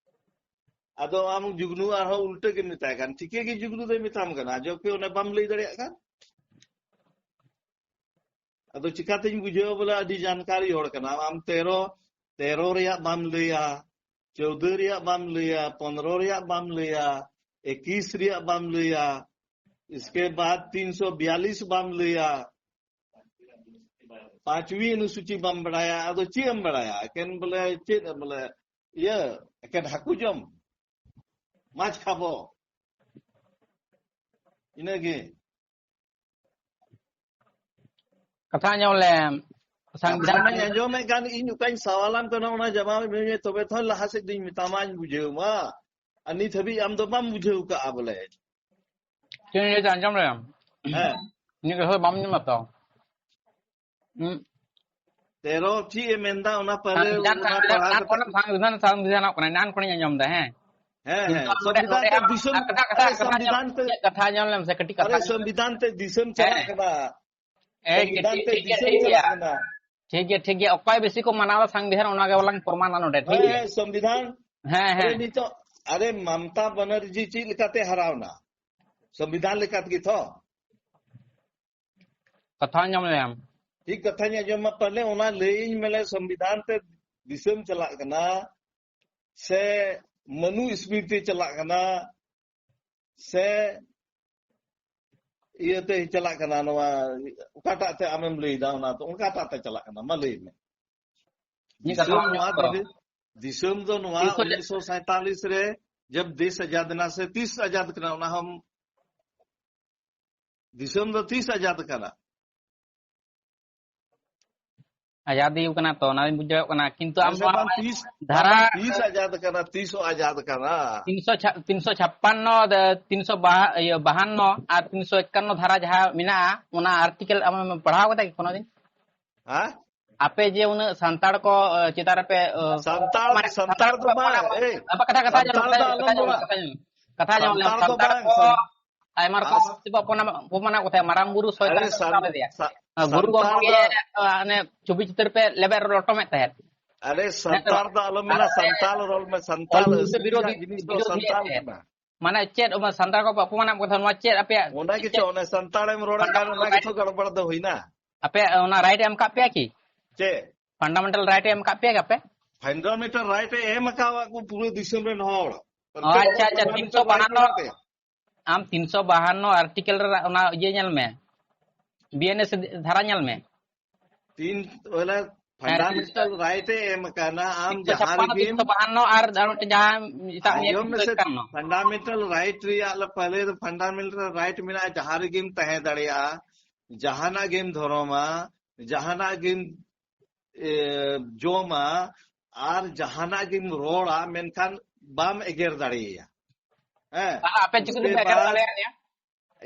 ᱟᱫᱚ ᱟᱢ ᱡᱩᱜᱽᱱᱩ ᱟᱨᱦᱚᱸ ᱩᱞᱴᱟᱹ ᱜᱮ ᱢᱮᱛᱟᱭ ᱠᱟᱱ, ᱴᱷᱤᱠᱟᱹ ᱜᱮ ᱡᱩᱜᱽᱱᱩ ᱫᱚᱭ ᱢᱮᱛᱟᱢ ᱠᱟᱱᱟ, ᱡᱚᱵᱠᱤ ᱚᱱᱮ ᱵᱟᱢ ᱞᱟᱹᱭ ᱫᱟᱲᱮᱭᱟᱜ ᱠᱟᱱ᱾ ᱟᱫᱚ ᱪᱤᱠᱟᱛᱤᱧ ᱵᱩᱡᱷᱟᱹᱣᱟ ᱵᱚᱞᱮ ᱟᱹᱰᱤ ᱡᱟᱱᱠᱟᱨᱤ ᱦᱚᱲ ᱠᱟᱱᱟᱢ ᱟᱢ? ᱛᱮᱨᱚ, ᱛᱮᱨᱚ ᱨᱮᱭᱟᱜ ᱵᱟᱢ ᱞᱟᱹᱭᱟ, ᱪᱳᱣᱫᱟᱹ ᱨᱮᱭᱟᱜ ᱵᱟᱢ ᱞᱟᱹᱭᱟ, ᱯᱚᱱᱨᱚ ᱨᱮᱭᱟᱜ ᱵᱟᱢ ᱞᱟᱹᱭᱟ, ᱮᱠᱤᱥ ᱨᱮᱭᱟᱜ ᱵᱟᱢ ᱞᱟᱹᱭᱟ, ᱤᱥᱠᱮ ᱵᱟᱫ ᱛᱤᱱᱥᱚ ᱵᱤᱭᱟᱞᱤᱥ ᱵᱟᱢ ᱞᱟᱹᱭᱟ, ᱯᱟᱸᱪᱣᱤ ᱚᱱᱩᱥᱩᱪᱤ ᱵᱟᱢ ᱵᱟᱲᱟᱭᱟ᱾ ᱟᱫᱚ ᱪᱮᱫ ᱮᱢ ᱵᱟᱲᱟᱭᱟ? ᱮᱠᱮᱱ ᱵᱚᱞᱮ ᱪᱮᱫ ᱵᱚᱞᱮ ᱤᱭᱟᱹ, ᱮᱠᱮᱱ ᱦᱟᱹᱠᱩ ᱡᱚᱢ, ᱢᱟᱪ ᱠᱷᱟᱵᱚ, ᱤᱱᱟᱹᱜᱮ᱾ ᱠᱟᱛᱷᱟ ᱟᱸᱡᱚᱢ ᱞᱮᱢ᱾ ᱥᱚᱝᱵᱤᱫᱷᱟᱱ ᱠᱟᱛᱷᱟ ᱢᱟᱧ ᱟᱸᱡᱚᱢᱮᱫ ᱠᱟᱱ, ᱤᱧ ᱚᱠᱟᱧ ᱥᱟᱣᱟᱞᱟᱢ ᱠᱟᱱᱟ ᱚᱱᱟ ᱡᱟᱢᱟ ᱢᱮ, ᱛᱚᱵᱮ ᱛᱚ ᱞᱟᱦᱟ ᱥᱮᱫ ᱫᱩᱧ ᱢᱮᱛᱟᱢᱟᱧ ᱵᱩᱡᱷᱟᱹᱣ ᱢᱟ᱾ ᱟᱨ ᱱᱤᱛ ᱦᱟᱹᱵᱤᱡ ᱟᱢ ᱫᱚ ᱵᱟᱢ ᱵᱩᱡᱷᱟᱹᱣ ᱠᱟᱜᱼᱟ ᱵᱚᱞᱮ᱾ ᱪᱮᱫ ᱤᱧ ᱞᱟᱹᱭ ᱫᱟ ᱟᱸᱡᱚᱢ ᱞᱮᱢ᱾ ᱦᱮᱸ᱾ ᱤᱧᱟᱹᱜ ᱠᱟᱛᱷᱟ ᱵᱟᱢ ᱟᱸᱡᱚᱢ ᱫᱟ ᱛᱚ? ᱦᱩᱸ᱾ ᱛᱮᱨᱚ ᱪᱮᱫ ᱮ ᱢᱮᱱᱫᱟ ᱚᱱᱟ ᱯᱟᱨᱮ ᱥᱚᱝᱵᱤᱫᱷᱟᱱ, ᱚᱱᱟ ᱥᱚᱝᱵᱤᱫᱷᱟᱱ, ᱯᱟᱲᱦᱟᱣ ᱮᱱᱟᱱ ᱠᱟᱛᱮ ᱠᱷᱚᱱ ᱥᱚᱝᱵᱤᱫᱷᱟᱱ, ᱥᱚᱝᱵᱤᱫᱷᱟᱱᱚᱜ ᱠᱟᱱᱟ, ᱮᱱᱟᱱ ᱠᱷᱚᱱᱤᱧ ᱟᱸᱡᱚᱢ ᱫᱟ, ᱦᱮᱸ᱾ ᱦᱮᱸ, ᱦᱮᱸ, ᱱᱤᱛᱚᱜ ᱱᱚᱰᱮ, ᱥᱚᱝᱵᱤᱫᱷᱟᱱ ᱱᱚᱰᱮ ᱛᱮ ᱟᱢ ᱫᱤᱥᱚᱢ, ᱟᱨ ᱠᱟᱛᱷᱟ, ᱠᱟᱛᱷᱟ, ᱟᱨᱮ ᱠᱟᱛᱷᱟ ᱟᱸᱡᱚᱢ ᱥᱚᱝᱵᱤᱫᱷᱟᱱ ᱞᱮᱢ ᱥᱮ, ᱠᱟᱹᱴᱤᱡ ᱠᱟᱛᱷᱟ ᱟᱨᱮ ᱟᱸᱡᱚᱢ ᱞᱮᱢ᱾ ᱥᱚᱝᱵᱤᱫᱷᱟᱱ ᱛᱮ ᱫᱤᱥᱚᱢ ᱪᱟᱞᱟᱜ ᱦᱮᱸ᱾ ᱠᱟᱱᱟ᱾ ᱮᱭ, ᱥᱚᱝᱵᱤᱫᱷᱟᱱ ᱴᱷᱤᱠ, ᱛᱮ ᱴᱷᱤᱠ ᱜᱮᱭᱟ, ᱫᱤᱥᱚᱢ ᱴᱷᱤᱠ ᱜᱮᱭᱟ᱾ ᱪᱟᱞᱟᱜ ᱠᱟᱱᱟ᱾ ᱴᱷᱤᱠ ᱜᱮᱭᱟ, ᱴᱷᱤᱠ ᱜᱮᱭᱟ᱾ ᱚᱠᱚᱭ ᱵᱮᱥᱤ ᱠᱚ ᱢᱟᱱᱟᱣ ᱮᱫᱟ ᱥᱚᱝᱵᱤᱫᱷᱟᱱ, ᱚᱱᱟ ᱜᱮ ᱵᱚᱞᱟᱝ ᱯᱨᱚᱢᱟᱱᱟ ᱱᱚᱰᱮ, ᱴᱷᱤᱠ ᱦᱮᱸ, ᱜᱮᱭᱟ? ᱦᱮᱸ, ᱥᱚᱝᱵᱤᱫᱷᱟᱱ᱾ ᱦᱮᱸ, ᱟᱨᱮ ᱦᱮᱸ᱾ ᱱᱤᱛᱚᱜ ᱟᱨᱮ, ᱢᱚᱢᱛᱟ ᱵᱟᱱᱟᱨᱡᱤ ᱪᱮᱫ ᱞᱮᱠᱟᱛᱮ ᱦᱟᱨᱟᱣᱱᱟ? ᱥᱚᱝᱵᱤᱫᱷᱟᱱ ᱞᱮᱠᱟ ᱛᱮᱜᱮ ᱛᱚ᱾ ᱠᱟᱛᱷᱟ ᱟᱸᱡᱚᱢ ᱞᱮᱢ᱾ ᱴᱷᱤᱠ ᱠᱟᱛᱷᱟᱧ ᱟᱸᱡᱚᱢ ᱢᱟ, ᱯᱟᱞᱮ ᱚᱱᱟ ᱞᱟᱹᱭᱟᱹᱧ ᱢᱮ, ᱥᱚᱝᱵᱤᱫᱷᱟᱱ ᱛᱮ ᱫᱤᱥᱚᱢ ᱪᱟᱞᱟᱜ ᱠᱟᱱᱟ ᱥᱮ ᱢᱚᱱᱩ ᱥᱢᱨᱤᱛᱤ ᱪᱟᱞᱟᱜ ᱠᱟᱱᱟ ᱥᱮ ᱤᱭᱟᱹᱛᱮ ᱪᱟᱞᱟᱜ ᱠᱟᱱᱟ? ᱱᱚᱣᱟ ᱚᱠᱟᱴᱟᱜ ᱛᱮ ᱟᱢᱮᱢ ᱞᱟᱹᱭᱫᱟ, ᱚᱱᱟ ᱫᱚ ᱚᱠᱟᱴᱟᱜ ᱛᱮ ᱪᱟᱞᱟᱜ ᱠᱟᱱᱟ? ᱢᱟ ᱞᱟᱹᱭ ᱢᱮ᱾ ᱢᱤᱫ ᱠᱟᱛᱷᱟ ᱫᱤᱥᱚᱢ ᱵᱟᱝ ᱱᱚᱣᱟ ᱡᱚᱛᱚ᱾ ᱫᱤ-, ᱫᱤᱥᱚᱢ ᱫᱚ ᱱᱚᱣᱟ ᱫᱤᱥᱚᱢ ᱨᱮ- ᱩᱱᱤᱥᱥᱚ ᱥᱟᱭᱛᱟᱞᱤᱥ ᱨᱮ ᱡᱟᱵ ᱫᱮᱥ ᱟᱡᱟᱫ ᱮᱱᱟ ᱥᱮ ᱛᱤᱥ ᱟᱡᱟᱫ ᱠᱟᱱᱟ, ᱚᱱᱟ ᱦᱚᱸ ᱫᱤᱥᱚᱢ ᱫᱚ ᱛᱤᱥ ᱟᱡᱟᱫ ᱠᱟᱱᱟ? ᱟᱡᱟᱫᱤ ᱠᱟᱱᱟ ᱛᱚ, ᱚᱱᱟ ᱫᱚᱧ ᱵᱩᱡᱷᱟᱹᱣ ᱠᱟᱱᱟ, ᱠᱤᱱᱛᱩ ᱟᱢ ᱟᱪᱪᱷᱟ, ᱱᱚᱣᱟ ᱵᱟᱝ, ᱛᱤᱥ, ᱫᱷᱟᱨᱟ ᱵᱟᱝ, ᱛᱤᱥ ᱟᱡᱟᱫ ᱠᱟᱱᱟ, ᱛᱤᱥ ᱦᱚᱸ ᱟᱡᱟᱫ ᱠᱟᱱᱟ᱾ ᱛᱤᱱᱥᱚ ᱪᱷᱟ-, ᱛᱤᱱᱥᱚ ᱪᱷᱟᱯᱯᱟᱱᱱᱚ, ᱫᱮ-, ᱛᱤᱱᱥᱚ ᱵᱟᱦᱟ-, ᱤᱭᱟᱹ, ᱵᱟᱦᱟᱱᱱᱚ ᱟᱨ ᱛᱤᱱᱥᱚ ᱮᱠᱟᱱᱱᱚ ᱫᱷᱟᱨᱟ ᱡᱟᱦᱟᱸ ᱢᱮᱱᱟᱜᱼᱟ, ᱚᱱᱟ ᱟᱨᱴᱤᱠᱮᱞ ᱟᱢᱮᱢ ᱯᱟᱲᱦᱟᱣ ᱠᱟᱫᱟ ᱠᱤ ᱠᱳᱱᱳ ᱫᱤᱱ? ᱦᱮᱸ? ᱟᱯᱮ ᱡᱮ ᱩᱱᱟᱹᱜ ᱥᱟᱱᱛᱟᱲ ᱠᱚ, ᱮ, ᱪᱮᱛᱟᱱ ᱨᱮᱯᱮ, ᱮ, ᱥᱟᱱᱛᱟᱲ, ᱢᱟᱱᱮ, ᱥᱟᱱᱛᱟᱲ ᱫᱚ ᱵᱟᱝ, ᱮᱭ, ᱟᱯᱮ ᱠᱟᱛᱷᱟ, ᱠᱟᱛᱷᱟ ᱟᱸᱡᱚᱢ, ᱥᱟᱱᱛᱟᱲ ᱫᱚ ᱠᱟᱛᱷᱟ ᱟᱞᱚᱢ ᱟᱸᱡᱚᱢ, ᱨᱚᱲᱟ᱾ ᱠᱟᱛᱷᱟ ᱟᱸᱡᱚᱢ, ᱠᱟᱛᱷᱟ ᱟᱸᱡᱚᱢ ᱞᱮᱢ᱾ ᱥᱟᱱᱛᱟᱲ ᱫᱚ ᱥᱟᱱᱛᱟᱲ ᱵᱟᱝ, ᱠᱚ ᱥᱟᱱ-, ᱟᱭᱢᱟ ᱨᱚᱠᱚᱢ ᱟᱥ-, ᱥᱤᱵᱚ ᱚᱯᱚᱱᱟᱜ, ᱚᱯᱚᱢᱟᱱᱟ ᱠᱚ ᱛᱟᱦᱮᱸ, ᱢᱟᱨᱟᱝ ᱵᱩᱨᱩ ᱥᱚᱭᱛᱟᱱ ᱟᱨᱮ, ᱠᱚ ᱥᱟ-, ᱥᱟᱵ ᱞᱮᱫᱮᱭᱟ᱾ ᱦᱮᱸ, ᱜᱩᱨᱩ ᱥᱟᱱᱛᱟᱲ ᱜᱚᱢᱠᱮ, ᱫᱚ ᱟ, ᱚᱱᱮ ᱪᱷᱚᱵᱤ ᱪᱤᱛᱟᱹᱨ ᱯᱮ ᱞᱮᱵᱮᱫ ᱞᱚᱴᱚᱢᱮᱫ ᱛᱟᱦᱮᱸᱫ᱾ ᱟᱨᱮ, ᱦᱮᱸ ᱥᱮ ᱵᱟᱝ? ᱥᱟᱱᱛᱟᱲ ᱫᱚ ᱟᱞᱚᱢ ᱢᱮᱱᱟ, ᱟᱨ ᱥᱟᱱᱛᱟᱲ ᱨᱚᱲ ᱢᱮ, ᱥᱟᱱᱛᱟᱲ ᱚᱞ ᱜᱤᱫᱽᱨᱟᱹ ᱟᱹᱥᱞᱤ ᱵᱤᱨᱳᱫᱷᱤ, ᱨᱮᱭᱟᱜ ᱡᱤᱱᱤᱥ ᱫᱚ ᱵᱤᱨᱳᱫᱷᱤ ᱥᱟᱱᱛᱟᱲ ᱛᱮ᱾ ᱠᱟᱱᱟ᱾ ᱢᱟᱱᱮ ᱪᱮᱫ ᱚᱱᱟ ᱥᱟᱱᱛᱟᱲ ᱠᱚ ᱚᱯᱚᱢᱟᱱᱟᱜ ᱠᱚ ᱛᱟᱦᱮᱸᱫ, ᱱᱚᱣᱟ ᱪᱮᱫ ᱟᱯᱮᱭᱟᱜ ᱚᱱᱟ ᱜᱮᱪᱚ, ᱪᱮᱫ? ᱚᱱᱮ ᱥᱟᱱᱛᱟᱲ ᱮᱢ ᱨᱚᱲᱮᱫ ᱠᱟᱱ, ᱚᱱᱟ ᱜᱮᱛᱚ ᱜᱟᱲᱵᱟᱲ ᱫᱚ ᱦᱩᱭᱱᱟ᱾ ᱟᱯᱮ ᱚᱱᱟ ᱨᱟᱭᱤᱴ ᱮ ᱮᱢ ᱠᱟᱜ ᱯᱮᱭᱟ ᱠᱤ? ᱪᱮᱫ? ᱯᱷᱟᱱᱰᱟᱢᱮᱱᱴᱟᱞ ᱨᱟᱭᱤᱴ ᱮ ᱮᱢ ᱠᱟᱜ ᱯᱮᱭᱟ ᱠᱤ ᱟᱯᱮ? ᱯᱷᱟᱱᱰᱟᱢᱮᱱᱴᱟᱞ ᱨᱟᱭᱤᱴ ᱮ ᱮᱢ ᱟᱠᱟᱣᱟᱫ ᱠᱚ ᱯᱩᱨᱟᱹ ᱫᱤᱥᱚᱢ ᱨᱮᱱ ᱦᱚᱲ᱾ ᱚ, ᱟᱪᱪᱷᱟ, ᱟᱪᱪᱷᱟ, ᱯᱷᱟᱱᱰᱟᱢᱮᱱᱴᱟᱞ ᱛᱤᱱᱥᱚ ᱵᱟᱦᱟᱱᱱᱚ᱾ ᱟᱢ ᱛᱤᱱᱥᱚ ᱵᱟᱦᱟᱱᱱᱚ ᱟᱨᱴᱤᱠᱮᱞ ᱨᱮ ᱚᱱᱟ ᱤᱭᱟᱹ ᱧᱮᱞ ᱢᱮ, ᱵᱤ ᱮᱱ ᱮᱥ ᱫᱷᱟᱨᱟ ᱧᱮᱞ ᱢᱮ᱾ ᱛᱤᱱ, ᱵᱚᱞᱮ, ᱯᱷᱟᱱᱰᱟᱢᱮᱱᱴᱟᱞ ᱨᱟᱭᱤᱴ ᱮ ᱮᱢ ᱟᱠᱟᱱᱟ, ᱟᱢ ᱛᱤᱱᱥᱚ ᱡᱟᱦᱟᱸ ᱪᱷᱟᱯᱯᱟᱱᱱᱚ, ᱨᱮᱜᱮᱢ ᱛᱤᱱᱥᱚ ᱵᱟᱦᱟᱱᱱᱚ ᱟᱨ ᱟᱨ ᱢᱤᱫᱴᱮᱱ ᱡᱟᱦᱟᱸ ᱮᱴᱟᱜ ᱱᱤᱭᱚᱢ ᱟᱸᱡᱚᱢ ᱢᱮᱥᱮ, ᱠᱟᱱ ᱱᱚ᱾ ᱯᱷᱟᱱᱰᱟᱢᱮᱱᱴᱟᱞ ᱨᱟᱭᱤᱴ ᱨᱮᱭᱟᱜ ᱞᱮ ᱯᱟᱦᱞᱮ ᱫᱚ ᱯᱷᱟᱱᱰᱟᱢᱮᱱᱴᱟᱞ ᱨᱟᱭᱤᱴ ᱢᱮᱱᱟᱜᱼᱟ, ᱡᱟᱦᱟᱸ ᱨᱮᱜᱮᱢ ᱛᱟᱦᱮᱸ ᱫᱟᱲᱮᱭᱟᱜᱼᱟ, ᱡᱟᱦᱟᱱᱟᱜ ᱜᱮᱢ ᱫᱷᱚᱨᱚᱢᱟ, ᱡᱟᱦᱟᱱᱟᱜ ᱜᱮᱢ, ᱮ, ᱡᱚᱢᱟ, ᱟᱨ ᱡᱟᱦᱟᱱᱟᱜ ᱜᱮᱢ ᱨᱚᱲᱟ, ᱢᱮᱱᱠᱷᱟᱱ ᱵᱟᱢ ᱮᱜᱮᱨ ᱫᱟᱲᱮᱭᱟᱭᱟ᱾ ᱦᱮᱸ, ᱟᱨ ᱟᱯᱮ ᱪᱤᱠᱟᱹ ᱤᱥᱠᱮ ᱛᱮᱯᱮ ᱮᱜᱮᱨ ᱵᱟᱫ, ᱫᱟᱲᱮᱭᱟᱜᱼᱟ?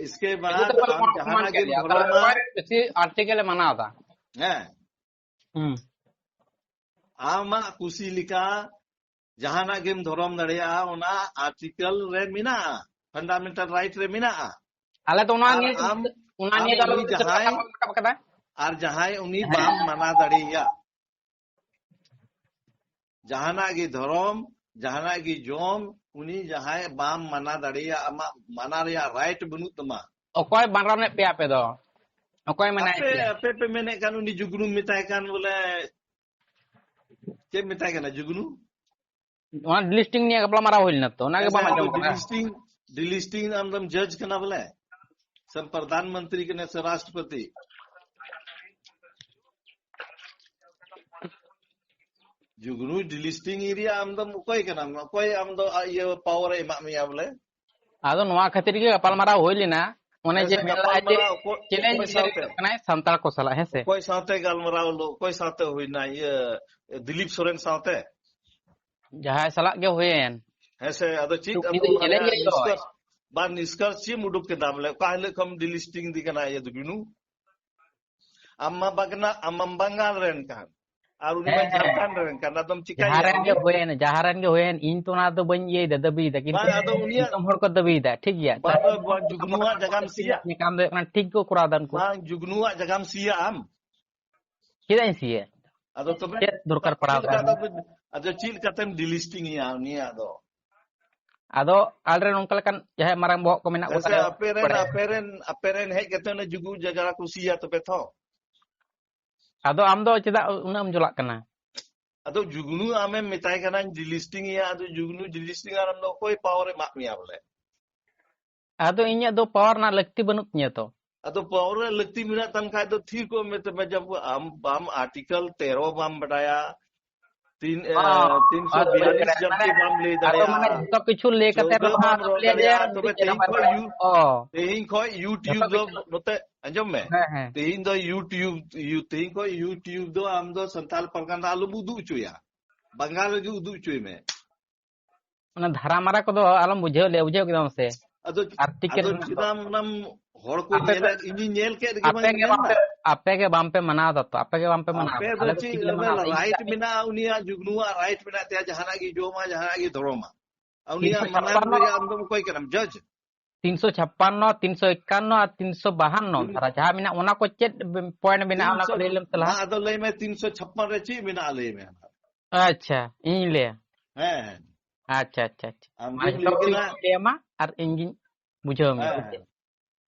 ᱤᱥᱠᱮ ᱵᱟᱫ ᱟᱢ ᱡᱟᱦᱟᱱᱟᱜ ᱜᱮᱢ ᱫᱷᱚᱨᱚᱢᱟ, ᱟᱨᱴᱤᱠᱮᱞ ᱮ ᱢᱟᱱᱟᱣ ᱮᱫᱟ᱾ ᱦᱮᱸ, ᱦᱩᱸ᱾ ᱟᱢᱟᱜ ᱠᱩᱥᱤ ᱞᱮᱠᱟ ᱡᱟᱦᱟᱱᱟᱜ ᱜᱮᱢ ᱫᱷᱚᱨᱚᱢ ᱫᱟᱲᱮᱭᱟᱜᱼᱟ, ᱚᱱᱟ ᱟᱨᱴᱤᱠᱮᱞ ᱨᱮ ᱢᱮᱱᱟᱜᱼᱟ, ᱯᱷᱟᱱᱰᱟᱢᱮᱱᱴᱟᱞ ᱨᱟᱭᱤᱴ ᱨᱮ ᱢᱮᱱᱟᱜᱼᱟ᱾ ᱟᱞᱮ ᱫᱚ ᱚᱱᱟ ᱟᱨ ᱱᱤᱭᱮ, ᱟᱢ, ᱚᱱᱟ ᱟᱢ ᱱᱤᱭᱮ ᱫᱚ ᱟᱞᱮ ᱩᱱᱤ ᱫᱚ ᱪᱮᱫ ᱦᱚᱸ ᱡᱟᱦᱟᱸᱭ, ᱠᱟᱛᱷᱟ ᱵᱟᱞᱮ ᱨᱟᱠᱟᱵ ᱠᱟᱫᱟ᱾ ᱟᱨ ᱡᱟᱦᱟᱸᱭ ᱩᱱᱤ ᱦᱮᱸ᱾ ᱵᱟᱢ ᱢᱟᱱᱟ ᱫᱟᱲᱮᱭᱟᱭᱟ, ᱡᱟᱦᱟᱱᱟᱜ ᱜᱮ ᱫᱷᱚᱨᱚᱢ, ᱡᱟᱦᱟᱱᱟᱜ ᱜᱮ ᱡᱚᱢ, ᱩᱱᱤ ᱡᱟᱦᱟᱸᱭ ᱵᱟᱢ ᱢᱟᱱᱟ ᱫᱟᱲᱮᱭᱟᱜ, ᱟᱢᱟᱜ ᱢᱟᱱᱟ ᱨᱮᱭᱟᱜ ᱨᱟᱭᱤᱴ ᱵᱟᱹᱱᱩᱜ ᱛᱟᱢᱟ᱾ ᱚᱠᱚᱭ ᱵᱟᱱᱨᱟᱱᱮᱫ ᱯᱮᱭᱟ ᱟᱯᱮ ᱫᱚ? ᱚᱠᱚᱭ ᱢᱮᱱᱟᱭ ᱟᱯᱮ ᱯᱮᱭᱟ? ᱟᱯᱮ ᱯᱮ ᱢᱮᱱᱮᱫ ᱠᱟᱱ ᱩᱱᱤ ᱡᱩᱜᱽᱱᱩ ᱢᱮᱛᱟᱭ ᱠᱟᱱ ᱵᱚᱞᱮ, ᱪᱮᱫ ᱢᱮᱛᱟᱭ ᱠᱟᱱᱟ ᱡᱩᱜᱽᱱᱩ? ᱚᱱᱟ ᱰᱤᱞᱤᱥᱴᱤᱝ ᱱᱤᱭᱮ ᱜᱟᱯᱟᱞ ᱢᱟᱨᱟᱣ ᱦᱩᱭ ᱞᱮᱱᱟ ᱛᱚ, ᱚᱱᱟᱜᱮ ᱵᱟᱢ ᱟᱸᱡᱚᱢ ᱠᱟᱫᱟ? ᱰᱤᱞᱤᱥᱴᱤᱝ, ᱰᱤᱞᱤᱥᱴᱤᱝ ᱟᱢᱫᱚᱢ ᱡᱟᱡᱽ ᱠᱟᱱᱟ ᱵᱚᱞᱮ, ᱥᱮᱢ ᱯᱨᱚᱫᱷᱟᱱ ᱢᱚᱱᱛᱨᱤ ᱠᱟᱱᱟ ᱥᱮ ᱨᱟᱥᱴᱨᱚᱯᱚᱛᱤ? ᱡᱩᱜᱽᱱᱩ ᱰᱤᱞᱤᱥᱴᱤᱝ ᱮᱨᱤᱭᱟ ᱟᱢᱫᱚᱢ ᱚᱠᱚᱭ ᱠᱟᱱᱟᱢ? ᱚᱠᱚᱭ ᱟᱢᱫᱚ ᱟ, ᱤᱭᱟᱹ ᱯᱟᱣᱟᱨ ᱮ ᱮᱢᱟᱜ ᱢᱮᱭᱟ ᱵᱚᱞᱮ? ᱟᱫᱚ ᱱᱚᱣᱟ ᱠᱷᱟᱹᱛᱤᱨ ᱜᱮ ᱜᱟᱯᱟᱞ ᱢᱟᱨᱟᱣ ᱦᱩᱭ ᱞᱮᱱᱟ, ᱚᱱᱮ ᱡᱮ ᱦᱮᱸᱥᱮ, ᱢᱮᱱ ᱞᱟᱜᱼᱟ ᱡᱮ ᱜᱟᱯᱟᱞᱢᱟᱨᱟᱣ ᱚᱠᱚᱭ, ᱪᱮᱞᱮᱧᱡᱽ ᱚᱠᱚᱭ ᱥᱟᱶᱛᱮ? ᱠᱟᱱᱟᱭ ᱥᱟᱱᱛᱟᱲ ᱠᱚ ᱥᱟᱞᱟᱜ, ᱦᱮᱸ ᱥᱮ? ᱚᱠᱚᱭ ᱥᱟᱶᱛᱮ ᱜᱟᱞᱢᱟᱨᱟᱣ ᱞᱮᱫ, ᱚᱠᱚᱭ ᱥᱟᱶᱛᱮ ᱦᱩᱭᱱᱟ? ᱤᱭᱟᱹ ᱫᱤᱞᱤᱯ ᱥᱚᱨᱮᱱ ᱥᱟᱶᱛᱮ? ᱡᱟᱦᱟᱸᱭ ᱥᱟᱞᱟᱜ ᱜᱮ ᱦᱩᱭᱮᱱ᱾ ᱦᱮᱸᱥᱮ, ᱟᱫᱚ ᱪᱮᱫ ᱩᱱᱤ ᱟᱫᱚ ᱫᱚ ᱚᱱᱟ ᱪᱮᱞᱮᱧᱡᱽ ᱨᱮᱭᱟᱜ ᱞᱮᱫ ᱫᱚᱭ᱾ ᱱᱤᱥᱠᱚᱨᱥ, ᱵᱟ ᱱᱤᱥᱠᱚᱨᱥ ᱪᱮᱫ ᱮᱢ ᱩᱰᱩᱠ ᱠᱮᱫᱟ ᱵᱚᱞᱮ? ᱚᱠᱟ ᱦᱤᱞᱳᱜ ᱠᱷᱚᱱ ᱰᱤᱞᱤᱥᱴᱤᱝ ᱤᱫᱤ ᱠᱟᱱᱟ ᱤᱭᱟᱹ ᱫᱩᱵᱤᱱᱩ? ᱟᱢ ᱢᱟ ᱵᱟᱜᱱᱟ, ᱟᱢ ᱢᱟᱢ ᱵᱟᱝᱜᱟᱞ ᱨᱮᱱ ᱠᱟᱱ, ᱟᱨ ᱩᱱᱤ ᱢᱟ ᱦᱮᱸ᱾ ᱡᱷᱟᱲᱠᱷᱚᱸᱰ ᱨᱮᱱ ᱠᱟᱱ, ᱟᱫᱚᱢ ᱪᱤᱠᱟᱹᱭᱟ ᱡᱟᱦᱟᱸ ᱨᱮᱱ ᱩᱱᱤ? ᱜᱮ ᱦᱩᱭᱮᱱ, ᱡᱟᱦᱟᱸ ᱨᱮᱱ ᱜᱮ ᱦᱩᱭᱮᱱ, ᱤᱧ ᱛᱚ ᱚᱱᱟ ᱫᱚ ᱵᱟᱹᱧ ᱤᱭᱟᱹᱭᱮᱫᱟ, ᱫᱟᱹᱵᱤᱭᱮᱫᱟ, ᱠᱤᱱᱛᱩ ᱵᱟᱝ, ᱟᱫᱚ ᱩᱱᱤᱭᱟᱜ ᱫᱤᱥᱚᱢ ᱦᱚᱲ ᱠᱚ ᱫᱟᱹᱵᱤᱭᱮᱫᱟ, ᱴᱷᱤᱠ ᱜᱮᱭᱟ? ᱵᱟᱝ, ᱵᱟᱝ, ᱡᱩᱜᱽᱱᱩᱣᱟᱜ ᱡᱟᱜᱟᱢ ᱥᱤᱭᱟ᱾ ᱤᱧᱟᱹᱜ ᱠᱟᱢ ᱫᱚ ᱦᱩᱭᱩᱜ ᱠᱟᱱᱟ, ᱴᱷᱤᱠ ᱠᱚ ᱠᱚᱨᱟᱣ ᱫᱟ ᱩᱱᱠᱩ᱾ ᱵᱟᱝ, ᱡᱩᱜᱽᱱᱩᱣᱟᱜ ᱡᱟᱜᱟᱢ ᱥᱤᱭᱟ ᱟᱢ᱾ ᱪᱮᱫᱟᱜ ᱤᱧ ᱥᱤᱭᱟ? ᱟᱫᱚ ᱛᱚᱵᱮ ᱪᱮᱫ ᱫᱚᱨᱠᱟᱨ ᱯᱟᱲᱟᱣ ᱪᱮᱫ ᱞᱮᱠᱟ ᱠᱟᱱᱟ? ᱟᱫᱚ, ᱟᱫᱚ ᱪᱮᱫ ᱞᱮᱠᱟᱛᱮᱢ ᱰᱤᱞᱤᱥᱴᱤᱝ ᱮᱭᱟ ᱩᱱᱤᱭᱟᱜ ᱫᱚ? ᱟᱫᱚ ᱟᱞᱮᱨᱮᱱ ᱚᱱᱠᱟ ᱞᱮᱠᱟᱱ ᱡᱟᱦᱟᱸᱭ ᱢᱟᱨᱟᱝ ᱵᱚᱦᱚᱜ ᱠᱚ ᱢᱮᱱᱟᱜ ᱠᱚ ᱦᱮᱸᱥᱮ, ᱛᱟᱞᱮᱭᱟ, ᱟᱯᱮ ᱨᱮᱱ, ᱵᱟᱲᱟᱭᱟ᱾ ᱟᱯᱮ ᱨᱮᱱ, ᱟᱯᱮ ᱨᱮᱱ ᱦᱮᱡ ᱠᱟᱛᱮ ᱚᱱᱟ ᱡᱩᱜᱩ ᱡᱟᱜᱟᱲᱟ ᱠᱚ ᱥᱤᱭᱟ ᱛᱚᱵᱮ ᱛᱷᱚ᱾ ᱟᱫᱚ ᱟᱢ ᱫᱚ ᱪᱮᱫᱟᱜ ᱩᱱᱟᱹᱜ ᱮᱢ ᱪᱟᱞᱟᱜ ᱠᱟᱱᱟ? ᱟᱫᱚ ᱡᱩᱜᱽᱱᱩ ᱟᱢᱮᱢ ᱢᱮᱛᱟᱭ ᱠᱟᱱᱟ ᱰᱤᱞᱤᱥᱴᱤᱝ ᱮᱭᱟ, ᱟᱫᱚ ᱡᱩᱜᱽᱱᱩ ᱰᱤᱞᱤᱥᱴᱤᱝ ᱟᱨ ᱟᱢ ᱫᱚ ᱚᱠᱚᱭ ᱯᱟᱣᱟᱨ ᱮ ᱮᱢᱟᱜ ᱢᱮᱭᱟ ᱵᱚᱞᱮ? ᱟᱫᱚ ᱤᱧᱟᱹᱜ ᱫᱚ ᱯᱟᱣᱟᱨ ᱨᱮᱱᱟᱜ ᱞᱟᱹᱠᱛᱤ ᱵᱟᱹᱱᱩᱜ ᱛᱤᱧᱟᱹ ᱛᱚ᱾ ᱟᱫᱚ ᱯᱟᱣᱟᱨ ᱨᱮ ᱞᱟᱹᱠᱛᱤ ᱢᱮᱱᱟᱜ ᱛᱟᱢ ᱠᱷᱟᱡ ᱫᱚ ᱛᱷᱤᱨ ᱠᱚᱜ ᱢᱮ ᱛᱚᱵᱮ, ᱡᱟᱵ ᱟᱢ, ᱟᱢ ᱟᱨᱴᱤᱠᱮᱞ ᱛᱮᱨᱚ ᱵᱟᱢ ᱵᱟᱰᱟᱭᱟ, ᱛᱤᱱ, ᱮ, ᱚ, ᱛᱤᱱ ᱥᱚ ᱵᱤᱭᱟᱞᱤᱥ ᱡᱟᱹᱛᱤ ᱵᱟᱢ ᱞᱟᱹᱭ ᱟᱫᱚ ᱢᱟᱱᱮ ᱫᱟᱲᱮᱭᱟᱜᱼᱟ, ᱡᱚᱛᱚ ᱠᱤᱪᱷᱩ ᱞᱟᱹᱭ ᱠᱟᱛᱮ ᱪᱳᱫᱟ ᱨᱮᱦᱚᱸ ᱵᱟᱢ ᱟᱫᱚ ᱨᱚᱲ ᱞᱟᱹᱭᱟ ᱡᱮ ᱫᱟᱲᱮᱭᱟᱜᱼᱟ, ᱛᱚᱵᱮ ᱛᱮᱦᱤᱧ ᱠᱷᱚᱡ ᱭᱩ-, ᱚ᱾ ᱛᱮᱦᱤᱧ ᱠᱷᱚᱡ YouTube ᱡᱚᱛᱚ ᱫᱚ ᱠᱤᱪᱷᱩ ᱱᱚᱛᱮ, ᱟᱸᱡᱚᱢ ᱢᱮ, ᱦᱮᱸ, ᱦᱮᱸ᱾ ᱛᱮᱦᱤᱧ ᱫᱚ YouTube, ᱭᱩ-, ᱛᱮᱦᱤᱧ ᱠᱷᱚᱡ YouTube ᱫᱚ ᱟᱢ ᱫᱚ ᱥᱟᱱᱛᱟᱲ ᱯᱟᱨᱜᱟᱱᱟ ᱟᱞᱚᱢ ᱩᱫᱩᱜ ᱦᱚᱪᱚᱭᱟ, ᱵᱟᱝᱜᱟᱞ ᱨᱮᱜᱮ ᱩᱫᱩᱜ ᱦᱚᱪᱚᱭ ᱢᱮ᱾ ᱚᱱᱟ ᱫᱷᱟᱨᱟ ᱢᱟᱨᱟ ᱠᱚᱫᱚ ᱟᱞᱚᱢ ᱵᱩᱡᱷᱟᱹᱣ ᱞᱮᱭᱟ, ᱵᱩᱡᱷᱟᱹᱣ ᱠᱮᱫᱟᱢ ᱥᱮ? ᱟᱫᱚ, ᱟᱨᱴᱤᱠᱮᱞ ᱟᱫᱚ ᱨᱮᱱᱟᱜ ᱫᱚ᱾ ᱪᱮᱫᱟᱜ ᱚᱱᱟᱢ ᱦᱚᱲ ᱠᱚ ᱟᱯᱮ ᱧᱮᱞᱟ, ᱯᱮ, ᱤᱧᱤᱧ ᱧᱮᱞ ᱠᱮᱫ ᱨᱮᱜᱮ ᱟᱯᱮ ᱵᱟᱹᱧ ᱜᱮ ᱢᱮᱱᱟ᱾ ᱵᱟᱯᱮ, ᱟᱯᱮ ᱜᱮ ᱵᱟᱝᱯᱮ ᱢᱟᱱᱟᱣ ᱫᱟ ᱛᱚ, ᱟᱯᱮ ᱜᱮ ᱵᱟᱝᱯᱮ ᱢᱟᱱᱟᱣ ᱟᱯᱮ ᱫᱟ᱾ ᱫᱚ ᱟᱞᱮ ᱫᱚ ᱪᱮᱫ ᱴᱷᱤᱠ ᱞᱮ ᱢᱟᱱᱟᱣ ᱫᱟ, ᱤᱧ ᱨᱟᱭᱤᱴ ᱫᱚ ᱢᱮᱱᱟᱜᱼᱟ ᱩᱱᱤᱭᱟᱜ, ᱡᱩᱜᱽᱱᱩᱣᱟᱜ ᱨᱟᱭᱤᱴ ᱢᱮᱱᱟᱜ ᱛᱟᱭᱟ ᱡᱟᱦᱟᱱᱟᱜ ᱜᱮ ᱡᱚᱢᱟ, ᱡᱟᱦᱟᱱᱟᱜ ᱜᱮ ᱫᱷᱚᱨᱚᱢᱟ? ᱟᱨ ᱩᱱᱤᱭᱟᱜ ᱛᱤᱱᱥᱚ ᱪᱷᱟᱯᱯᱟᱱᱱᱚ᱾ ᱢᱟᱱᱟᱣ ᱨᱮᱭᱟᱜ ᱟᱢ ᱫᱚᱢ ᱚᱠᱚᱭ ᱠᱟᱱᱟᱢ? ᱡᱟᱡᱽ? ᱛᱤᱱᱥᱚ ᱪᱷᱟᱯᱯᱟᱱᱱᱚ, ᱛᱤᱱᱥᱚ ᱮᱠᱟᱱᱱᱚ ᱟᱨ ᱛᱤᱱᱥᱚ ᱵᱟᱦᱟᱱᱱᱚ ᱫᱷᱟᱨᱟ ᱡᱟᱦᱟᱸ ᱢᱮᱱᱟᱜᱼᱟ, ᱚᱱᱟ ᱠᱚ ᱪᱮᱫ ᱯᱚᱭᱮᱱᱴ ᱢᱮᱱᱟᱜᱼᱟ, ᱚᱱᱟ ᱠᱚ ᱞᱟᱹᱭ ᱞᱮᱢ ᱛᱟᱞᱟᱝ᱾ ᱢᱟ ᱟᱫᱚ ᱞᱟᱹᱭ ᱢᱮ, ᱛᱤᱱᱥᱚ ᱪᱷᱟᱯᱯᱟᱱ ᱨᱮ ᱪᱮᱫ ᱢᱮᱱᱟᱜᱼᱟ ᱞᱟᱹᱭ ᱢᱮ᱾ ᱟᱪᱪᱷᱟ, ᱤᱧ ᱞᱟᱹᱭᱟ᱾ ᱦᱮᱸ, ᱦᱮᱸ᱾ ᱟᱪᱪᱷᱟ, ᱟᱪᱪᱷᱟ, ᱟᱪᱪᱷᱟ᱾ ᱟᱢ ᱢᱟᱱᱮ ᱜᱮᱢ ᱡᱚᱛᱚ ᱞᱟᱹᱭ ᱠᱤᱪᱷᱩ ᱠᱮᱫᱟ᱾ ᱤᱧ ᱞᱟᱹᱭ ᱟᱢᱟ ᱟᱨ ᱤᱧ ᱜᱤᱧ ᱵᱩᱡᱷᱟᱹᱣ ᱢᱮᱭᱟ᱾ ᱦᱮᱸ᱾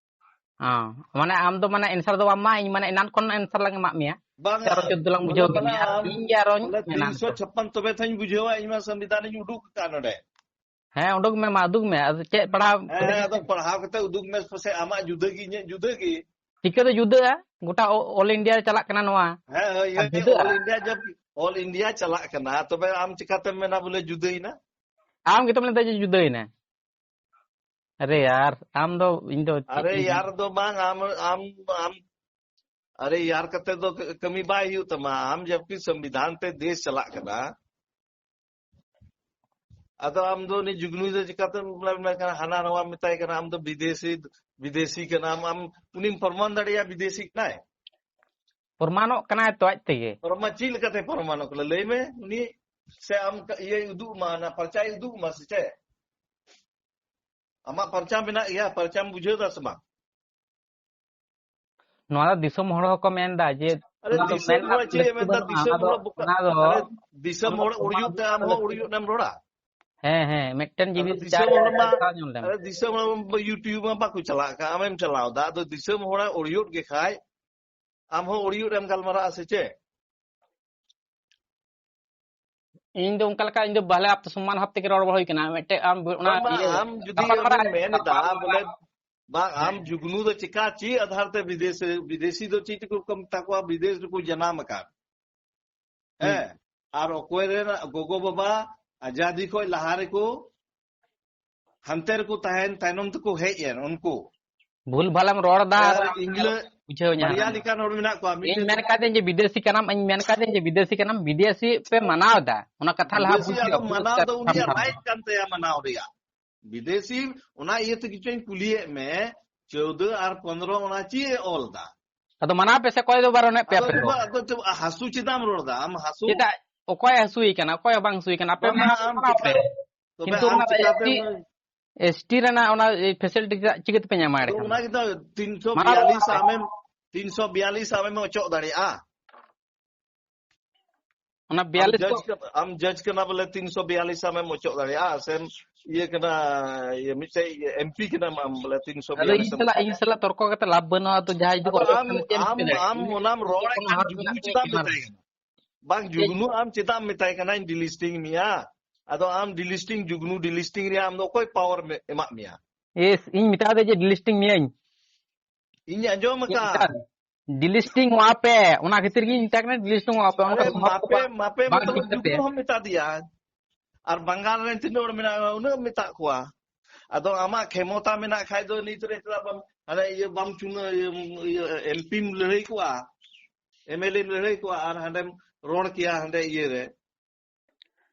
ᱚ, ᱢᱟᱱᱮ ᱟᱢ ᱫᱚ ᱢᱟᱱᱮ answer ᱫᱚ ᱵᱟᱢ ᱮᱢᱟ, ᱤᱧ ᱢᱟᱱᱮ ᱮᱱᱟᱱ ᱠᱷᱚᱱ answer ᱞᱟᱝ ᱮᱢᱟᱜ ᱢᱮᱭᱟ᱾ ᱵᱟᱝᱟ, ᱟᱨᱚ ᱪᱮᱫ ᱫᱚᱞᱟᱝ ᱵᱚᱞᱮ ᱵᱩᱡᱷᱟᱹᱣ ᱵᱟᱝᱟ, ᱠᱮᱫᱟ, ᱟᱨ ᱟᱢ ᱤᱧ ᱜᱮ ᱟᱨᱚᱧ ᱵᱚᱞᱮ ᱢᱮᱱᱟ ᱛᱤᱱᱥᱚ ᱱᱤᱛᱚᱜ᱾ ᱪᱷᱟᱯᱯᱟᱱ ᱛᱚᱵᱮ ᱛᱚᱧ ᱵᱩᱡᱷᱟᱹᱣᱟ, ᱤᱧ ᱢᱟ ᱥᱚᱝᱵᱤᱫᱷᱟᱱᱤᱧ ᱩᱰᱩᱠ ᱟᱠᱟᱫ ᱱᱚᱰᱮ᱾ ᱦᱮᱸ, ᱩᱰᱩᱠ ᱢᱮ ᱢᱟ, ᱩᱫᱩᱜ ᱢᱮ᱾ ᱟᱫᱚ ᱪᱮᱫ ᱯᱟᱲᱦᱟᱣ? ᱦᱮᱸ, ᱟᱫᱚ ᱯᱟᱲᱦᱟᱣ ᱠᱟᱛᱮ ᱩᱫᱩᱜ ᱢᱮ, ᱯᱟᱥᱮ ᱟᱢᱟᱜ ᱡᱩᱫᱟᱹ ᱜᱮ, ᱤᱧᱟᱹᱜ ᱡᱩᱫᱟᱹ ᱜᱮ᱾ ᱪᱤᱠᱟᱹᱛᱮ ᱡᱩᱫᱟᱹᱜᱼᱟ? ᱜᱚᱴᱟ ᱚ-, all India ᱨᱮ ᱪᱟᱞᱟᱜ ᱠᱟᱱᱟ ᱱᱚᱣᱟ᱾ ᱦᱮᱸ, ᱦᱳᱭ, ᱟᱨ ᱦᱳᱭ, ᱡᱩᱫᱟᱹᱜᱼᱟ? All India ᱡᱟᱵ, all India ᱪᱟᱞᱟᱜ ᱠᱟᱱᱟ, ᱛᱚᱵᱮ ᱟᱢ ᱪᱤᱠᱟᱛᱮᱢ ᱢᱮᱱᱟ ᱵᱚᱞᱮ ᱡᱩᱫᱟᱹᱭᱮᱱᱟ? ᱟᱢ ᱜᱮᱛᱚᱢ ᱞᱟᱹᱭᱫᱟ ᱡᱮ ᱡᱩᱫᱟᱹᱭᱮᱱᱟ᱾ ᱟᱨᱮ ᱭᱟᱨ, ᱟᱢ ᱫᱚ, ᱤᱧ ᱫᱚ ᱪᱮᱫ ᱟᱨᱮ ᱤᱧ ᱭᱟᱨ ᱫᱚ ᱵᱟᱝ, ᱟᱢ, ᱟᱢ, ᱟᱢ, ᱟᱨᱮ ᱭᱟᱨ ᱠᱟᱛᱮ ᱫᱚ ᱠᱟᱹᱢᱤ ᱵᱟᱭ ᱦᱩᱭᱩᱜ ᱛᱟᱢᱟ᱾ ᱟᱢ ᱡᱚᱵᱠᱤ ᱥᱚᱝᱵᱤᱫᱷᱟᱱ ᱛᱮ ᱫᱮᱥ ᱪᱟᱞᱟᱜ ᱠᱟᱱᱟ, ᱟᱫᱚ ᱟᱢ ᱫᱚ ᱩᱱᱤ ᱡᱩᱜᱽᱱᱩ ᱫᱚ ᱪᱤᱠᱟᱛᱮᱢ ᱢᱮᱛᱟᱭ ᱠᱟᱱᱟ, ᱦᱟᱱᱟ ᱱᱟᱣᱟ ᱢᱮᱛᱟᱭ ᱠᱟᱱᱟ, ᱟᱢ ᱫᱚ ᱵᱤᱫᱮᱥᱤ, ᱵᱤᱫᱮᱥᱤ ᱠᱟᱱᱟᱢ, ᱟᱢ ᱩᱱᱤᱢ ᱯᱨᱚᱢᱟᱱ ᱫᱟᱲᱮᱭᱟᱜᱼᱟ ᱵᱤᱫᱮᱥᱤ ᱠᱟᱱᱟᱭ? ᱯᱨᱚᱢᱟᱱᱚᱜ ᱠᱟᱱᱟᱭ ᱛᱚ ᱟᱡ ᱛᱮᱜᱮ᱾ ᱯᱨᱚᱢᱟᱱ ᱪᱮᱫ ᱞᱮᱠᱟᱛᱮ ᱯᱨᱚᱢᱟᱱᱚᱜ ᱠᱟᱱᱟ? ᱞᱟᱹᱭ ᱢᱮ, ᱩᱱᱤ ᱥᱮ ᱟᱢ ᱠᱟ-, ᱤᱭᱟᱹᱭ ᱩᱫᱩᱜ ᱟᱢᱟ, ᱚᱱᱟ ᱯᱟᱨᱪᱟᱭ ᱩᱫᱩᱜ ᱟᱢᱟ ᱥᱮ ᱪᱮᱫ? ᱟᱢᱟᱜ ᱯᱟᱨᱪᱟ ᱢᱮᱱᱟᱜ ᱜᱮᱭᱟ, ᱯᱟᱨᱪᱟᱢ ᱵᱩᱡᱷᱟᱹᱣ ᱫᱟ ᱥᱮ ᱵᱟᱝ? ᱱᱚᱣᱟ ᱫᱚ ᱫᱤᱥᱚᱢ ᱦᱚᱲ ᱦᱚᱸᱠᱚ ᱢᱮᱱ ᱫᱟ ᱡᱮ ᱟᱨᱮ, ᱚᱱᱟ ᱫᱚ ᱫᱤᱥᱚᱢ ᱢᱮᱱ ᱦᱚᱲ ᱨᱮᱱᱟᱜ ᱪᱮᱫ ᱮ ᱞᱟᱹᱠᱛᱤ ᱢᱮᱱ ᱫᱟ? ᱵᱟᱹᱱᱩᱜᱼᱟ᱾ ᱫᱤᱥᱚᱢ ᱚᱱᱟ ᱫᱚ, ᱦᱚᱲ ᱵᱚᱠᱟ-, ᱚᱱᱟ ᱫᱚ, ᱟᱨᱮ, ᱫᱤᱥᱚᱢ ᱚᱱᱟ ᱫᱚ ᱦᱚᱲ ᱚᱱᱟ ᱩᱲᱭᱩᱜ ᱫᱚ ᱛᱮ ᱟᱢ ᱦᱚᱸ ᱞᱟᱹᱠᱛᱤ ᱩᱲᱭᱩᱜ ᱮᱢ ᱨᱚᱲᱟ? ᱦᱮᱸ, ᱦᱮᱸ, ᱢᱤᱫᱴᱮᱱ ᱟᱫᱚ ᱡᱤᱱᱤᱥ ᱫᱤᱥᱚᱢ ᱪᱟᱨ ᱦᱚᱲ ᱢᱟ, ᱫᱷᱟᱣ ᱧᱮᱞ ᱞᱮᱢ᱾ ᱟᱨᱮ, ᱫᱤᱥᱚᱢ ᱦᱚᱲ ᱢᱟ YouTube ᱢᱟ ᱵᱟᱠᱚ ᱪᱟᱞᱟᱜ ᱠᱟᱱ, ᱟᱢᱮᱢ ᱪᱟᱞᱟᱣ ᱫᱟ᱾ ᱟᱫᱚ ᱫᱤᱥᱚᱢ ᱦᱚᱲᱟᱜ ᱩᱲᱭᱩᱜ ᱜᱮ ᱠᱷᱟᱡ ᱟᱢ ᱦᱚᱸ ᱩᱲᱭᱩᱜ ᱨᱮᱢ ᱜᱟᱞᱢᱟᱨᱟᱜᱼᱟ ᱥᱮ ᱪᱮᱫ? ᱤᱧ ᱫᱚ ᱚᱱᱠᱟ ᱞᱮᱠᱟ, ᱤᱧ ᱫᱚ ᱵᱷᱟᱞᱮ ᱟᱯᱛᱚ ᱥᱚᱢᱢᱟᱱ ᱵᱷᱟᱵ ᱛᱮᱜᱮ ᱨᱚᱲ ᱵᱟᱲᱟ ᱦᱩᱭ ᱠᱟᱱᱟ᱾ ᱢᱤᱫᱴᱮᱡ ᱟᱢ ᱚᱱᱟ ᱵᱟᱝ, ᱵᱟᱝ, ᱤᱭᱟᱹ ᱟᱢ ᱡᱩᱫᱤ ᱜᱟᱯᱟᱞ ᱢᱟᱨᱟᱣ ᱟᱢᱮᱢ ᱢᱮᱱ ᱮᱫᱟ, ᱜᱟᱯᱟᱞ ᱢᱟᱨᱟᱣ ᱵᱚᱞᱮ, ᱵᱟᱝ, ᱟᱢ ᱦᱮᱸ᱾ ᱡᱩᱜᱽᱱᱩ ᱫᱚ ᱪᱮᱠᱟ, ᱪᱮᱫ ᱟᱫᱷᱟᱨ ᱛᱮ ᱵᱤᱫᱮᱥ, ᱵᱤᱫᱮᱥᱤ ᱫᱚ ᱪᱮᱫ ᱛᱮᱠᱚ ᱠᱟᱹᱢ-, ᱛᱟᱠᱚᱣᱟ, ᱵᱤᱫᱮᱥ ᱨᱮᱠᱚ ᱡᱟᱱᱟᱢ ᱟᱠᱟᱱ? ᱦᱩᱸ᱾ ᱦᱮᱸ, ᱟᱨ ᱚᱠᱚᱭ ᱨᱮᱱ ᱜᱚᱜᱚ ᱵᱟᱵᱟ ᱟᱡᱟᱫᱤ ᱠᱷᱚᱡ ᱞᱟᱦᱟ ᱨᱮᱠᱚ ᱦᱟᱱᱛᱮ ᱨᱮᱠᱚ ᱛᱟᱦᱮᱱ, ᱛᱟᱭᱱᱚᱢ ᱛᱮᱠᱚ ᱦᱮᱡ ᱮᱱ ᱩᱱᱠᱩ᱾ ᱵᱷᱩᱞ ᱵᱷᱟᱞᱮᱢ ᱨᱚᱲ ᱫᱟ, ᱟᱨ ᱟᱨ ᱤᱝᱞᱟᱹ-, ᱵᱩᱡᱷᱟᱹᱣ ᱧᱟᱢ ᱵᱟᱨᱭᱟ ᱢᱮ᱾ ᱞᱮᱠᱟᱱ ᱦᱚᱲ ᱢᱮᱱᱟᱜ ᱠᱚᱣᱟ, ᱤᱧ ᱢᱤᱫᱴᱮᱱ ᱢᱮᱱ ᱠᱟᱫᱤᱧ ᱡᱮ ᱵᱤᱫᱮᱥᱤ ᱠᱟᱱᱟᱢ, ᱤᱧ ᱢᱮᱱ ᱠᱟᱫᱤᱧ ᱡᱮ ᱵᱤᱫᱮᱥᱤ ᱠᱟᱱᱟᱢ, ᱵᱤᱫᱮᱥᱤ ᱯᱮ ᱢᱟᱱᱟᱣ ᱫᱟ, ᱚᱱᱟ ᱠᱟᱛᱷᱟ ᱞᱟᱦᱟ ᱵᱤᱫᱮᱥᱤ ᱵᱩᱡᱷᱟᱹᱣ ᱟᱫᱚ ᱢᱟᱱᱟᱣ ᱫᱚ ᱩᱱᱤᱭᱟᱜ right ᱠᱟᱱ ᱛᱟᱭᱟ ᱢᱟᱱᱟᱣ ᱨᱮᱭᱟᱜ᱾ ᱵᱤᱫᱮᱥᱤ, ᱚᱱᱟ ᱤᱭᱟᱹ ᱛᱮ ᱠᱤᱪᱷᱩᱧ ᱠᱩᱞᱤᱭᱮᱫ ᱢᱮ, ᱪᱳᱣᱫᱟᱹ ᱟᱨ ᱯᱚᱱᱨᱚ ᱚᱱᱟ ᱪᱮᱫ ᱮ ᱚᱞ ᱫᱟ? ᱟᱫᱚ ᱢᱟᱱᱟᱣ ᱯᱮ ᱥᱮ, ᱚᱠᱚᱭ ᱫᱚ ᱵᱟᱨᱚᱱᱮᱫ ᱯᱮᱭᱟ ᱟᱫᱚ ᱟᱯᱮ ᱫᱚ? ᱵᱟ-, ᱟᱫᱚ ᱪᱮᱫ ᱦᱟᱹᱥᱩ ᱪᱮᱫᱟᱜ ᱮᱢ ᱨᱚᱲ ᱫᱟ? ᱟᱢ ᱦᱟᱹᱥᱩ? ᱪᱮᱫᱟᱜ? ᱚᱠᱚᱭ ᱦᱟᱹᱥᱩᱭᱮ ᱠᱟᱱᱟ? ᱚᱠᱚᱭ ᱦᱚᱸ ᱵᱟᱝ ᱦᱟᱹᱥᱩᱭᱮ ᱠᱟᱱᱟ᱾ ᱟᱯᱮ ᱵᱟᱝᱟ, ᱢᱟᱱᱟᱣ ᱟᱢ ᱢᱟᱱᱟᱣ ᱪᱮᱠᱟ-, ᱯᱮ᱾ ᱛᱚᱵᱮ ᱠᱤᱱᱛᱩ ᱟᱢ ᱚᱱᱟ ᱪᱤᱠᱟᱛᱮᱢ ST, ST ᱨᱮᱱᱟᱜ ᱚᱱᱟ facility ᱪᱮᱫᱟᱜ, ᱪᱤᱠᱟᱹ ᱛᱮᱯᱮ ᱧᱟᱢᱟ ᱮᱸᱰᱮ ᱟᱫᱚ ᱠᱷᱟᱱ ᱚᱱᱟ ᱫᱚ? ᱜᱮ ᱫᱚ ᱛᱤᱱᱥᱚ ᱵᱤᱭᱟᱞᱤᱥ ᱢᱟᱱᱟᱣ ᱟᱢᱮᱢ, ᱛᱤᱱᱥᱚ ᱵᱤᱭᱟᱞᱤᱥ ᱟᱢᱮᱢ ᱚᱪᱚᱜ ᱫᱟᱲᱮᱭᱟᱜᱼᱟ? ᱚᱱᱟ ᱟᱢ ᱵᱤᱭᱟᱞᱤᱥ ᱡᱟᱡᱽ ᱠᱚ ᱠᱟᱱᱟ, ᱟᱢ ᱡᱟᱡᱽ ᱠᱟᱱᱟ ᱵᱚᱞᱮ ᱛᱤᱱᱥᱚ ᱵᱤᱭᱟᱞᱤᱥ ᱟᱢᱮᱢ ᱚᱪᱚᱜ ᱫᱟᱲᱮᱭᱟᱜᱼᱟ, ᱥᱮᱢ ᱤᱭᱟᱹ ᱠᱟᱱᱟ, ᱤᱭᱟᱹ ᱢᱤᱫᱴᱮᱡ ᱮᱢᱯᱤ ᱠᱟᱱᱟᱢ ᱟᱢ ᱵᱚᱞᱮ ᱛᱤᱱᱥᱚ ᱟᱫᱚ ᱵᱤᱭᱟᱞᱤᱥ ᱤᱧ ᱮᱢ ᱥᱟᱞᱟᱜ, ᱚᱪᱚᱜ ᱤᱧ ᱫᱟᱲᱮᱭᱟᱜᱼᱟ᱾ ᱥᱟᱞᱟᱜ ᱛᱚᱨᱠᱚ ᱠᱟᱛᱮ ᱞᱟᱵᱷ ᱵᱟᱹᱱᱩᱜᱼᱟ᱾ ᱟᱫᱚ ᱡᱟᱦᱟᱸᱭ ᱡᱩᱫᱤ ᱟᱫᱚ ᱚᱪᱚᱜ ᱟᱢ, ᱠᱟᱱᱟ, ᱪᱮᱫ ᱮᱢ ᱟᱢ, ᱪᱤᱠᱟᱹ ᱫᱟᱲᱮᱭᱟᱜᱼᱟ? ᱟᱢ ᱩᱱᱤ ᱚᱱᱟᱢ ᱨᱚᱲᱮᱫ ᱠᱟᱱ ᱦᱟᱨ ᱡᱩᱜᱽᱱᱩ ᱢᱮᱱᱟᱜ ᱪᱮᱫᱟᱜ ᱛᱟᱭᱟ, ᱢᱮᱛᱟᱭ ᱠᱟᱱᱟ? ᱵᱟᱝ, ᱪᱮᱫ? ᱡᱩᱜᱽᱱᱩ ᱟᱢ ᱪᱮᱫᱟᱜ ᱮᱢ ᱢᱮᱛᱟᱭ ᱠᱟᱱᱟ ᱤᱧ ᱰᱤᱞᱤᱥᱴᱤᱝ ᱢᱮᱭᱟ? ᱟᱫᱚ ᱟᱢ ᱰᱤᱞᱤᱥᱴᱤᱝ, ᱡᱩᱜᱽᱱᱩ ᱰᱤᱞᱤᱥᱴᱤᱝ ᱨᱮ ᱟᱢ ᱫᱚ ᱚᱠᱚᱭ ᱯᱟᱣᱟᱨ ᱮᱢᱟᱜ ᱢᱮᱭᱟ? ᱤᱥ, ᱤᱧ ᱢᱮᱛᱟ ᱫᱮ ᱡᱮ ᱰᱤᱞᱤᱥᱴᱤᱝ ᱢᱮᱭᱟᱹᱧ᱾ ᱤᱧ ᱟᱸᱡᱚᱢ ᱤᱧ ᱟᱠᱟᱫ᱾ ᱢᱮᱛᱟ ᱫᱮ, ᱰᱤᱞᱤᱥᱴᱤᱝ ᱚᱜᱼᱟ ᱯᱮ, ᱚᱱᱟ ᱠᱷᱟᱹᱛᱤᱨ ᱜᱤᱧ ᱢᱮᱛᱟᱭ ᱠᱟᱱᱟ ᱰᱤᱞᱤᱥᱴᱤᱝ ᱚᱜᱼᱟ ᱯᱮ᱾ ᱚᱱᱠᱟ ᱟᱨᱮ ᱫᱚ ᱦᱚᱲ ᱢᱟᱯᱮ, ᱠᱚᱣᱟᱜ ᱢᱟᱯᱮ ᱵᱟᱝ ᱢᱚᱛᱞᱚᱵ ᱴᱷᱤᱠ ᱛᱟᱯᱮᱭᱟ᱾ ᱡᱩᱜᱽᱱᱩ ᱦᱚᱸ ᱢᱮᱛᱟ ᱫᱮᱭᱟ᱾ ᱟᱨ ᱵᱟᱝᱜᱟᱞ ᱨᱮᱱ ᱛᱤᱱᱟᱹᱜ ᱦᱚᱲ ᱢᱮᱱᱟᱜ ᱠᱚᱣᱟ, ᱩᱱᱟᱹᱜ ᱮᱢ ᱢᱮᱛᱟᱜ ᱠᱚᱣᱟ᱾ ᱟᱫᱚ ᱟᱢᱟᱜ ᱠᱷᱮᱢᱚᱛᱟ ᱢᱮᱱᱟᱜ ᱠᱷᱟᱡ ᱫᱚ ᱱᱤᱛ ᱨᱮ ᱪᱮᱫᱟᱜ ᱵᱟᱢ, ᱦᱟᱱᱮ ᱤᱭᱟᱹ ᱵᱟᱢ ᱪᱩᱱᱟᱹ-, ᱤᱭᱟᱹ, ᱤᱭᱟᱹ, ᱮᱢᱯᱤᱢ ᱞᱟᱹᱲᱦᱟᱹᱭ ᱠᱚᱣᱟ, ᱮᱢᱮᱞᱮᱢ ᱞᱟᱹᱲᱦᱟᱹᱭ ᱠᱚᱣᱟ ᱟᱨ ᱦᱟᱸᱰᱮᱢ ᱨᱚᱲ ᱠᱮᱭᱟ ᱦᱟᱸᱰᱮ ᱤᱭᱟᱹ ᱨᱮ,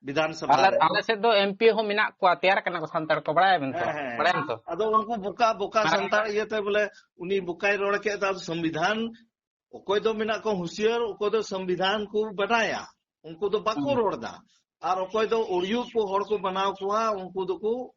ᱵᱤᱫᱷᱟᱱ ᱥᱚᱵᱷᱟ ᱟᱞᱮ, ᱨᱮ᱾ ᱟᱞᱮ ᱥᱮᱫ ᱫᱚ ᱮᱢᱯᱤ ᱦᱚᱸ ᱢᱮᱱᱟᱜ ᱠᱚᱣᱟ, ᱛᱮᱭᱟᱨ ᱠᱟᱱᱟ ᱠᱚ ᱥᱟᱱᱛᱟᱲ ᱠᱚ, ᱵᱟᱲᱟᱭᱟᱵᱮᱱ ᱛᱚ? ᱦᱮᱸ, ᱦᱮᱸ᱾ ᱵᱟᱲᱟᱭᱟᱢ ᱛᱚ? ᱟᱫᱚ ᱩᱱᱠᱩ ᱵᱚᱠᱟ, ᱵᱚᱠᱟ ᱢᱟᱨᱟᱝ ᱥᱟᱱᱛᱟᱲ ᱤᱭᱟᱹᱛᱮ ᱵᱚᱞᱮ ᱩᱱᱤ ᱵᱚᱠᱟᱭ ᱨᱚᱲ ᱠᱮᱫ ᱫᱚ ᱥᱚᱝᱵᱤᱫᱷᱟᱱ, ᱚᱠᱚᱭ ᱫᱚ ᱢᱮᱱᱟᱜ ᱠᱚ ᱦᱩᱸᱥᱤᱭᱟᱹᱨ, ᱚᱠᱚᱭ ᱫᱚ ᱥᱚᱝᱵᱤᱫᱷᱟᱱ ᱠᱚ ᱵᱟᱰᱟᱭᱟ, ᱩᱱᱠᱩ ᱫᱚ ᱵᱟᱠᱚ ᱦᱩᱸ᱾ ᱨᱚᱲ ᱫᱟ᱾ ᱟᱨ ᱚᱠᱚᱭ ᱫᱚ ᱚᱲᱤᱭᱩ ᱠᱚ ᱦᱚᱲ ᱠᱚ ᱵᱟᱱᱟᱣ ᱠᱚᱣᱟ, ᱩᱱᱠᱩ ᱫᱚᱠᱚ